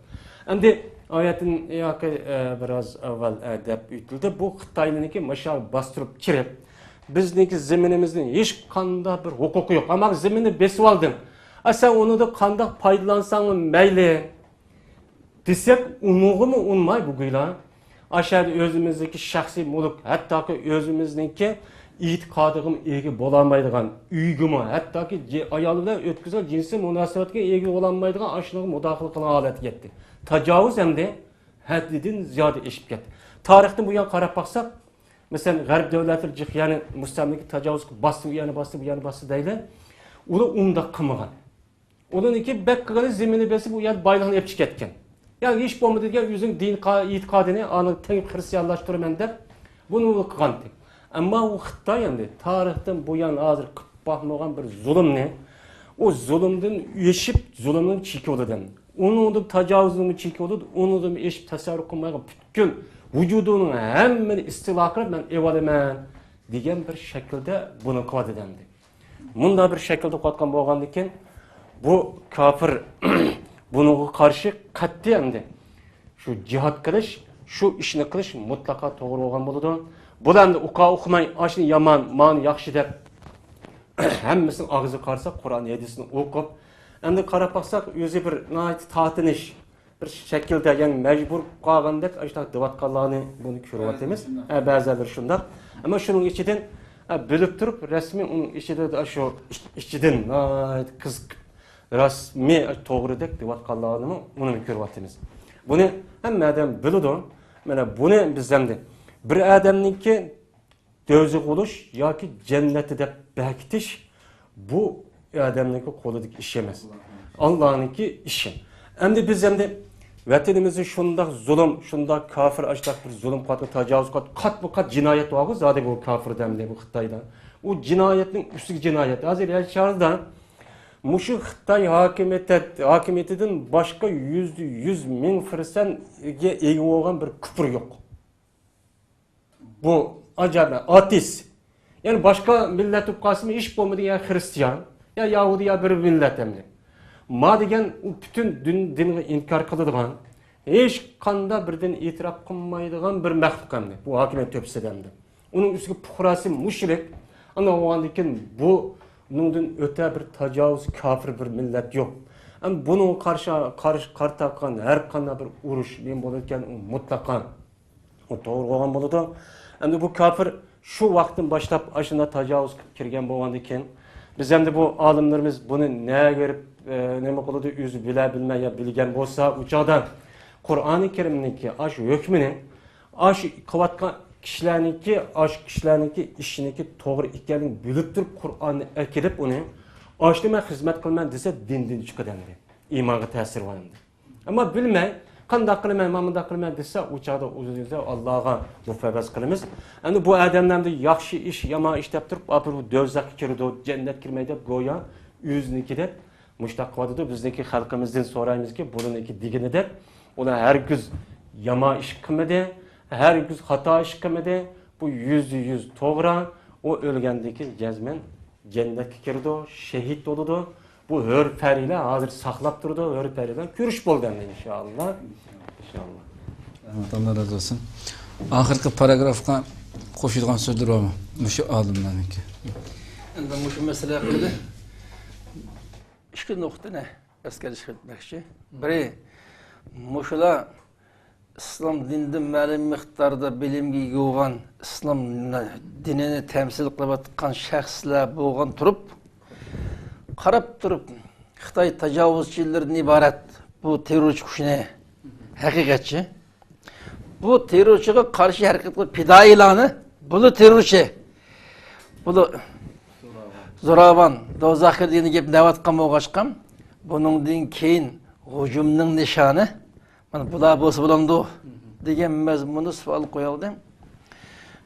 ئەمدى ئايەتتىن ياكى، ئە، بىراز ئاۋۋال، ئە، دەپ ئۆتۈلدى. بۇ خىتايلىنىڭكى ماشا باستۇرۇپ كىرىپ، بىزنىڭكى زېمىنىمىزنىڭ ھېچقانداق بىر ھوقۇقى يوق. ئەمما زېمىننى بېسىۋالدىڭ. ئە، سەن ئۇنىڭدىن قانداق پايدىلانساڭمۇ مەيلى دېسەك، ئۇنىڭغىمۇ ئۇنىماي بۈگۈنلەر. ئاشۇ يەردە ئۆزىمىزنىڭكى شەخسىي مۈلۈك، ھەتتاكى ئۆزىمىزنىڭكى ئېتىقادىغىمۇ ئىگە بولالمايدىغان، ئۆيگىمۇ، ھەتتاكى جى-، ئايال بىلەن ئۆتكۈزگەن جىنسىي مۇناسىۋەتكە ئىگە بولالمايدىغان ئاشۇنىڭغا مۇداخىلە قىلغان ھالەتكە يەتتى. تاجاۋۇز ئەمدى ھەددىدىن زىيادە ئېشىپ كەتتى. تارىختىن بۇيان قاراپ باقساق، مەسىلەن، غەرب دۆلەتلىرى جىق، يەنى مۇستەملىكە تاجاۋۇز قىلىپ باستى، ئۇ يەرنى باستى، بۇ يەرنى باستى دەيلى. ئۇلار ئۇنداق قىلمىغان. ئۇنىڭكى بەك قىلغىنى زېمىننى بېسىپ، ئۇ يەردە بايلىقنى ئېلىپ چىقىپ كەتكەن. يا ھېچ بولمىدى دېگەن ئۆزىنىڭ دىن قا-، ئېتىقادىنى ئانا تېڭىپ خىرىستىيانلاشتۇرىمەن دەپ بۇنى ئۇ قىلغانتى. ئەمما ئۇ خىتاي ئەمدى تارىختىن بۇيان ھازىر قىلىپ باقمىغان بىر زۇلۇمنى، ئۇ زۇلۇمدىن ئېشىپ، زۇلۇمنىڭ چېكى بولىدۇ. ئۇنىڭدىن تاجاۋۇزنىڭ چېكى بولىدۇ، ئۇنىڭدىن ئېشىپ تەسەۋۋۇر قىلمايدىغان پۈتكۈل ۋۇجۇدىنىڭ ھەممىنى ئىستىلا قىلىپ مەن ئېلىۋالىمەن دېگەن بىر شەكىلدە بۇنى قىلىۋاتىدۇ ئەمدى. مۇنداق بىر شەكىلدە قىلىۋاتقان بولغاندىكىن، بۇ كاپىر بۇنىڭغا قارشى قەتئىي ئەمدى شۇ جىھاد قىلىش، شۇ ئىشنى قىلىش مۇتلەقا توغرا بولغان بولىدۇ. بۇلار ئەمدى ئۇقا ئۇقماي، ئاشۇنى يامان، مانى ياخشى دەپ، ھەممىسىنىڭ ئاغزىغا قارىسا، قۇرئان ھەدىسنى ئوقۇپ، ئەمدى قاراپ باقساق، ئۆزى بىر ناھايىتى تارتىنىش، بىر شەكىلدە، يەنى مەجبۇر قالغاندەك ئاشۇنداق دەۋاتقانلارنى بۇنى كۆرۈۋاتىمىز. بەزىلىرى شۇنداق. ھە، بەزىلىرى شۇنداق. ئەمما شۇنىڭ ئىچىدىن، ھە، بىلىپ تۇرۇپ رەسمىي ئۇنىڭ ئىچىدە شۇ ئىچ-، ئىچىدىن ناھايىتى قىزىقىپ، رەسمىي توغرىدەك دەۋاتقانلارنىمۇ ئۇنىمۇ كۆرۈۋاتىمىز. بۇنى ھەممە ئادەم بىلىدۇ. مانا بۇنى بىز ئەمدى بىر ئادەمنىڭكى دوزاخ بولۇش ياكى جەننەتتە دەپ بەكىتىش، بۇ ئادەمنىڭكى قولىدىكى ئىش ئەمەس. ئاللانىڭكى ئىشى. ئەمدى بىز ئەمدى ۋەتىنىمىزدە شۇنداق زۇلۇم، شۇنداق كاپىر، ئاشۇنداق بىر زۇلۇم قاتتىق، تاجاۋۇز قاتتىق، قاتمۇ قات جىنايەت بارغۇ، زادى بۇ كاپىردا ئەمدى بۇ خىتايدا. ئۇ جىنايەتنىڭ ئۈستىگە جىنايەت. ھازىر يەر شارىدا مۇشۇ خىتاي ھاكىمىيىتى، ھاكىمىيىتىدىن باشقا يۈزدە يۈز مىڭ پىرسەنتكە ئىگە بولغان بىر كۇپۇر يوق. بۇ ئاجايىپ، ئاتېئىست. يەنى باشقا مىللەت بولۇپ قالسىمۇ ھېچ بولمىدى، يا خىرىستىيان، يا يەھۇدىي، يا بىر مىللەت ئەمدى. ما دېگەن ئۇ پۈتۈن دىن، دىنغا ئىنكار قىلىدىغان، ھېچقانداق بىر دىن ئېتىراپ قىلمايدىغان بىر مەخلۇق ئەمدى. بۇ ھاكىمىيەت تۆپىسىدە ئەمدى. ئۇنىڭ ئۈستىگە پۇقراسى مۇشرىك. ئانداق بولغاندىكىن بۇنىڭدىن ئۆتە بىر تاجاۋۇز، كاپىر بىر مىللەت يوق. ئەمدى بۇنىڭغا قارشى، قارشى، قارىتا قىلغان ھەر قانداق بىر ئۇرۇش نېمە بولىدىكەن، ئۇ مۇتلەقا ئۇ توغرا بولغان بولىدۇ. ئەمدى بۇ كاپىر شۇ ۋاقىتتىن باشلاپ ئاشۇنداق تاجاۋۇز قىلىپ كىرگەن بولغاندىن كېيىن، بىز ئەمدى بۇ ئالىملىرىمىز بۇنى نەگە بېرىپ، ئە، نېمە قىلىدۇ، ئۆزى بىلە بىلمەي يا بىلگەن بولسا، ئۇ چاغدا قۇرئانى كەرىمنىڭكى ئاشۇ ھۆكمىنى، ئاشۇ قىلىۋاتقان كىشىلەرنىڭكى، ئاشۇ كىشىلەرنىڭكى ئىشىنىڭكى توغرا ئىكەنلىكىنى بىلىپ تۇرۇپ، قۇرئاننى ئەكىرىپ ئۇنى، ئاشۇنى مەن خىزمەت قىلىمەن دېسە، دىندىن چىقىدۇ ئەمدى. ئىمانغا تەسىرى بار ئەمدى. ئەمما بىلمەي، قانداق قىلىمەن، مانا مۇنداق قىلىمەن دېسە، ئۇ چاغدا ئۆزىمىزنى ئاللاغا مۇپەۋۋەس قىلىمىز. ئەمدى بۇ ئادەملەر ئەمدى ياخشى ئىش، يامان ئىش دەپ تۇرۇپ، ئاپىرى بۇ دوزاخقا كىرىدۇ، جەننەتكە كىرمەيدۇ دەپ، گويا ئۆزىنىڭكى دەپ مۇشۇنداق قىلىۋاتىدۇ. بىزنىڭكى خەلقىمىزدىن سورايمىزكى، بۇنىڭكى دېگىنى دەپ، ئۇلار ھەرگىز يامان ئىش قىلمىدى، ھەرگىز خاتا ئىش قىلمىدى. بۇ يۈزدە يۈز توغرا. ئۇ ئۆلگەندىن كېيىن جەزمەن جەننەتكە كىرىدۇ، شېھىت بولىدۇ. بۇ ھۆر پەرىلەر ھازىر ساقلاپ تۇرىدۇ، ھۆر پەرىلەر كۆرۈش بولدى ئەمدى ئىنشائاللا. ئىنشائاللا. رەھمەت، ئاللا رازى بولسۇن. ئاخىرقى پاراگرافقا قوشىدىغان سۆزلىرى بارمۇ؟ مۇشۇ ئالىملارنىڭكى. ئەمدى مۇشۇ مەسىلە ھەققىدە ئىككى نۇقتىنى ئەسكەرتىشكە ئۆتمەكچى. بىرى، مۇشۇلار ئىسلام دىنىدا مەلۇم مىقداردا بىلىمگە ئىگە بولغان، ئىسلام دىنىنى تەمسىل قىلىۋاتقان شەخسلەر بولغان تۇرۇپ، قاراپ تۇرۇپ، خىتاي تاجاۋۇزچىلىرىدىن ئىبارەت بۇ تېررورچى قۇشىنى، ھەقىقەتچى، بۇ تېررورچىغا قارشى ھەرىكەت قىلىپ پىدائىيلارنى، بۇلار تېررورچى، بۇلار زوراۋان، دوزاخ كىردى دېگەن گەپنى دەۋاتقان بولغاچقا، بۇنىڭدىن كېيىن ھۇجۇمنىڭ نىشانى مانا بۇلار بولسا بولامدۇ دېگەن مەزمۇندا سوئال قويالدىم.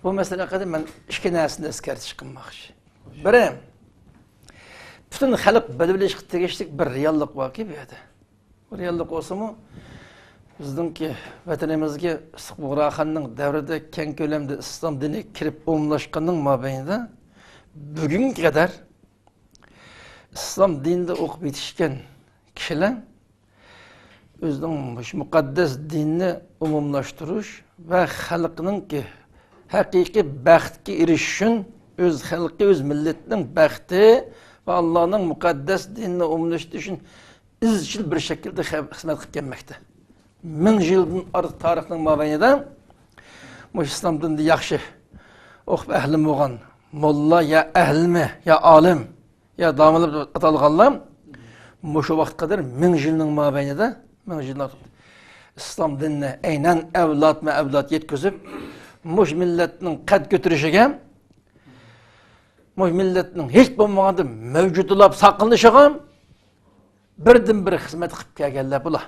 بۇ مەسىلە ھەققىدە مەن ئىككى نەرسىنى ئەسكەرتىش قىلماقچى. بىرى، پۈتۈن خەلق بىلىۋېلىشقا تېگىشلىك بىر رېئاللىق باركى بۇ يەردە. بۇ رېئاللىق بولسىمۇ، بىزنىڭكى ۋەتىنىمىزگە ئىسسىق بۇغراخاننىڭ دەۋرىدە كەڭ كۆلەمدە ئىسلام دىنى كىرىپ ئومۇملاشقاننىڭ مابەينىدە بۈگۈنگە قەدەر ئىسلام دىنىدا ئوقۇپ يېتىشكەن كىشىلەر ئۆزىنىڭ مۇشۇ مۇقەددەس دىننى ئومۇملاشتۇرۇش ۋە خەلقنىڭكى ھەقىقىي بەختكە ئېرىشىش ئۈچۈن، ئۆز خەلقى، ئۆز مىللىتىنىڭ بەختى ۋە ئاللانىڭ مۇقەددەس دىنىنى ئومۇملاشتۇرۇش ئۈچۈن ئىزچىل بىر شەكىلدە خە-، خىزمەت قىلىپ كەلمەكتە. مىڭ يىلدىن ئارتۇق تارىخنىڭ مابەينىدە مۇشۇ ئىسلام دىنىدا ياخشى ئوقۇپ ئەھلى بولغان موللا يا ئەھلىمۇ يا ئالىم يا داموللا دەپ ئاتالغانلار مۇشۇ ۋاقىتقا قەدەر مىڭ يىلنىڭ مابەينىدە، مىڭ يىللار ئىسلام دىنىنى ئەينەن ئەۋلادمۇ ئەۋلاد يەتكۈزۈپ، مۇشۇ مىللەتنىڭ قەد كۆتۈرۈشىگە، مۇشۇ مىللەتنىڭ ھېچ بولمىغاندا مەۋجۇتلاپ ساقلىنىشىغا بىردىنبىر خىزمەت قىلىپ كەلگەنلەر بۇلار.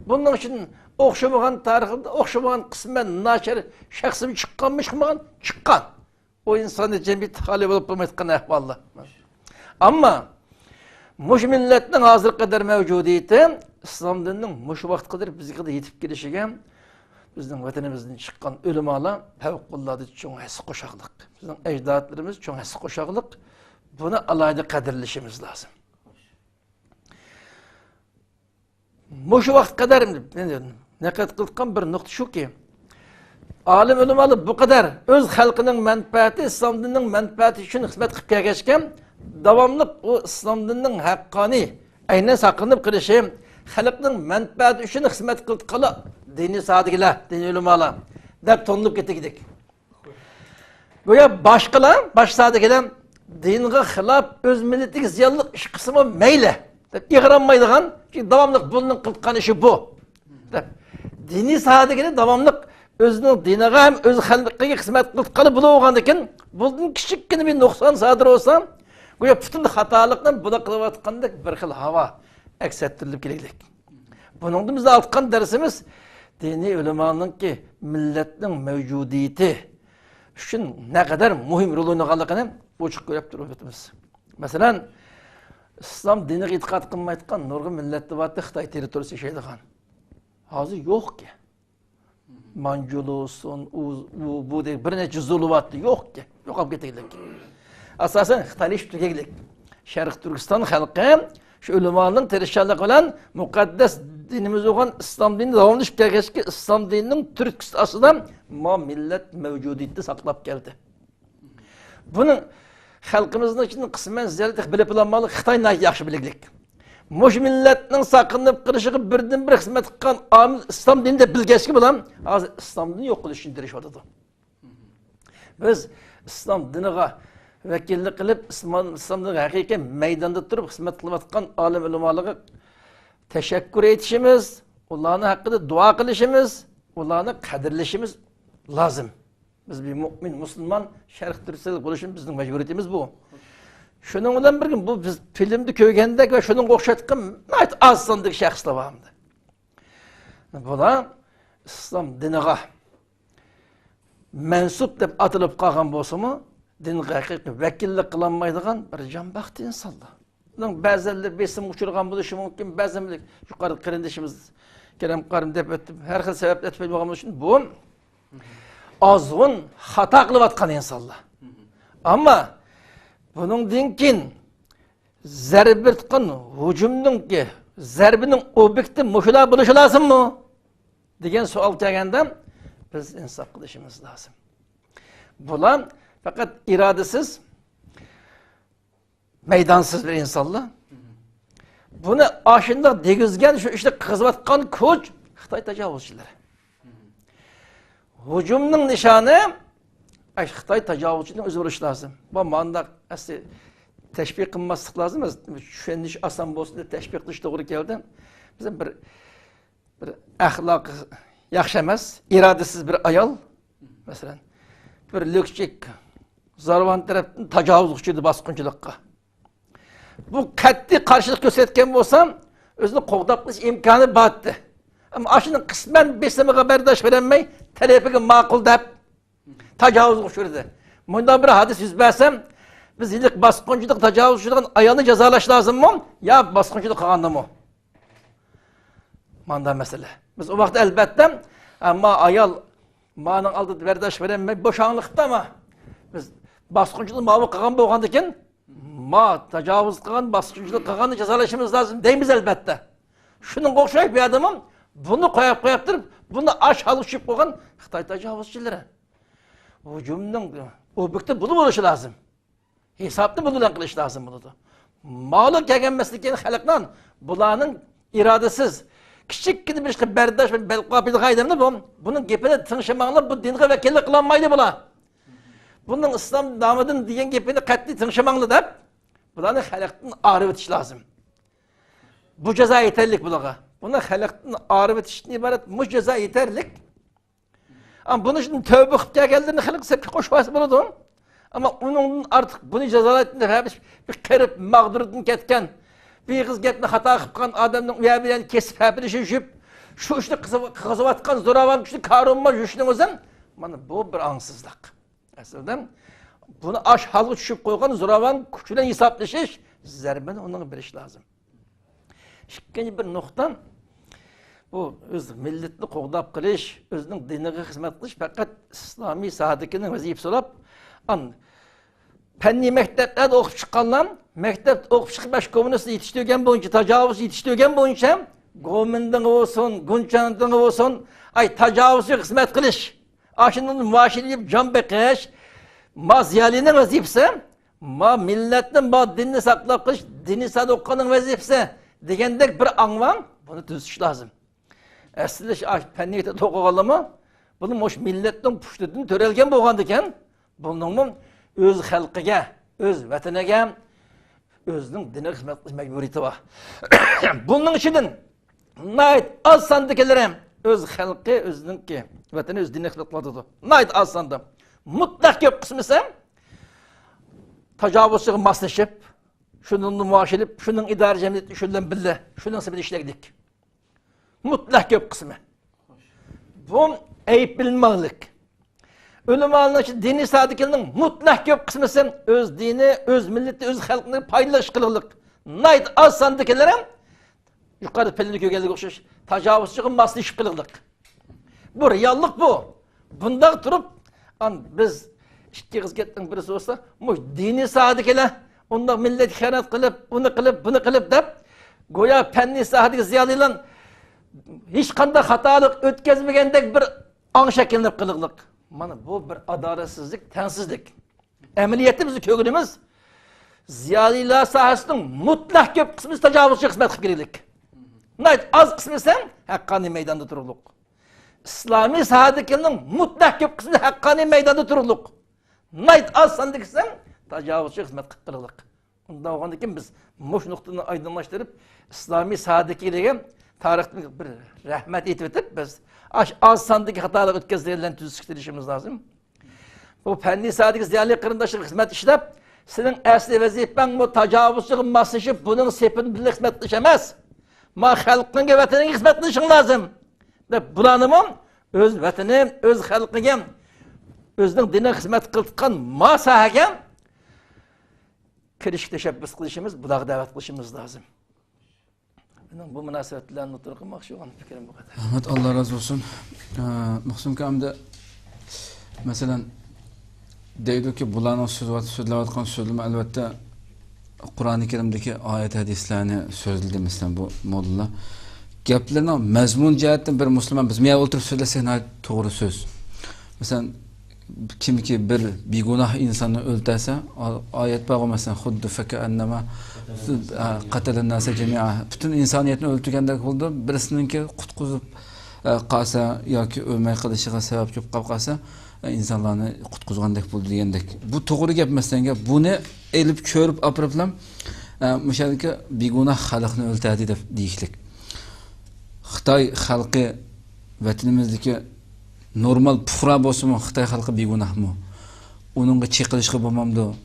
بۇنىڭ ئۈچۈن ئوخشىمىغان تارىخىدا ئوخشىمىغان قىسمەن ناچار شەخسمۇ چىققانمۇ چىقمىغان؟ چىققان. ئۇ ئىنسانىي جەمئىيەتتە خالىي بولۇپ بولمايدىغان ئەھۋاللار. ئەمما مۇشۇ مىللەتنىڭ ھازىرغا قەدەر مەۋجۇدىيىتى، ئىسلام دىنىنىڭ مۇشۇ ۋاقىتقا قەدەر بىزگە يېتىپ كېلىشىگە بىزنىڭ ۋەتىنىمىزدىن چىققان ئۆلىمالار پەۋقۇلئاددە چوڭ ھەسسە قوشاقلىق. بىزنىڭ ئەجدادلىرىمىز چوڭ ھەسسە قوشاقلىق. بۇنى ئالاھىدە قەدىرلىشىمىز لازىم. مۇشۇ ۋاقىتقا قەدەر نەقىل قىلىۋاتقان بىر نۇقتا شۇكى، ئالىم ئۆلىمالار بۇ قەدەر ئۆز خەلقىنىڭ مەنپەئەتى، ئىسلام دىنىنىڭ مەنپەئەتى ئۈچۈن خىزمەت قىلىپ كەلگەچكە، داۋاملىق بۇ ئىسلام دىنىنىڭ ھەققانىي ئەينەن ساقلىنىپ قېلىشى، خەلقنىڭ مەنپەئەتى ئۈچۈن خىزمەت قىلىۋاتقانلار دىنىي ساھەدىكىلەر، دىنىي ئۆلىمالار دەپ تونۇلۇپ كېتىدىكەن. گويا باشقىلار، باشقا ساھەدىكىلەر دىنغا خىلاپ، ئۆز مىللىتىگە زىيانلىق ئىش قىلسىمۇ مەيلى دەپ ئېغىرالمايدىغان، چۈنكى داۋاملىق بۇنىڭ قىلىدىغان ئىشى بۇ دەپ، دىنىي ساھەدىكىلەر داۋاملىق ئۆزىنىڭ دىنىغا ھەم ئۆز خەلقىگە خىزمەت قىلىدىغان بولغاندىكىن، بۇندىن كىچىككىنە بىر نۇقسان سادىر بولسا، گويا پۈتۈن خاتالىقنى بۇلار قىلىۋاتقاندەك بىر خىل ھاۋا ئەكس ئەتتۈرۈلۈپ كېلەيلىك. بۇنىڭدا بىز ئالغان دەرسىمىز دىنىي ئۆلىمانىڭكى مىللەتنىڭ مەۋجۇدىيىتى ئۈچۈن نەقەدەر مۇھىم رول ئوينىغانلىقىنى ئوچۇق كۆرۈپ تۇرۇۋاتىمىز. مەسىلەن، ئىسلام دىنىغا ئېتىقاد قىلمايدىغان نۇرغۇن مىللەتلەر بارتى، خىتاي تېررىتورىيىسىدا ياشايدىغان. ھازىر يوقكەن. مانجۇلۇسۇن، ئۇ، بۇ، بۇ دەپ بىر نەچچە زۇلۇۋاتتا يوقكەن. يوقاپ كېتەيلىك. ئاساسەن خىتايلىشىپ تۈگەيلىك. شەرقىي تۈركىستان خەلقى شۇ ئۆلىمانىڭ تىرىشچانلىقى بىلەن مۇقەددەس دىنىمىز بولغان ئىسلام دىنى داۋاملىشىپ كەلگەچكە، ئىسلام دىنىنىڭ تۈرتكىسى ئاستىدا ما مىللەت مەۋجۇدىيىتىنى ساقلاپ كەلدى. بۇنى خەلقىمىزنىڭ ئىچىدىن قىسمەن زىيادە بىلىپ بولالمىغانلىقى خىتاي ناھايىتى ياخشى بىلگلىك. مۇشۇ مىللەتنىڭ ساقلىنىپ قېلىشىغا بىردىنبىر خىزمەت قىلغان ئامىل ئىسلام دىنى دەپ بىلگەچكە بۇلار ھازىر ئىسلام دىنى يوق قىلىش ئۈچۈن تىرىشىۋاتىدۇ. بىز ئىسلام دىنىغا ۋەكىللىك قىلىپ، ئىسلام، ئىسلام دىنىغا ھەقىقىي مەيداندا تۇرۇپ خىزمەت قىلىۋاتقان ئالىم ئۆلىمالارغا تەشەككۈر ئېيتىشىمىز، ئۇلارنىڭ ھەققىدە دۇئا قىلىشىمىز، ئۇلارنى قەدىرلىشىمىز لازىم. بىز بىر مۆمىن، مۇسۇلمان، شەرق تۈركىستانلىق بولۇشىمىز بىزنىڭ مەجبۇرىيىتىمىز بۇ. شۇنىڭ بىلەن بىرگە، بۇ بىز فىلىمدە كۆرگەندەك ۋە شۇنىڭغا ئوخشايدىغان ناھايىتى ئاز ساندىكى شەخسلەر بار ئەمدى. بۇلار ئىسلام دىنىغا مەنسۇپ دەپ ئاتىلىپ قالغان بولسىمۇ، دىنغا ھەقىقىي ۋەكىللىك قىلالمايدىغان بىر جانبەختى ئىنسانلار. بۇنىڭ بەزەنلىرى بېسىمغا ئۇچرىغان بولۇشى مۇمكىن، بەزەنلىرى يۇقىرىدا قېرىندىشىمىز كېرەم قارىم دەپ ئۆتتى، ھەر خىل سەۋەبتىن ئۆتۈپ بولغان بولۇشى مۇمكىن. بۇ ئازغۇن خاتا قىلىۋاتقان ئىنسانلار. ئەمما بۇنىڭدىن كېيىن زەربە بېرىۋاتقان ھۇجۇمنىڭكى، زەربىنىڭ ئوبيېكتى مۇشۇلار بولۇشى لازىممۇ دېگەن سوئال كەلگەندە، بىز ئىنساپ قىلىشىمىز لازىم. بۇلار پەقەت ئىرادىسىز، مەيدانسىز بىر ئىنسانلار. بۇنى ئاشۇنداق دېگۈزگەن، شۇ ئىشنى قىلغۇزۇۋاتقان كۈچ خىتاي تاجاۋۇزچىلىرى. ھۇجۇمنىڭ نىشانى، ئاي، خىتاي تاجاۋۇزچىنىڭ ئۆزى بولۇشى لازىم. بۇ مانداق ئەسلى تەشبىھ قىلماسلىق لازىم. چۈشىنىش ئاسان بولسۇن دەپ تەشبىھ قىلىش توغرا كەلدى. بىز بىر، بىر ئەخلاقى ياخشى ئەمەس، ئىرادىسىز بىر ئايال، مەسىلەن، بىر لۈكچۈك زورۋان تەرەپتىن تاجاۋۇزغا ئۇچرىدى، باسقۇنچىلىققا. بۇ قەتئىي قارشىلىق كۆرسەتكەن بولسا، ئۆزىنى قوغداپ قېلىش ئىمكانى بار ئىدى. ئەمما ئاشۇنىڭ قىسمەن بېسىمىغا بەرداشلىق بېرەلمەي، تەلىپىگە ماقۇل دەپ، تاجاۋۇزغا ئۇچرىدى. مۇنداق بىر ھادىسە يۈز بەرسە، بىز ھېلىقى باسقۇنچىلىق، تاجاۋۇزغا ئۇچرىغان ئايالنى جازالاش لازىممۇ يا باسقۇنچىلىق قىلغاندىمۇ؟ ماندا مەسىلە. بىز ئۇ ۋاقىتتا ئەلۋەتتە، ئەمما ئايال مانىڭ ئالدىدا بەرداشلىق بېرەلمەي بوشاڭلىقتا، ئەمما بىز باسقۇنچىلىق ماۋۇ قىلغان بولغاندىكىن، ما تاجاۋۇز قىلغان، باسقۇنچىلىق قىلغاننى جازالىشىمىز لازىم دەيمىز ئەلۋەتتە. شۇنىڭغا ئوخشاش بۇ يەردىمۇ بۇنى قويۇپ، قويۇپ تۇرۇپ، بۇنى ئاش ھالغا چۈشۈپ قويغان خىتاي تاجاۋۇزچىلىرى. ھۇجۇمنىڭ ئوبيېكتى بۇلا بولۇشى لازىم. ھېسابنى بۇنىڭ بىلەن قىلىش لازىم بولىدۇ. ماۋۇلار كەلگەن مەسىلىدىن كېيىن خەلقنىڭ بۇلارنىڭ ئىرادىسىز، كىچىككىنە بىر ئىشقا بەرداشلىق بەل قاپىدىغان ئادەمنى بۇ، بۇنىڭ گېپىنى تىڭشىماڭلار، بۇ دىنغا ۋەكىللىك قىلالمايدۇ بۇلار. بۇنىڭ ئىسلام نامىدىن دېگەن گېپىنى قەتئىي تىڭشىماڭلار دەپ، بۇلارنى خەلقتىن ئايرىۋېتىش لازىم. بۇ جازا يېتەرلىك بۇلارغا. بۇنى خەلقتىن ئايرىۋېتىشتىن ئىبارەت مۇشۇ جازا يېتەرلىك. ئەمما بۇنى شۇنداق تەۋبە قىلىپ كەلگەنلىرىنى خەلق سەپكە قوشۇۋالسا بولىدۇ. ئەمما ئۇنىڭدىن ئارتۇق بۇنى جازالايتتىن دەپ ھەپىش بىر قېرىپ ماغدۇردىن كەتكەن، بىر ئېغىز گەپنى خاتا قىلىپ قالغان ئادەمنىڭ ئۇ يەر بۇ يەرنى كېسىپ ھەپىلىشىشىپ، شۇ ئىشنى قىلغۇزۇۋاتقان زوراۋان كۈچنى كارۇنما يۈشنىڭ ئۆزى، مانا بۇ بىر ئاڭسىزلىق. ئەسلىدە بۇنى ئاش ھالغا چۈشۈپ قويغان زوراۋان كۈچ بىلەن ھېسابلىشىش، زەربىنى ئۇنىڭغا بېرىش لازىم. ئىككىنچى بىر نۇقتا، بۇ ئۆز مىللىتىنى قوغداپ قېلىش، ئۆزىنىڭ دىنىغا خىزمەت قىلىش پەقەت ئىسلامىي ساھەدىكىنىڭ ۋەزىپىسى بولۇپ، ئان-، پەننىي مەكتەپلەردە ئوقۇپ چىققانلار، مەكتەپتە ئوقۇپ چىقىپ، مانا شۇ كوممۇنىستنى يېتىشتۈرگەن بويىچە، تاجاۋۇز يېتىشتۈرگەن بويىچە، گومىندىڭ بولسۇن، گۇنچاندىڭ بولسۇن، ئاي، تاجاۋۇزچىغا خىزمەت قىلىش، ئاشۇندىن مۇئاشىرە ئېلىپ جان بېقىش، ما زىيالىينىڭ ۋەزىپىسى، ما مىللەتنى، ما دىننى ساقلاپ قېلىش دىنىي سادىقىنىڭ ۋەزىپىسى دېگەندەك بىر ئاڭۋاڭ، بۇنى تۈزىتىش لازىم. ئەسلى ئاش پەننىي توقۇغانلىمۇ، بۇنى مۇشۇ مىللەتنىڭ پۇشتىدىن تۆرەلگەن بولغاندىكىن، بۇنىڭمۇ ئۆز خەلقىگە، ئۆز ۋەتىنىگە، ئۆزىنىڭ دىنىغا خىزمەت قىلىش مەجبۇرىيىتى بار. بۇنىڭ ئىچىدىن ناھايىتى ئاز ساندىكىلىرى ئۆز خەلقى، ئۆزىنىڭكى ۋەتىنى، ئۆز دىنىغا خىزمەت قىلىۋاتىدۇ. ناھايىتى ئاز ساندا. مۇتلەق كۆپ قىسمىسى تاجاۋۇزچىغا ماسلىشىپ، شۇنىڭدىن مائاش ئېلىپ، شۇنىڭ ئىدارە جەمئىيەت ئىشى بىلەن بىللە، شۇنىڭ سىرتىدا ئىشلەيدىك. مۇتلەق كۆپ قىسمى. بۇ ئەيىب بىلىنمەڭلىك. ئۆلىمالارنىڭ ئىچىدە دىنىي سادىكىلەرنىڭ مۇتلەق كۆپ قىسمىسى ئۆز دىنى، ئۆز مىللىتى، ئۆز خەلقىنى پايدىلىق ئىش قىلغانلىق. ناھايىتى ئاز ساندىكىلىرى يۇقىرىدا پىلنى كۆرگەنلىككە ئوخشاش تاجاۋۇزچىغا ماسلىشىپ قېلىغلىق. بۇ رېئاللىق بۇ. بۇنداق تۇرۇپ، ئان بىز ئىككى خىزمەتنىڭ بىرسى بولسا، مۇشۇ دىنىي ساھەدىكىلەر ئۇنداق مىللەتكە خىيانەت قىلىپ، ئۇنى قىلىپ، بۇنى قىلىپ دەپ، گويا پەننىي ساھەدىكى زىيالىيلار ھېچقانداق خاتالىق ئۆتكەزمىگەندەك بىر ئاڭ شەكىللىنىپ قېلىغلىق. مانا بۇ بىر ئادالەتسىزلىك، تەڭسىزلىك. ئەمەلىيەتتە بىزنىڭ كۆرگىنىمىز، زىيالىيلار ساھەسىنىڭ مۇتلەق كۆپ قىسمى تاجاۋۇزچى خىزمەت قىلىپ كېلىدىكەن. ناھايىتى ئاز قىسمى دېسەم، ھەققانىي مەيداندا تۇرۇقلۇق. ئىسلامىي ساھەدىكىنىڭ مۇتلەق كۆپ قىسمى ھەققانىي مەيداندا تۇرۇقلۇق. ناھايىتى ئاز ساندىكى دېسەم، تاجاۋۇزچى خىزمەت قىلىپ قېلىقلىق. ئۇنداق بولغاندىن كېيىن بىز مۇشۇ نۇقتىنى ئايدىڭلاشتۇرۇپ، ئىسلامىي ساھەدىكىلەرگە تارىختىن بىر رەھمەت ئېيتىۋېتىپ، بىز ئاش ئاز ساندىكى خاتالىقى ئۆتكەزگەنلەرنى تۈزىتىشكە تىرىشىمىز لازىم. بۇ پەننىي ساھەدىكى زىيالىي قېرىنداشلار خىزمەت ئىشلەپ، سېنىڭ ئەسلى ۋەزىپەڭ بۇ تاجاۋۇزچىغا ماسلىشىپ، بۇنىڭ سېپىدە بىللە خىزمەت قىلىش ئەمەس. ما خەلقىڭگە، ۋەتىنىڭگە خىزمەت قىلىشىڭ لازىم، دەپ بۇلارنىمۇ ئۆز ۋەتىنى، ئۆز خەلقىگە، ئۆزىنىڭ دىنىغا خىزمەت قىلىدىغان ما ساھەگە كىرىشكە تەشەببۇس قىلىشىمىز، بۇلارغا دەۋەت قىلىشىمىز لازىم. مېنىڭ بۇ مۇناسىۋەت بىلەن ئوتتۇرىغا قويماقچى بولغان پىكرىم بۇ قەدەر. رەھمەت، ئاللا رازى بولسۇن. ئە، مۇقسىم ئاكا، ئەمدى، مەسىلەن، دەيدۇكى، بۇلارنىڭ سۆزلەۋات-، سۆزلەۋاتقان سۆزلىمە، ئەلۋەتتە، قۇرئانى كەرىمدىكى ئايەت، ھەدىسلەرنى سۆزلىدى، مەسىلەن، بۇ موللىلار. گەپلىرىنىڭ مەزمۇن جەھەتتىن بىر مۇسۇلمان، بىز مۇيەردە ئولتۇرۇپ سۆزلەسەك، ناھايىتى توغرا سۆز. مەسىلەن، كىمكى بىر بىگۇناھ ئىنساننى ئۆلتۈرسە، ئا-، ئايەت بارغۇ، مەسىلەن، خۇددى فەكەئەننەمە، ئا، قەتەلەنناسە جەمىئا. پۈتۈن ئىنسانىيەتنى ئۆلتۈرگەندەك بولىدۇ. بىرسىنىڭكى قۇتقۇزۇپ، ئا، قالسا ياكى ئۆلمەي قېلىشىغا سەۋەبچى بولۇپ قالسا، ئا، ئىنسانلارنى قۇتقۇزغاندەك بولىدۇ دېگەندەك. بۇ توغرا گەپ، مەسىلەن، گەپ. بۇنى ئېلىپ كۆرۈپ ئاپىرىپلا، ئا، مۇشۇ يەردىكى بىگۇناھ خەلقنى ئۆلتۈردى دەپ دېيىشلىك. خىتاي خەلقى ۋەتىنىمىزدىكى نورمال پۇقرا بولسىمۇ، خىتاي خەلقى بىگۇناھمۇ؟ ئۇنىڭغا چېقىلىشقا بولمامدۇ؟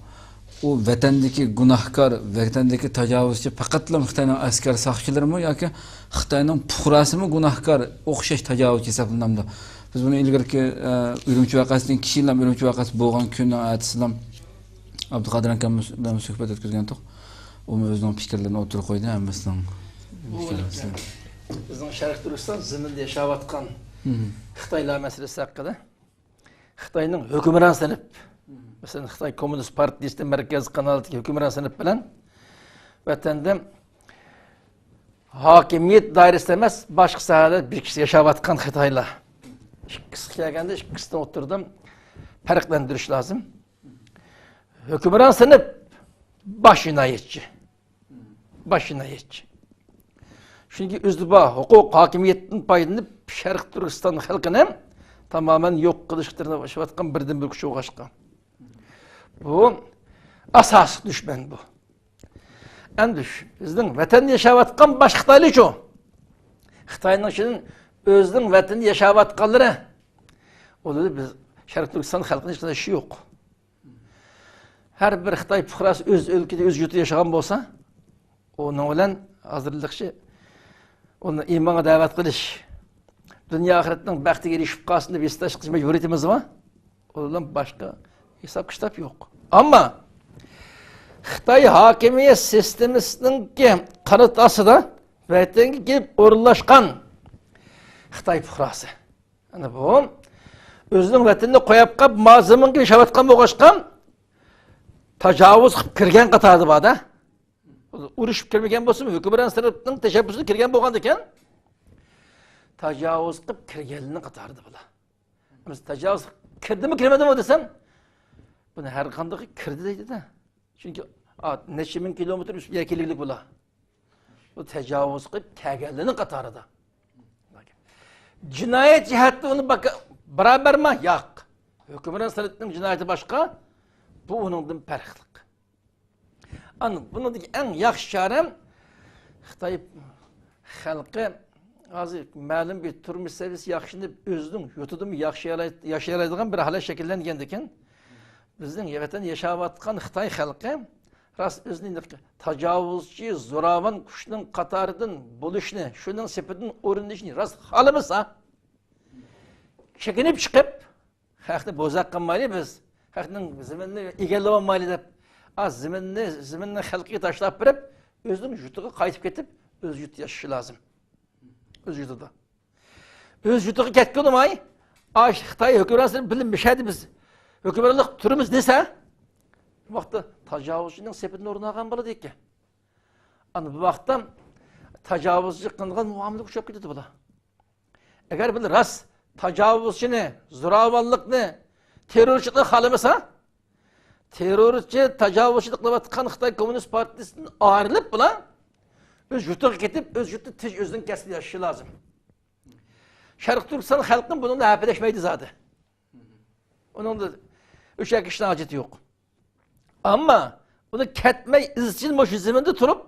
ئۇ ۋەتەندىكى گۇناھكار، ۋەتەندىكى تاجاۋۇزچى پەقەتلا خىتاينىڭ ئەسكەر ساقچىلىرىمۇ ياكى خىتاينىڭ پۇقراسىمۇ گۇناھكار، ئوخشاش تاجاۋۇزچى ھېسابلىنامدۇ؟ بىز بۇنى ئىلگىرىكى، ئە، ئۈرۈمچى ۋەقەسىدىن كېيىنلا، ئۈرۈمچى ۋەقەسى بولغان كۈننىڭ ئەتىسىلا ئابدۇقادىر ئاكام بىلەن سۆھبەت ئۆتكۈزگەنتۇق. ئۇمۇ ئۆزىنىڭ پىكىرلىرىنى ئوتتۇرىغا قويدى، ھەممىسىنىڭ بۇ پىكرى. بىزنىڭ شەرقىي تۈركىستان زېمىنىدا ياشاۋاتقان مم. خىتايلار مەسىلىسى ھەققىدە. خىتاينىڭ ھۆكۈمران سىنىپ، مەسىلەن، خىتاي كوممۇنىست پارتىيىسىنىڭ مەركەزىي قانالىدىكى ھۆكۈمران سىنىپ بىلەن ۋەتەندە ھاكىمىيەت دائىرىسىدە ئەمەس، باشقا ساھەلەردە بىر كىشى ياشاۋاتقان خىتايلار. ئىككىسىگە كەلگەندە، ئىككىسىنى ئوتتۇرىدا پەرقلەندۈرۈش لازىم. ھۆكۈمران سىنىپ باش جىنايەتچى. باش جىنايەتچى. چۈنكى ئۆزىدە بار ھوقۇق ھاكىمىيەتتىن پايدىلىنىپ، شەرقىي تۈركىستان خەلقىنى تامامەن يوق قىلىشقا تىرىشىۋاتقان بىردىنبىر كۈچ بولغاچقا. بۇ ئاساسلىق دۈشمەن بۇ. ئەمدى شۇ، بىزنىڭ ۋەتەندە ياشاۋاتقان باشقا خىتايلارچۇ؟ خىتاينىڭ ئىچىدىن ئۆزىنىڭ ۋەتىنىدە ياشاۋاتقانلىرى، ئۇلار بىز شەرقىي تۈركىستان خەلقىنىڭ ھېچقانداق ئىشى يوق. ھەر بىر خىتاي پۇقراسى ئۆز ئۆلكىدە، ئۆز يۇرتىدا ياشىغان بولسا، ئۇنىڭ بىلەن ھازىرلىقچە ئۇنى ئىمانغا دەۋەت قىلىش، دۇنيا ئاخىرەتنىڭ بەختىگە ئېرىشىپ قالسۇن دەپ ھېسداشلىق قىلىش مەجبۇرىيىتىمىز بار. ئۇ بىلەن باشقا ھېساب-كىتاب يوق. ئەمما خىتاي ھاكىمىيەت سىستېمىسىنىڭكى قانات ئاستىدا ۋەتەنگە كېلىپ ئورۇنلاشقان خىتاي پۇقراسى. ئەنە بۇ ئۆزىنىڭ ۋەتىنىنى قويۇپ قاپ، ما زېمىنغا ياشاۋاتقان بولغاچقا، تاجاۋۇز قىلىپ كىرگەن قاتارىدا بار-دە. ئۇرۇشۇپ كىرمىگەن بولسىمۇ، ھۆكۈمران سىنىپنىڭ تەشەببۇسىدا كىرگەن بولغاندىكىن، تاجاۋۇز قىلىپ كىرگەنلەرنىڭ قاتارىدا بۇلار. بىز تاجاۋۇز قىلىپ كىردىمۇ، كىرمىدىمۇ دېسەم، بۇنى ھەر قاندىقى كىردى دەيدۇ-دە. چۈنكى، ئا، نەچچە مىڭ كىلومېتىر ئۈستىگە كېلگۈلۈك بۇلار. بۇ تەجاۋۇز قىلىپ كەلگەنلەرنىڭ قاتارىدا. جىنايەت جەھەتتە ئۇنى باكا-، بارابەرما؟ ياق. ھۆكۈمران سىنىپنىڭ جىنايىتى باشقا، بۇ ئۇنىڭدىن پەرقلىق. ئانا، بۇنىڭدىكى ئەڭ ياخشى چارە، خىتاي خەلقى ھازىر مەلۇم بىر تۇرمۇش سەۋىيەسى ياخشىلىنىپ، ئۆزىنىڭ يۇرتىدىمۇ ياخشى ياراي-، ياشىيالايدىغان بىر ھالەت شەكىللەنگەندىكىن، بىزنىڭ ۋەتەندە ياشاۋاتقان خىتاي خەلقى راست ئۆزىنى تاجاۋۇزچى، زوراۋان كۈچنىڭ قاتارىدىن بولۇشنى، شۇنىڭ سېپىدىن ئورۇنلىشىشنى راست خالىمىسا، چېكىنىپ چىقىپ، خەقنى بوزەك قىلمايلى بىز، خەقنىڭ زېمىنىنى ئىگىلىۋالمايلى دەپ، ئا، زېمىننى، زېمىننى خەلقىگە تاشلاپ بېرىپ، ئۆزىنىڭ يۇرتىغا قايتىپ كېتىپ، ئۆز يۇرتىدا ياشىشى لازىم. ئۆز يۇرتىدا. ئۆز يۇرتىغا كەتكىنىماي، ئاش خىتاي ھۆكۈمرانلىرى بىللە مىشەدە بىز ھۆكۈمرانلىق تۇرىمىز دېسە، بۇ ۋاقىتتا تاجاۋۇزچىنىڭ سېپىدىن ئورۇن ئالغان بولىدىكەن. ئانا بۇ ۋاقىتتا تاجاۋۇزچى قىلىنغان مۇئامىلىگە ئوخشاپ كېتىدۇ بۇلار. ئەگەر بۇلار راست تاجاۋۇزچىنى، زوراۋانلىقنى، تېررورچىلىقنى خالىمىسا، تېررورچى، تاجاۋۇزچىلىق قىلىۋاتقان خىتاي كوممۇنىست پارتىيىسىدىن ئايرىلىپ، بۇلار ئۆز يۇرتىغا كېتىپ، ئۆز يۇرتىدا تىنچ ئۆزىنىڭ كەسپىنى ياشىشى لازىم. شەرقىي تۈركىستان خەلقىمۇ بۇنىڭدا ھەپىلەشمەيدۇ زادى. ئۇنىڭدا ئۆچەك ئىشنىڭ ھاجىتى يوق. ئەمما ئۇنى كەتمەي ئىزچىل مۇشۇ زېمىندا تۇرۇپ،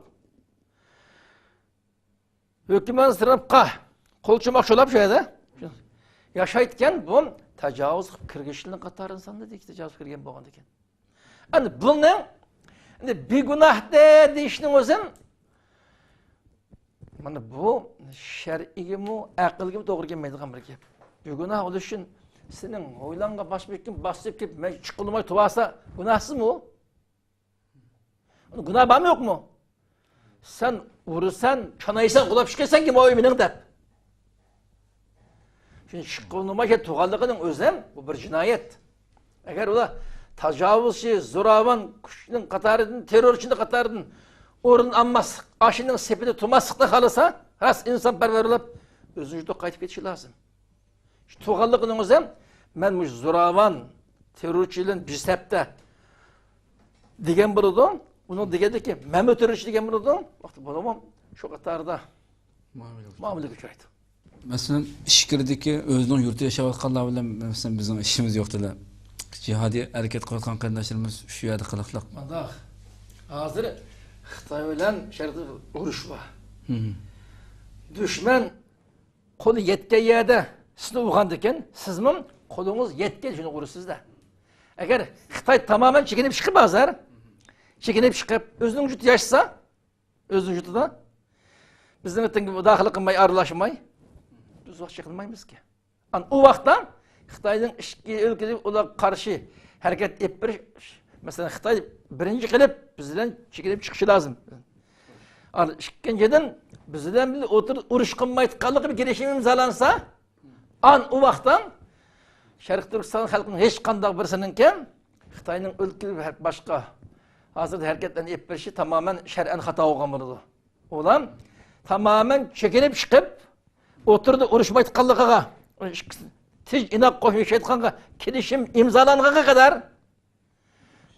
ھۆكۈمەت سىرىپقا قول چۇماق چولاپ شۇ يەردە ياشايدىكەن، بۇ تاجاۋۇز قىلىپ كىرگۈچىلەرنىڭ قاتارىدا سانىلىدىكەن، تاجاۋۇز كىرگەن بولغاندىكەن. ئەمدى بۇنى، ئەمدى بىگۇناھ دە دېيىشنىڭ ئۆزى، مانا بۇ شەرئىيگىمۇ، ئەقىلگىمۇ توغرا كەلمەيدىغان بىر گەپ. بىگۇناھ بولۇش ئۈچۈن سېنىڭ ھويلاڭغا باشقا بىر كىم باسىپ كىرىپ، مەن چىققىلى بولماي تۇرۇۋالسا، گۇناھسىزمۇ؟ گۇناھ بارمۇ يوقمۇ؟ سەن ئۇرىسەن، چانايسەن، غۇلاپ چىقىسەن كىم ئوي مېنىڭ دەپ. شۇنى چىققىلى بولماي تۇرغانلىقىنىڭ ئۆزى ھەم بۇ بىر جىنايەت. ئەگەر ئۇلار تاجاۋۇزچى، زوراۋان كۈچنىڭ قاتارىدىن، تېررورچىنىڭ قاتارىدىن ئورۇن ئالماسلىق، ئاشۇنىڭ سېپىدە تۇرماسلىقنى خالىسا، راست ئىنسانپەرۋەر بولۇپ، ئۆزىنىڭ يۇرتىغا قايتىپ كېتىشى لازىم. شۇ تۇرغانلىقىنىڭ ئۆزى، مەن مۇشۇ زوراۋان، تېررورچى بىلەن بىر سەپتە دېگەن بولىدۇ. ئۇنىڭ دېگەندىكى، مەنمۇ تېررورچى دېگەن بولىدۇ. ۋاقتى بولىمۇ شۇ قاتاردا مۇئامىلىگە ئۇچرايدۇ. مەسىلەن، ئىچكىرىدىكى ئۆزىنىڭ يۇرتىدا ياشاۋاتقانلار بىلەن، مەسىلەن، بىزنىڭ ئىشىمىز يوق دېلە. جىھادىي ھەرىكەت قىلىۋاتقان قېرىنداشلىرىمىز شۇ يەردە قىلىقلىق. مانداق، ھازىر خىتاي بىلەن شەرقتە ئۇرۇش بار. مم. دۈشمەن قولى يەتكەن يەردە سىزنى ئۇرغاندىكىن، سىزمۇ قولىڭىز يەتكەن شۇنى ئۇرىسىز-دە. ئەگەر خىتاي تامامەن چېكىنىپ چىقىپ ھازىر، چېكىنىپ چىقىپ، ئۆزىنىڭ يۇرتىدا ياشىسا، ئۆزىنىڭ يۇرتىدا، بىزنىڭ ئىتىڭگە مۇداخىلە قىلماي، ئارىلاشماي، بىز ۋاقىت چېقىنمايمىزكى. ئان ئۇ ۋاقىتتا خىتاينىڭ ئىچكى ئۆلكىدە ئۇلارغا قارشى ھەرىكەت ئېلىپ بېرىش، مەسىلەن، خىتاي بىرىنچى قىلىپ بىز بىلەن چېكىنىپ چىقىشى لازىم. ئان ئىككىنچىدىن، بىز بىلەن بىللە ئولتۇرۇپ ئۇرۇش قىلمايدىغانلىقى بىر كېلىشىم ئىمزالانسا، ئان ئۇ ۋاقىتتا شەرقىي تۈركىستان خەلقىنىڭ ھېچقانداق بىرسىنىڭكى خىتاينىڭ ئۆلكە باشقا ھازىردا ھەرىكەتلەرنى ئېلىپ بېرىشى تامامەن شەرئەن خاتا بولغان بولىدۇ. ئۇلار تامامەن چېكىنىپ چىقىپ، ئوتتۇرىدا ئۇرۇشمايدىغانلىقىغا، تىنچ ئىناق قوشنا ياشايدىغانغا كېلىشىم ئىمزالانغانغا قەدەر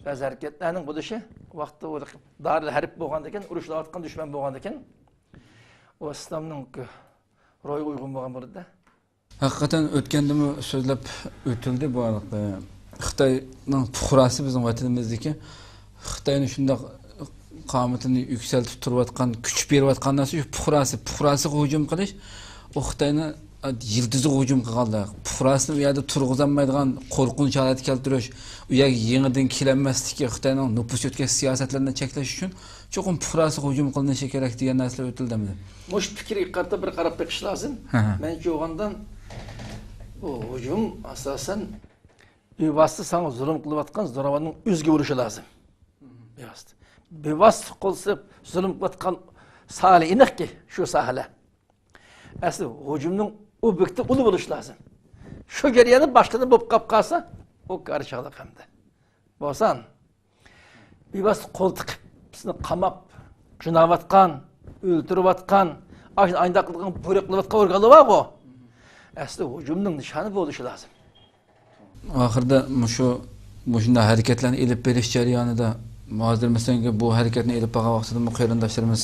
بەزى ھەرىكەتلەرنىڭ بولۇشى ۋاقتىدا دارىل ھەرب بولغاندىكىن، ئۇرۇشۇۋاتقان دۈشمەن بولغاندىكىن، ئۇ ئىسلامنىڭ روھىغا ئۇيغۇن بولغان بولىدۇ. ھەقىقەتەن ئۆتكەندىمۇ سۆزلەپ ئۆتۈلدى بۇ ھېلىقى خىتاينىڭ پۇقراسى بىزنىڭ ۋەتىنىمىزدىكى خىتاينى شۇنداق قامىتىنى يۈكسەلتىپ تۇرۇۋاتقان، كۈچ بېرىۋاتقان نەرسە شۇ پۇقراسى، پۇقراسىغا ھۇجۇم قىلىش، ئۇ خىتاينى يىلتىزىغا ھۇجۇم قىلغاندا، پۇقراسىنى ئۇ يەردە تۇرغۇزالمايدىغان قورقۇنچ ھالەتكە كەلتۈرۈش، ئۇ يەرگە يېڭىدىن كېلەلمەسلىكى، خىتاينىڭ نوپۇس يۆتكەش سىياسەتلىرىنى چەكلەش ئۈچۈن چوقۇم پۇقراسىغا ھۇجۇم قىلىنىشى كېرەك دېگەن نەرسىلەر ئۆتۈلدى ئەمدى. مۇشۇ پىكىرگە قارىتا بىر قاراپ بېقىش لازىم. ھە، ھە. مەنچە ئويغاندىن بۇ ھۇجۇم ئاساسەن بىۋاسىتە ساڭا زۇلۇم قىلىۋاتقان زوراۋاننىڭ ئۆزىگە ئۇرۇشى لازىم. بىۋاسىتە. بىۋاسىتە قول سېلىپ زۇلۇم قىلىۋاتقان ساھەلەر ئېنىقكى، شۇ ساھەلەر. ئەسلى ھۇجۇمنىڭ ئوبيېكتى ئۇلار بولۇشى لازىم. شۇ جەرياندا باشقىدىن بولۇپ قاپ قالسا، ئۇ كارى چاغلىق ئەمدى. بولسا، بىۋاسىتە قول تىقىپ، بىزنى قاماپ، قىيناۋاتقان، ئۆلتۈرۈۋاتقان، ئاشۇ ئاينداق قىلغان بۇيرۇق قىلىۋاتقان ئورگانلار بارغۇ. ئەسلى ھۇجۇمنىڭ نىشانى بولۇشى لازىم. ئاخىرىدا مۇشۇ، مۇشۇنداق ھەرىكەتلەرنى ئېلىپ بېرىش جەريانىدا، ھازىر مەسىلەن، بۇ ھەرىكەتنى ئېلىپ بارغان ۋاقتىدا بۇ قېرىنداشلىرىمىز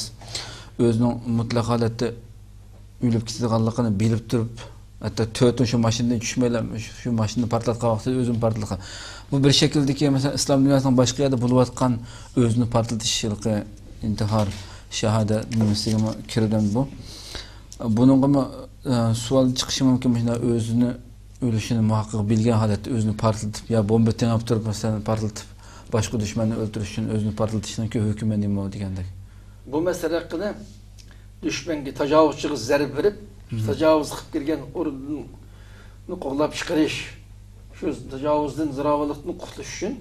ئۆزىنىڭ مۇتلەق ھالەتتە ئۆلۈپ كېتىدىغانلىقىنى بىلىپ تۇرۇپ، ھەتتا تۆتىنى شۇ ماشىنىدىن چۈشمەيلا، شۇ، شۇ ماشىنىنى پارتلاتقان ۋاقتىدا ئۆزىنى پارتلاتقان. بۇ بىر شەكىلدىكى، مەسىلەن، ئىسلام دۇنياسىنىڭ باشقا يەردە بولۇۋاتقان ئۆزىنى پارتلىتىش ھېلىقى ئىنتىھار، شاھادە نېمىسىگىمۇ كىرىدۇ بۇ. بۇنىڭغىمۇ، ئە، سوئال چىقىشى مۇمكىن، مۇشۇنداق ئۆزىنى ئۆلۈشىنى مۇھەققەق بىلگەن ھالەتتە ئۆزىنى پارتلىتىپ يا بومبا تېڭىپ تۇرۇپ، مەسىلەن، پارتلىتىپ، باشقا دۈشمەننى ئۆلتۈرۈش ئۈچۈن ئۆزىنى پارتلىتىشنىڭكى ھۆكمى نېمە دېگەندەك. بۇ مەسىلە ھەققىدە دۈشمەنگە، تاجاۋۇزچىغا زەربە بېرىپ، مم. تاجاۋۇز قىلىپ كىرگەن ئورۇندىن قوغلاپ چىقىرىش، شۇ تاجاۋۇزدىن، زوراۋانلىقتىن قۇتۇلۇش ئۈچۈن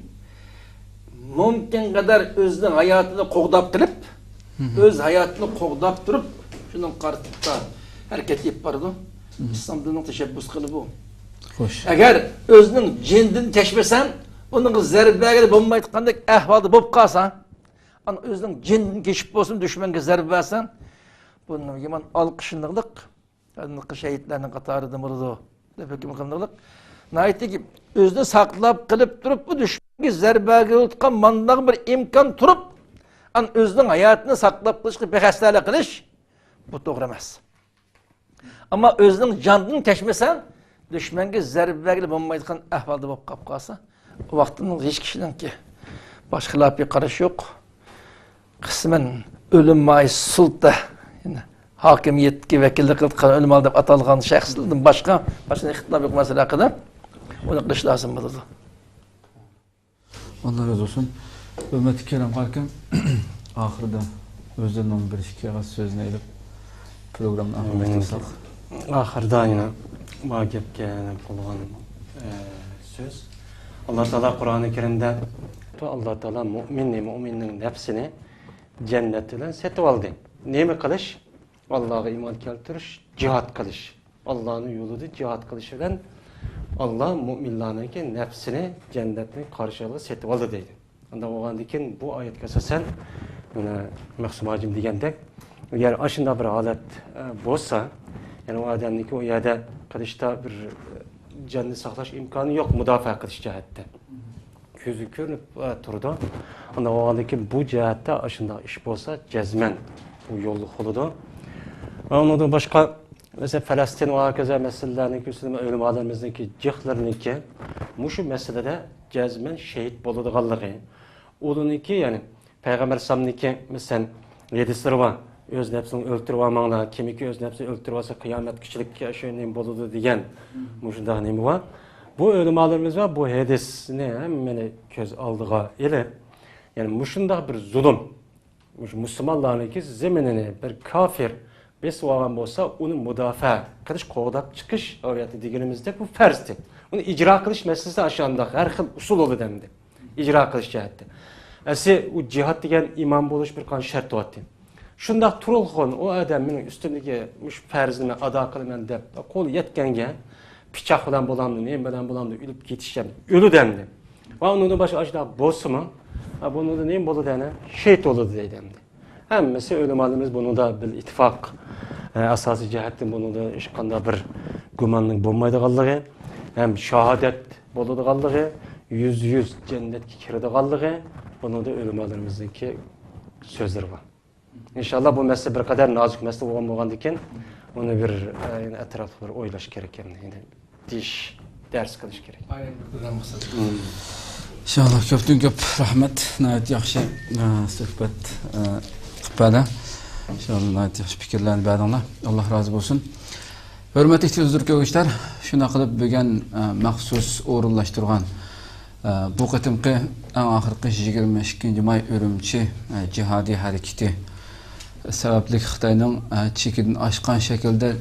مۇمكىن قەدەر ئۆزىنىڭ ھاياتىنى قوغداپ قېلىپ، مم. ئۆز ھاياتىنى قوغداپ تۇرۇپ، شۇنىڭ قارىتا ھەرىكەت ئېلىپ بارىدۇ. مم. ئىسلام دىنىنىڭ تەشەببۇس قىلى بۇ. خوش. ئەگەر ئۆزىنىڭ جېنىدىن كەچمىسە، ئۇنىڭغا زەربە بەرگىلى بولمايدىغاندەك ئەھۋالدا بولۇپ قالسا، ئانا ئۆزىنىڭ جېنىدىن كېچىپ بولسىمۇ دۈشمەنگە زەربە بەرسە، بۇنىڭ يامان ئالقىشلىنىقلىق، شېھىتلەرنىڭ قاتارىدا بولىدۇ دەپ ھۆكۈم قىلىنىقلىق. ناھايىتى ئۆزىنى ساقلاپ قېلىپ تۇرۇپ، بۇ دۈشمەن زەربە بېرىۋاتقان مانداق بىر ئىمكان تۇرۇپ، ئان ئۆزىنىڭ ھاياتىنى ساقلاپ قېلىشقا بىخەستەلىك قىلىش، بۇ توغرا ئەمەس. ئەمما ئۆزىنىڭ جانىدىن كەچمىسە، دۈشمەنگە زەربە بەرگىلى بولمايدىغان ئەھۋالدا بولۇپ قاپ قالسا، ئۇ ۋاقىتتا ھېچ كىشىنىڭكى باش خىلاپىي قارىشى يوق. قىسمەن ئۆلۈم ماھىي سۇلتە، يەنى ھاكىمىيەتكە ۋەكىللىك قىلىدىغان ئۆلىمالار دەپ ئاتالغان شەخسلەردىن باشقا، باشقا ئىختىلاپ يوق مەسىلە ھەققىدە ئۇنى قىلىش لازىم بولىدۇ. ئاللا رازى بولسۇن. ھۆرمەتلىك كېرەم قارىكىم، ئاخىرىدا ئۆزلىرىنىڭ بىر ئىككى ئېغىز سۆزىنى ئېلىپ، پروگراممىنى ئاخىرلاشتۇرساق. ئاخىرىدا يەنە ما گەپكە قىلغان، ئە، سۆز. ئاللا تائالا قۇرئانى كەرىمدە، ئاللا تائالا مۇئمىننى، مۇئمىننىڭ نەپسىنى جەننەت بىلەن سېتىۋالدى. نېمە قىلىش؟ ئاللاغا ئىمان كەلتۈرۈش، جىھاد قىلىش. ئاللانىڭ يولىدا جىھاد قىلىش بىلەن ئاللا مۇئمىنلارنىڭكى نەپسىنى جەننەتنى قارشى ئالغا سېتىۋالدى دەيدۇ. ئۇنداق بولغاندىن كېيىن بۇ ئايەتكە ئاساسەن، مانا مەخسۇم ھاجىم دېگەندەك، ئەگەر ئاشۇنداق بىر ھالەت، ئە، بولسا، يەنى ئۇ ئادەمنىڭكى ئۇ يەردە قىلىشتا بىر، ئە، جاننى ساقلاش ئىمكانى يوق مۇداپىئە قىلىش جەھەتتە. كۆزى كۆرۈنۈپ، ئە، تۇرىدۇ. ئۇنداق بولغاندىن كېيىن بۇ جەھەتتە ئاشۇنداق ئىش بولسا، جەزمەن بۇ يوللۇق بولىدۇ. ۋە ئۇنىڭدىن باشقا، مەسىلەن، پەلەستىن ۋە ھاكازا مەسىلىلەرنىڭكى ئۈستىدە ئۆلىمالىرىمىزنىڭكى، جىقلىرىنىڭكى مۇشۇ مەسىلىدە جەزمەن شېھىت بولىدىغانلىقى، ئۇلارنىڭكى، يەنى پەيغەمبەر ئەلەيھىسسالامنىڭكى، مەسىلەن، ھەدىسلىرى بار. ئۆز نەپسىنى ئۆلتۈرۈۋالماڭلار، كىمكى ئۆز نەپسىنى ئۆلتۈرۈۋالسا، قىيامەتكىچىلىك شۇ نېمە بولىدۇ دېگەن مۇشۇنداق نېمە بار. بۇ ئۆلىمالىرىمىز بار، بۇ ھەدىسنى ھەممىنى كۆز ئالدىغا ئېلىپ، يەنى مۇشۇنداق بىر زۇلۇم، مۇشۇ مۇسۇلمانلارنىڭكى زېمىنىنى بىر كافىر بېسىۋالغان بولسا، ئۇنى مۇداپىئە قىلىش، قوغداپ چىقىش، ئاۋۇ يەردە دېگىنىمىزدەك، بۇ پەرزدى. ئۇنى ئىجرا قىلىش مەسىلىسى ئاشۇنداق، ھەر خىل ئۇسۇل بولىدۇ ئەمدى. ئىجرا قىلىش جەھەتتە. ئەسلى ئۇ جىھاد دېگەن ئىمان بولۇش بىر قانچە شەرت بارتى. شۇنداق تۇرۇلغان ئۇ ئادەم مېنىڭ ئۈستۈمدىكى مۇشۇ پەرزنى مەن ئادا قىلىمەن دەپ، قولى يەتكەنگە پىچاق بىلەن بولامدۇ، نېمە بىلەن بولامدۇ، ئۆلۈپ كېتىشكەن، ئۆلىدۇ ئەمدى. ۋە ئۇنىڭدىن باشقا ئاشۇنداق بولسىمۇ، ۋە بۇنىڭدا نېمە بولىدۇ ئەنە؟ شېھىت بولىدۇ دەيدۇ ئەمدى. ھەممىسى ئۆلىمالىرىمىز بۇنىڭدا بىل ئىتتىپاق، ئە، ئاساسىي جەھەتتىن بۇنىڭدا ھېچقانداق بىر گۇماننىڭ بولمايدىغانلىقى، ھەم شاھادەت بولىدىغانلىقى، يۈزدە يۈز جەننەتكە كىرىدىغانلىقى، بۇنىڭدا ئۆلىمالىرىمىزنىڭكى سۆزلىرى بار. ئىنشاللا بۇ مەسىلە بىر قەدەر نازۇك مەسىلە بولغان بولغاندىكىن، ئۇنى بىر، ئە، يەنە ئەتراپلىق بىر ئويلاش كېرەك، يەنى دېيىش، دەرس قىلىش كېرەك. ئايرىم بىر پروگرامما قىلساق. مم. ئىنشاللا، كۆپتىن كۆپ رەھمەت. ناھايىتى ياخشى، ئە، سۆھبەت، ئە، قىلىپ بەردى. ئىنشاللا، ناھايىتى ياخشى پىكىرلەرنى بەردىڭلار. ئاللا رازى بولسۇن. ھۆرمەتلىك تېلېۋىزور كۆرگۈچىلەر، شۇنداق قىلىپ بۈگۈن، ئە، مەخسۇس ئورۇنلاشتۇرغان، ئە، بۇ قېتىمقى ئەڭ ئاخىرقى يىگىرمە ئىككىنچى ماي ئۈرۈمچى، ئە، جىھادىي ھەرىكىتى سەۋەبلىك خىتاينىڭ، ئە، چېكىدىن ئاشقان شەكىلدە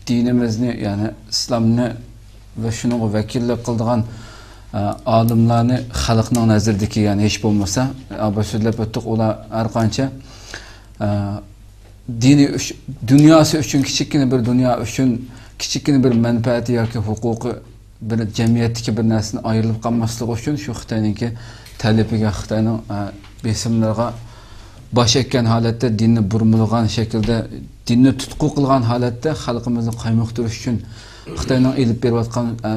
دىنىمىزنى، يەنى ئىسلامنى ۋە شۇنىڭغا ۋەكىللىك قىلىدىغان، ئە، ئالىملارنى خەلقنىڭ نەزىرىدىكى، يەنى ھېچ بولمىسا، ئە، بۇ سۆزلەپ ئۆتتۇق، ئۇلار ھەر قانچە، ئە، دىنى ئۈچ-، دۇنياسى ئۈچۈن، كىچىككىنە بىر دۇنيا ئۈچۈن، كىچىككىنە بىر مەنپەئەتى ياكى ھوقۇقى، بىر جەمئىيەتتىكى بىر نەرسىدىن ئايرىلىپ قالماسلىقى ئۈچۈن شۇ خىتاينىڭكى تەلىپىگە، خىتاينىڭ، ئە، بېسىملىرىغا باش ئەگكەن ھالەتتە، دىننى بۇرمىلىغان شەكىلدە، دىننى تۇتقا قىلغان ھالەتتە خەلقىمىزنى قايمۇقتۇرۇش ئۈچۈن خىتاينىڭ ئېلىپ بېرىۋاتقان، ئە،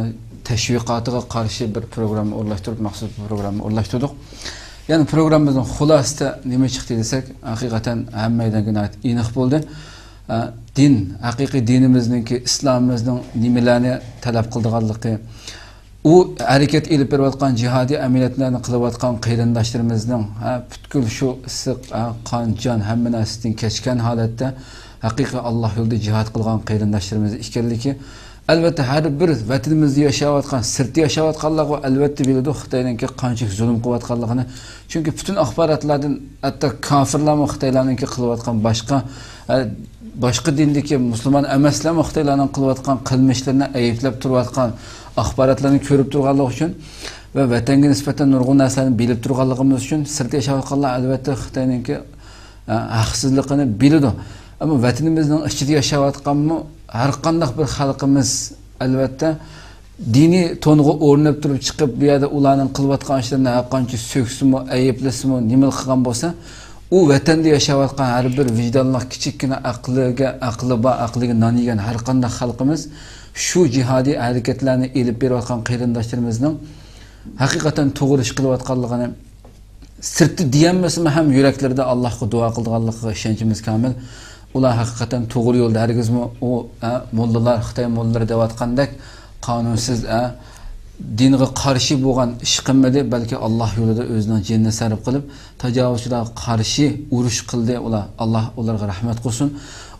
تەشۋىقاتىغا قارشى بىر پروگرامما ئورۇنلاشتۇرۇپ، مەخسۇس پروگرامما ئورۇنلاشتۇردۇق. يەنى پروگراممىمىزنىڭ خۇلاسىسىدە نېمە چىقتى دېسەك، ھەقىقەتەن ھەممەيلەنگە ناھايىتى ئېنىق بولدى. ئە، دىن، ھەقىقىي دىنىمىزنىڭكى، ئىسلامىمىزنىڭ نېمىلەرنى تەلەپ قىلىدىغانلىقى، ئۇ ھەرىكەت ئېلىپ بېرىۋاتقان جىھادىي ئەمەلىيەتلەرنى قىلىۋاتقان قېرىنداشلىرىمىزنىڭ، ھە، پۈتكۈل شۇ ئىسسىق، ھە، قان، جان، ھەممە نەرسىدىن كەچكەن ھالەتتە ھەقىقىي ئاللا يولىدا جىھاد قىلغان قېرىنداشلىرىمىز ئىكەنلىكى، ئەلۋەتتە، ھەر بىر ۋەتىنىمىزدە ياشاۋاتقان، سىرتتا ياشاۋاتقانلارغۇ، ئەلۋەتتە، بىلىدۇ خىتاينىڭكى قانچىلىك زۇلۇم قىلىۋاتقانلىقىنى. چۈنكى پۈتۈن ئاخباراتلاردىن، ھەتتا كافىرلارمۇ خىتايلارنىڭكى قىلىۋاتقان باشقا، ئە، باشقا دىندىكى مۇسۇلمان ئەمەسلەرمۇ خىتايلارنىڭ قىلىۋاتقان قىلمىشلىرىنى ئەيىبلەپ تۇرۇۋاتقان ئاخباراتلارنى كۆرۈپ تۇرغانلىقى ئۈچۈن ۋە ۋەتەنگە نىسبەتەن نۇرغۇن نەرسىلەرنى بىلىپ تۇرغانلىقىمىز ئۈچۈن سىرتتا ياشاۋاتقانلار، ئەلۋەتتە، خىتاينىڭكى، ئە، ھەقسىزلىقىنى بىلىدۇ. ئەمما ۋەتىنىمىزنىڭ ئىچىدە ياشاۋاتقانمۇ ھەر قانداق بىر خەلقىمىز، ئەلۋەتتە، دىنىي تونغا ئورىنىپ تۇرۇپ چىقىپ، بۇ يەردە ئۇلارنىڭ قىلىۋاتقان ئىشلىرىنى ھەر قانچە سۆكسىمۇ، ئەيىبلىسىمۇ، نېمىلا قىلغان بولسا، ئۇ ۋەتەندە ياشاۋاتقان ھەر بىر ۋىجدانلىق، كىچىككىنە ئەقلىگە، ئەقلى بار، ئەقلىگە نان يېگەن ھەر قانداق خەلقىمىز شۇ جىھادىي ھەرىكەتلەرنى ئېلىپ بېرىۋاتقان قېرىنداشلىرىمىزنىڭ ھەقىقەتەن توغرا ئىش قىلىۋاتقانلىقىنى سىرتتا دېيەلمىسىمۇ ھەم يۈرەكلىرىدە ئاللاھقا دۇئا قىلىدىغانلىقىغا ئىشەنچىمىز كامىل. ئۇلار ھەقىقەتەن توغرا يولدا، ھەرگىزمۇ ئۇ، ئە، موللىلار، خىتاي موللىلىرى دەۋاتقاندەك قانۇنسىز، ئە، دىنغا قارشى بولغان ئىش قىلمىدى، بەلكى ئاللاھ يولىدا ئۆزىنىڭ جېنىنى سەرپ قىلىپ، تاجاۋۇزچىلارغا قارشى ئۇرۇش قىلدى. ئۇلار، ئاللاھ ئۇلارغا رەھمەت قىلسۇن.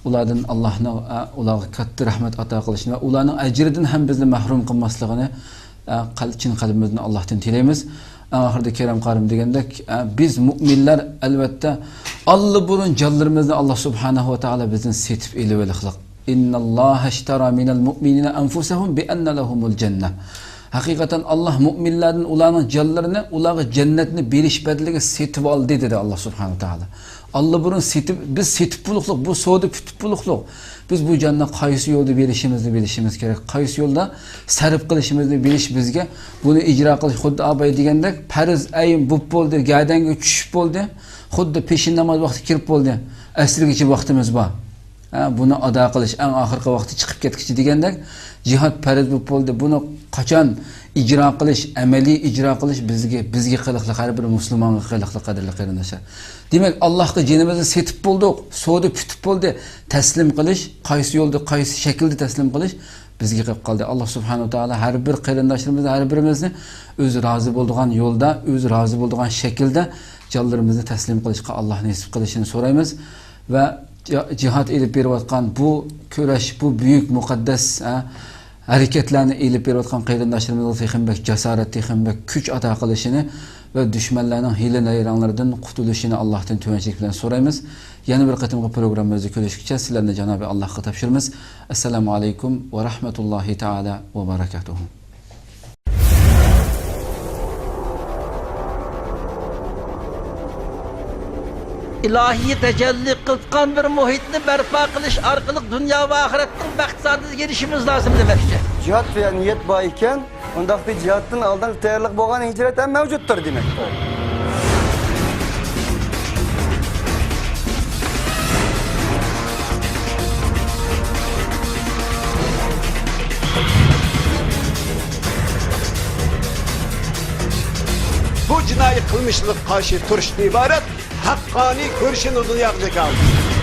ئۇلاردىن ئاللاھنىڭ، ئە، ئۇلارغا كاتتا رەھمەت ئاتا قىلىشىنى ۋە ئۇلارنىڭ ئەجرىدىن ھەم بىزنى مەھرۇم قىلماسلىقىنى، ئە، قەل-، چىن قەلبىمىزدىن ئاللاھتىن تىلەيمىز. ئەڭ ئاخىرىدا كېرەم قارىم دېگەندەك، ئە، بىز مۆمىنلەر ئەلۋەتتە ئاللىبۇرۇن جانلىرىمىزنى ئاللاھ سۇبھانەھۇ ۋە تائالا بىزدىن سېتىپ ئېلىۋېلىقلىق. «ئىننەللاھە ئىشتەرا مىنەل مۇئمىنىنە ئەنفۇسەھۇم بىئەننە لەھۇمۇل جەننە.» ھەقىقەتەن ئاللاھ مۆمىنلەردىن ئۇلارنىڭ جانلىرىنى ئۇلارغا جەننەتنى بېرىش بەدىلىگە سېتىۋالدى، دېدى ئاللاھ سۇبھانەھۇ ۋە تائالا. ئاللىبۇرۇن سېتىپ، بىز سېتىپ بولۇقلۇق، بۇ سودا پۈتۈپ بولۇقلۇق. بىز بۇ جاننى قايسى يولدا بېرىشىمىزنى بىلىشىمىز كېرەك، قايسى يولدا سەرپ قىلىشىمىزنى بىلىش بىزگە. بۇنى ئىجرا قىلىش خۇددى ئاباي دېگەندەك، پەرز ئەين بوپ بولدى، گەدەنگە چۈشۈپ بولدى، خۇددى پېشىن ناماز ۋاقتى كىرىپ بولدى، ئەسىرگىچە ۋاقتىمىز بار. ھە، بۇنى ئادا قىلىش، ئەڭ ئاخىرقى ۋاقتى چىقىپ كەتكۈچە دېگەندەك، جىھاد پەرز بولۇپ بولدى. بۇنى قاچان ئىجرا قىلىش، ئەمەلىي ئىجرا قىلىش بىزگە، بىزگە قىلىقلىق، ھەر بىر مۇسۇلمانغا قىلىقلىق، قەدىرلىك قېرىنداشلار. دېمەك، ئاللاھقا جېنىمىزنى سېتىپ بولدۇق، سودا پۈتۈپ بولدى. تەسلىم قىلىش، قايسى يولدا، قايسى شەكىلدە تەسلىم قىلىش بىزگە قېلىپ قالدى. ئاللاھ سۇبھانەھۇ ۋە تائالا ھەر بىر قېرىنداشلىرىمىزنى، ھەر بىرىمىزنى ئۆزى رازى بولىدىغان يولدا، ئۆزى رازى بولىدىغان شەكىلدە جانلىرىمىزنى تەسلىم قىلىشقا ئاللاھ نېسىپ قىلىشىنى سورايمىز. ۋە جا-، جىھاد ئېلىپ بېرىۋاتقان بۇ كۈرەش، بۇ بۈيۈك مۇقەددەس، ھە، ھەرىكەتلەرنى ئېلىپ بېرىۋاتقان قېرىنداشلىرىمىزغا تېخىمۇ بەك جاسارەت، تېخىمۇ بەك كۈچ ئاتا قىلىشىنى ۋە دۈشمەنلەرنىڭ ھىيلە-نەيرەڭلىرىدىن قۇتۇلۇشىنى ئاللاھتىن تۆۋەنچىلىك بىلەن سورايمىز. يەنە بىر قېتىمقى پروگراممىمىزدا كۆرۈشكىچە سىلەرنى جانابى ئاللاھقا تاپشۇرىمىز. ئەسسالامۇ ئەلەيكۇم ۋە رەھمەتۇللاھى تائالا ۋە بەرەكاتۇھۇ. ئىلاھىي تەجەللى قىلىۋاتقان بىر مۇھىتنى بەرپا قىلىش ئارقىلىق دۇنيا ۋە ئاخىرەتنىڭ بەخت سائادىتىگە ئېرىشىشىمىز لازىم دېمەكچى. جىھاد دېگەن نىيەت بار ئىكەن، ئۇنداقتا جىھادتىن ئالدىنقى تەييارلىق بولغان ھىجرەت ھەم مەۋجۇتتۇر دېمەكتۇر. بۇ جىنايى قىلمىشلىرىغا قارشى تۇرۇشتىن ئىبارەت ھەققانىي كۈرىشىنى دۇنياغا جاكارلىدى.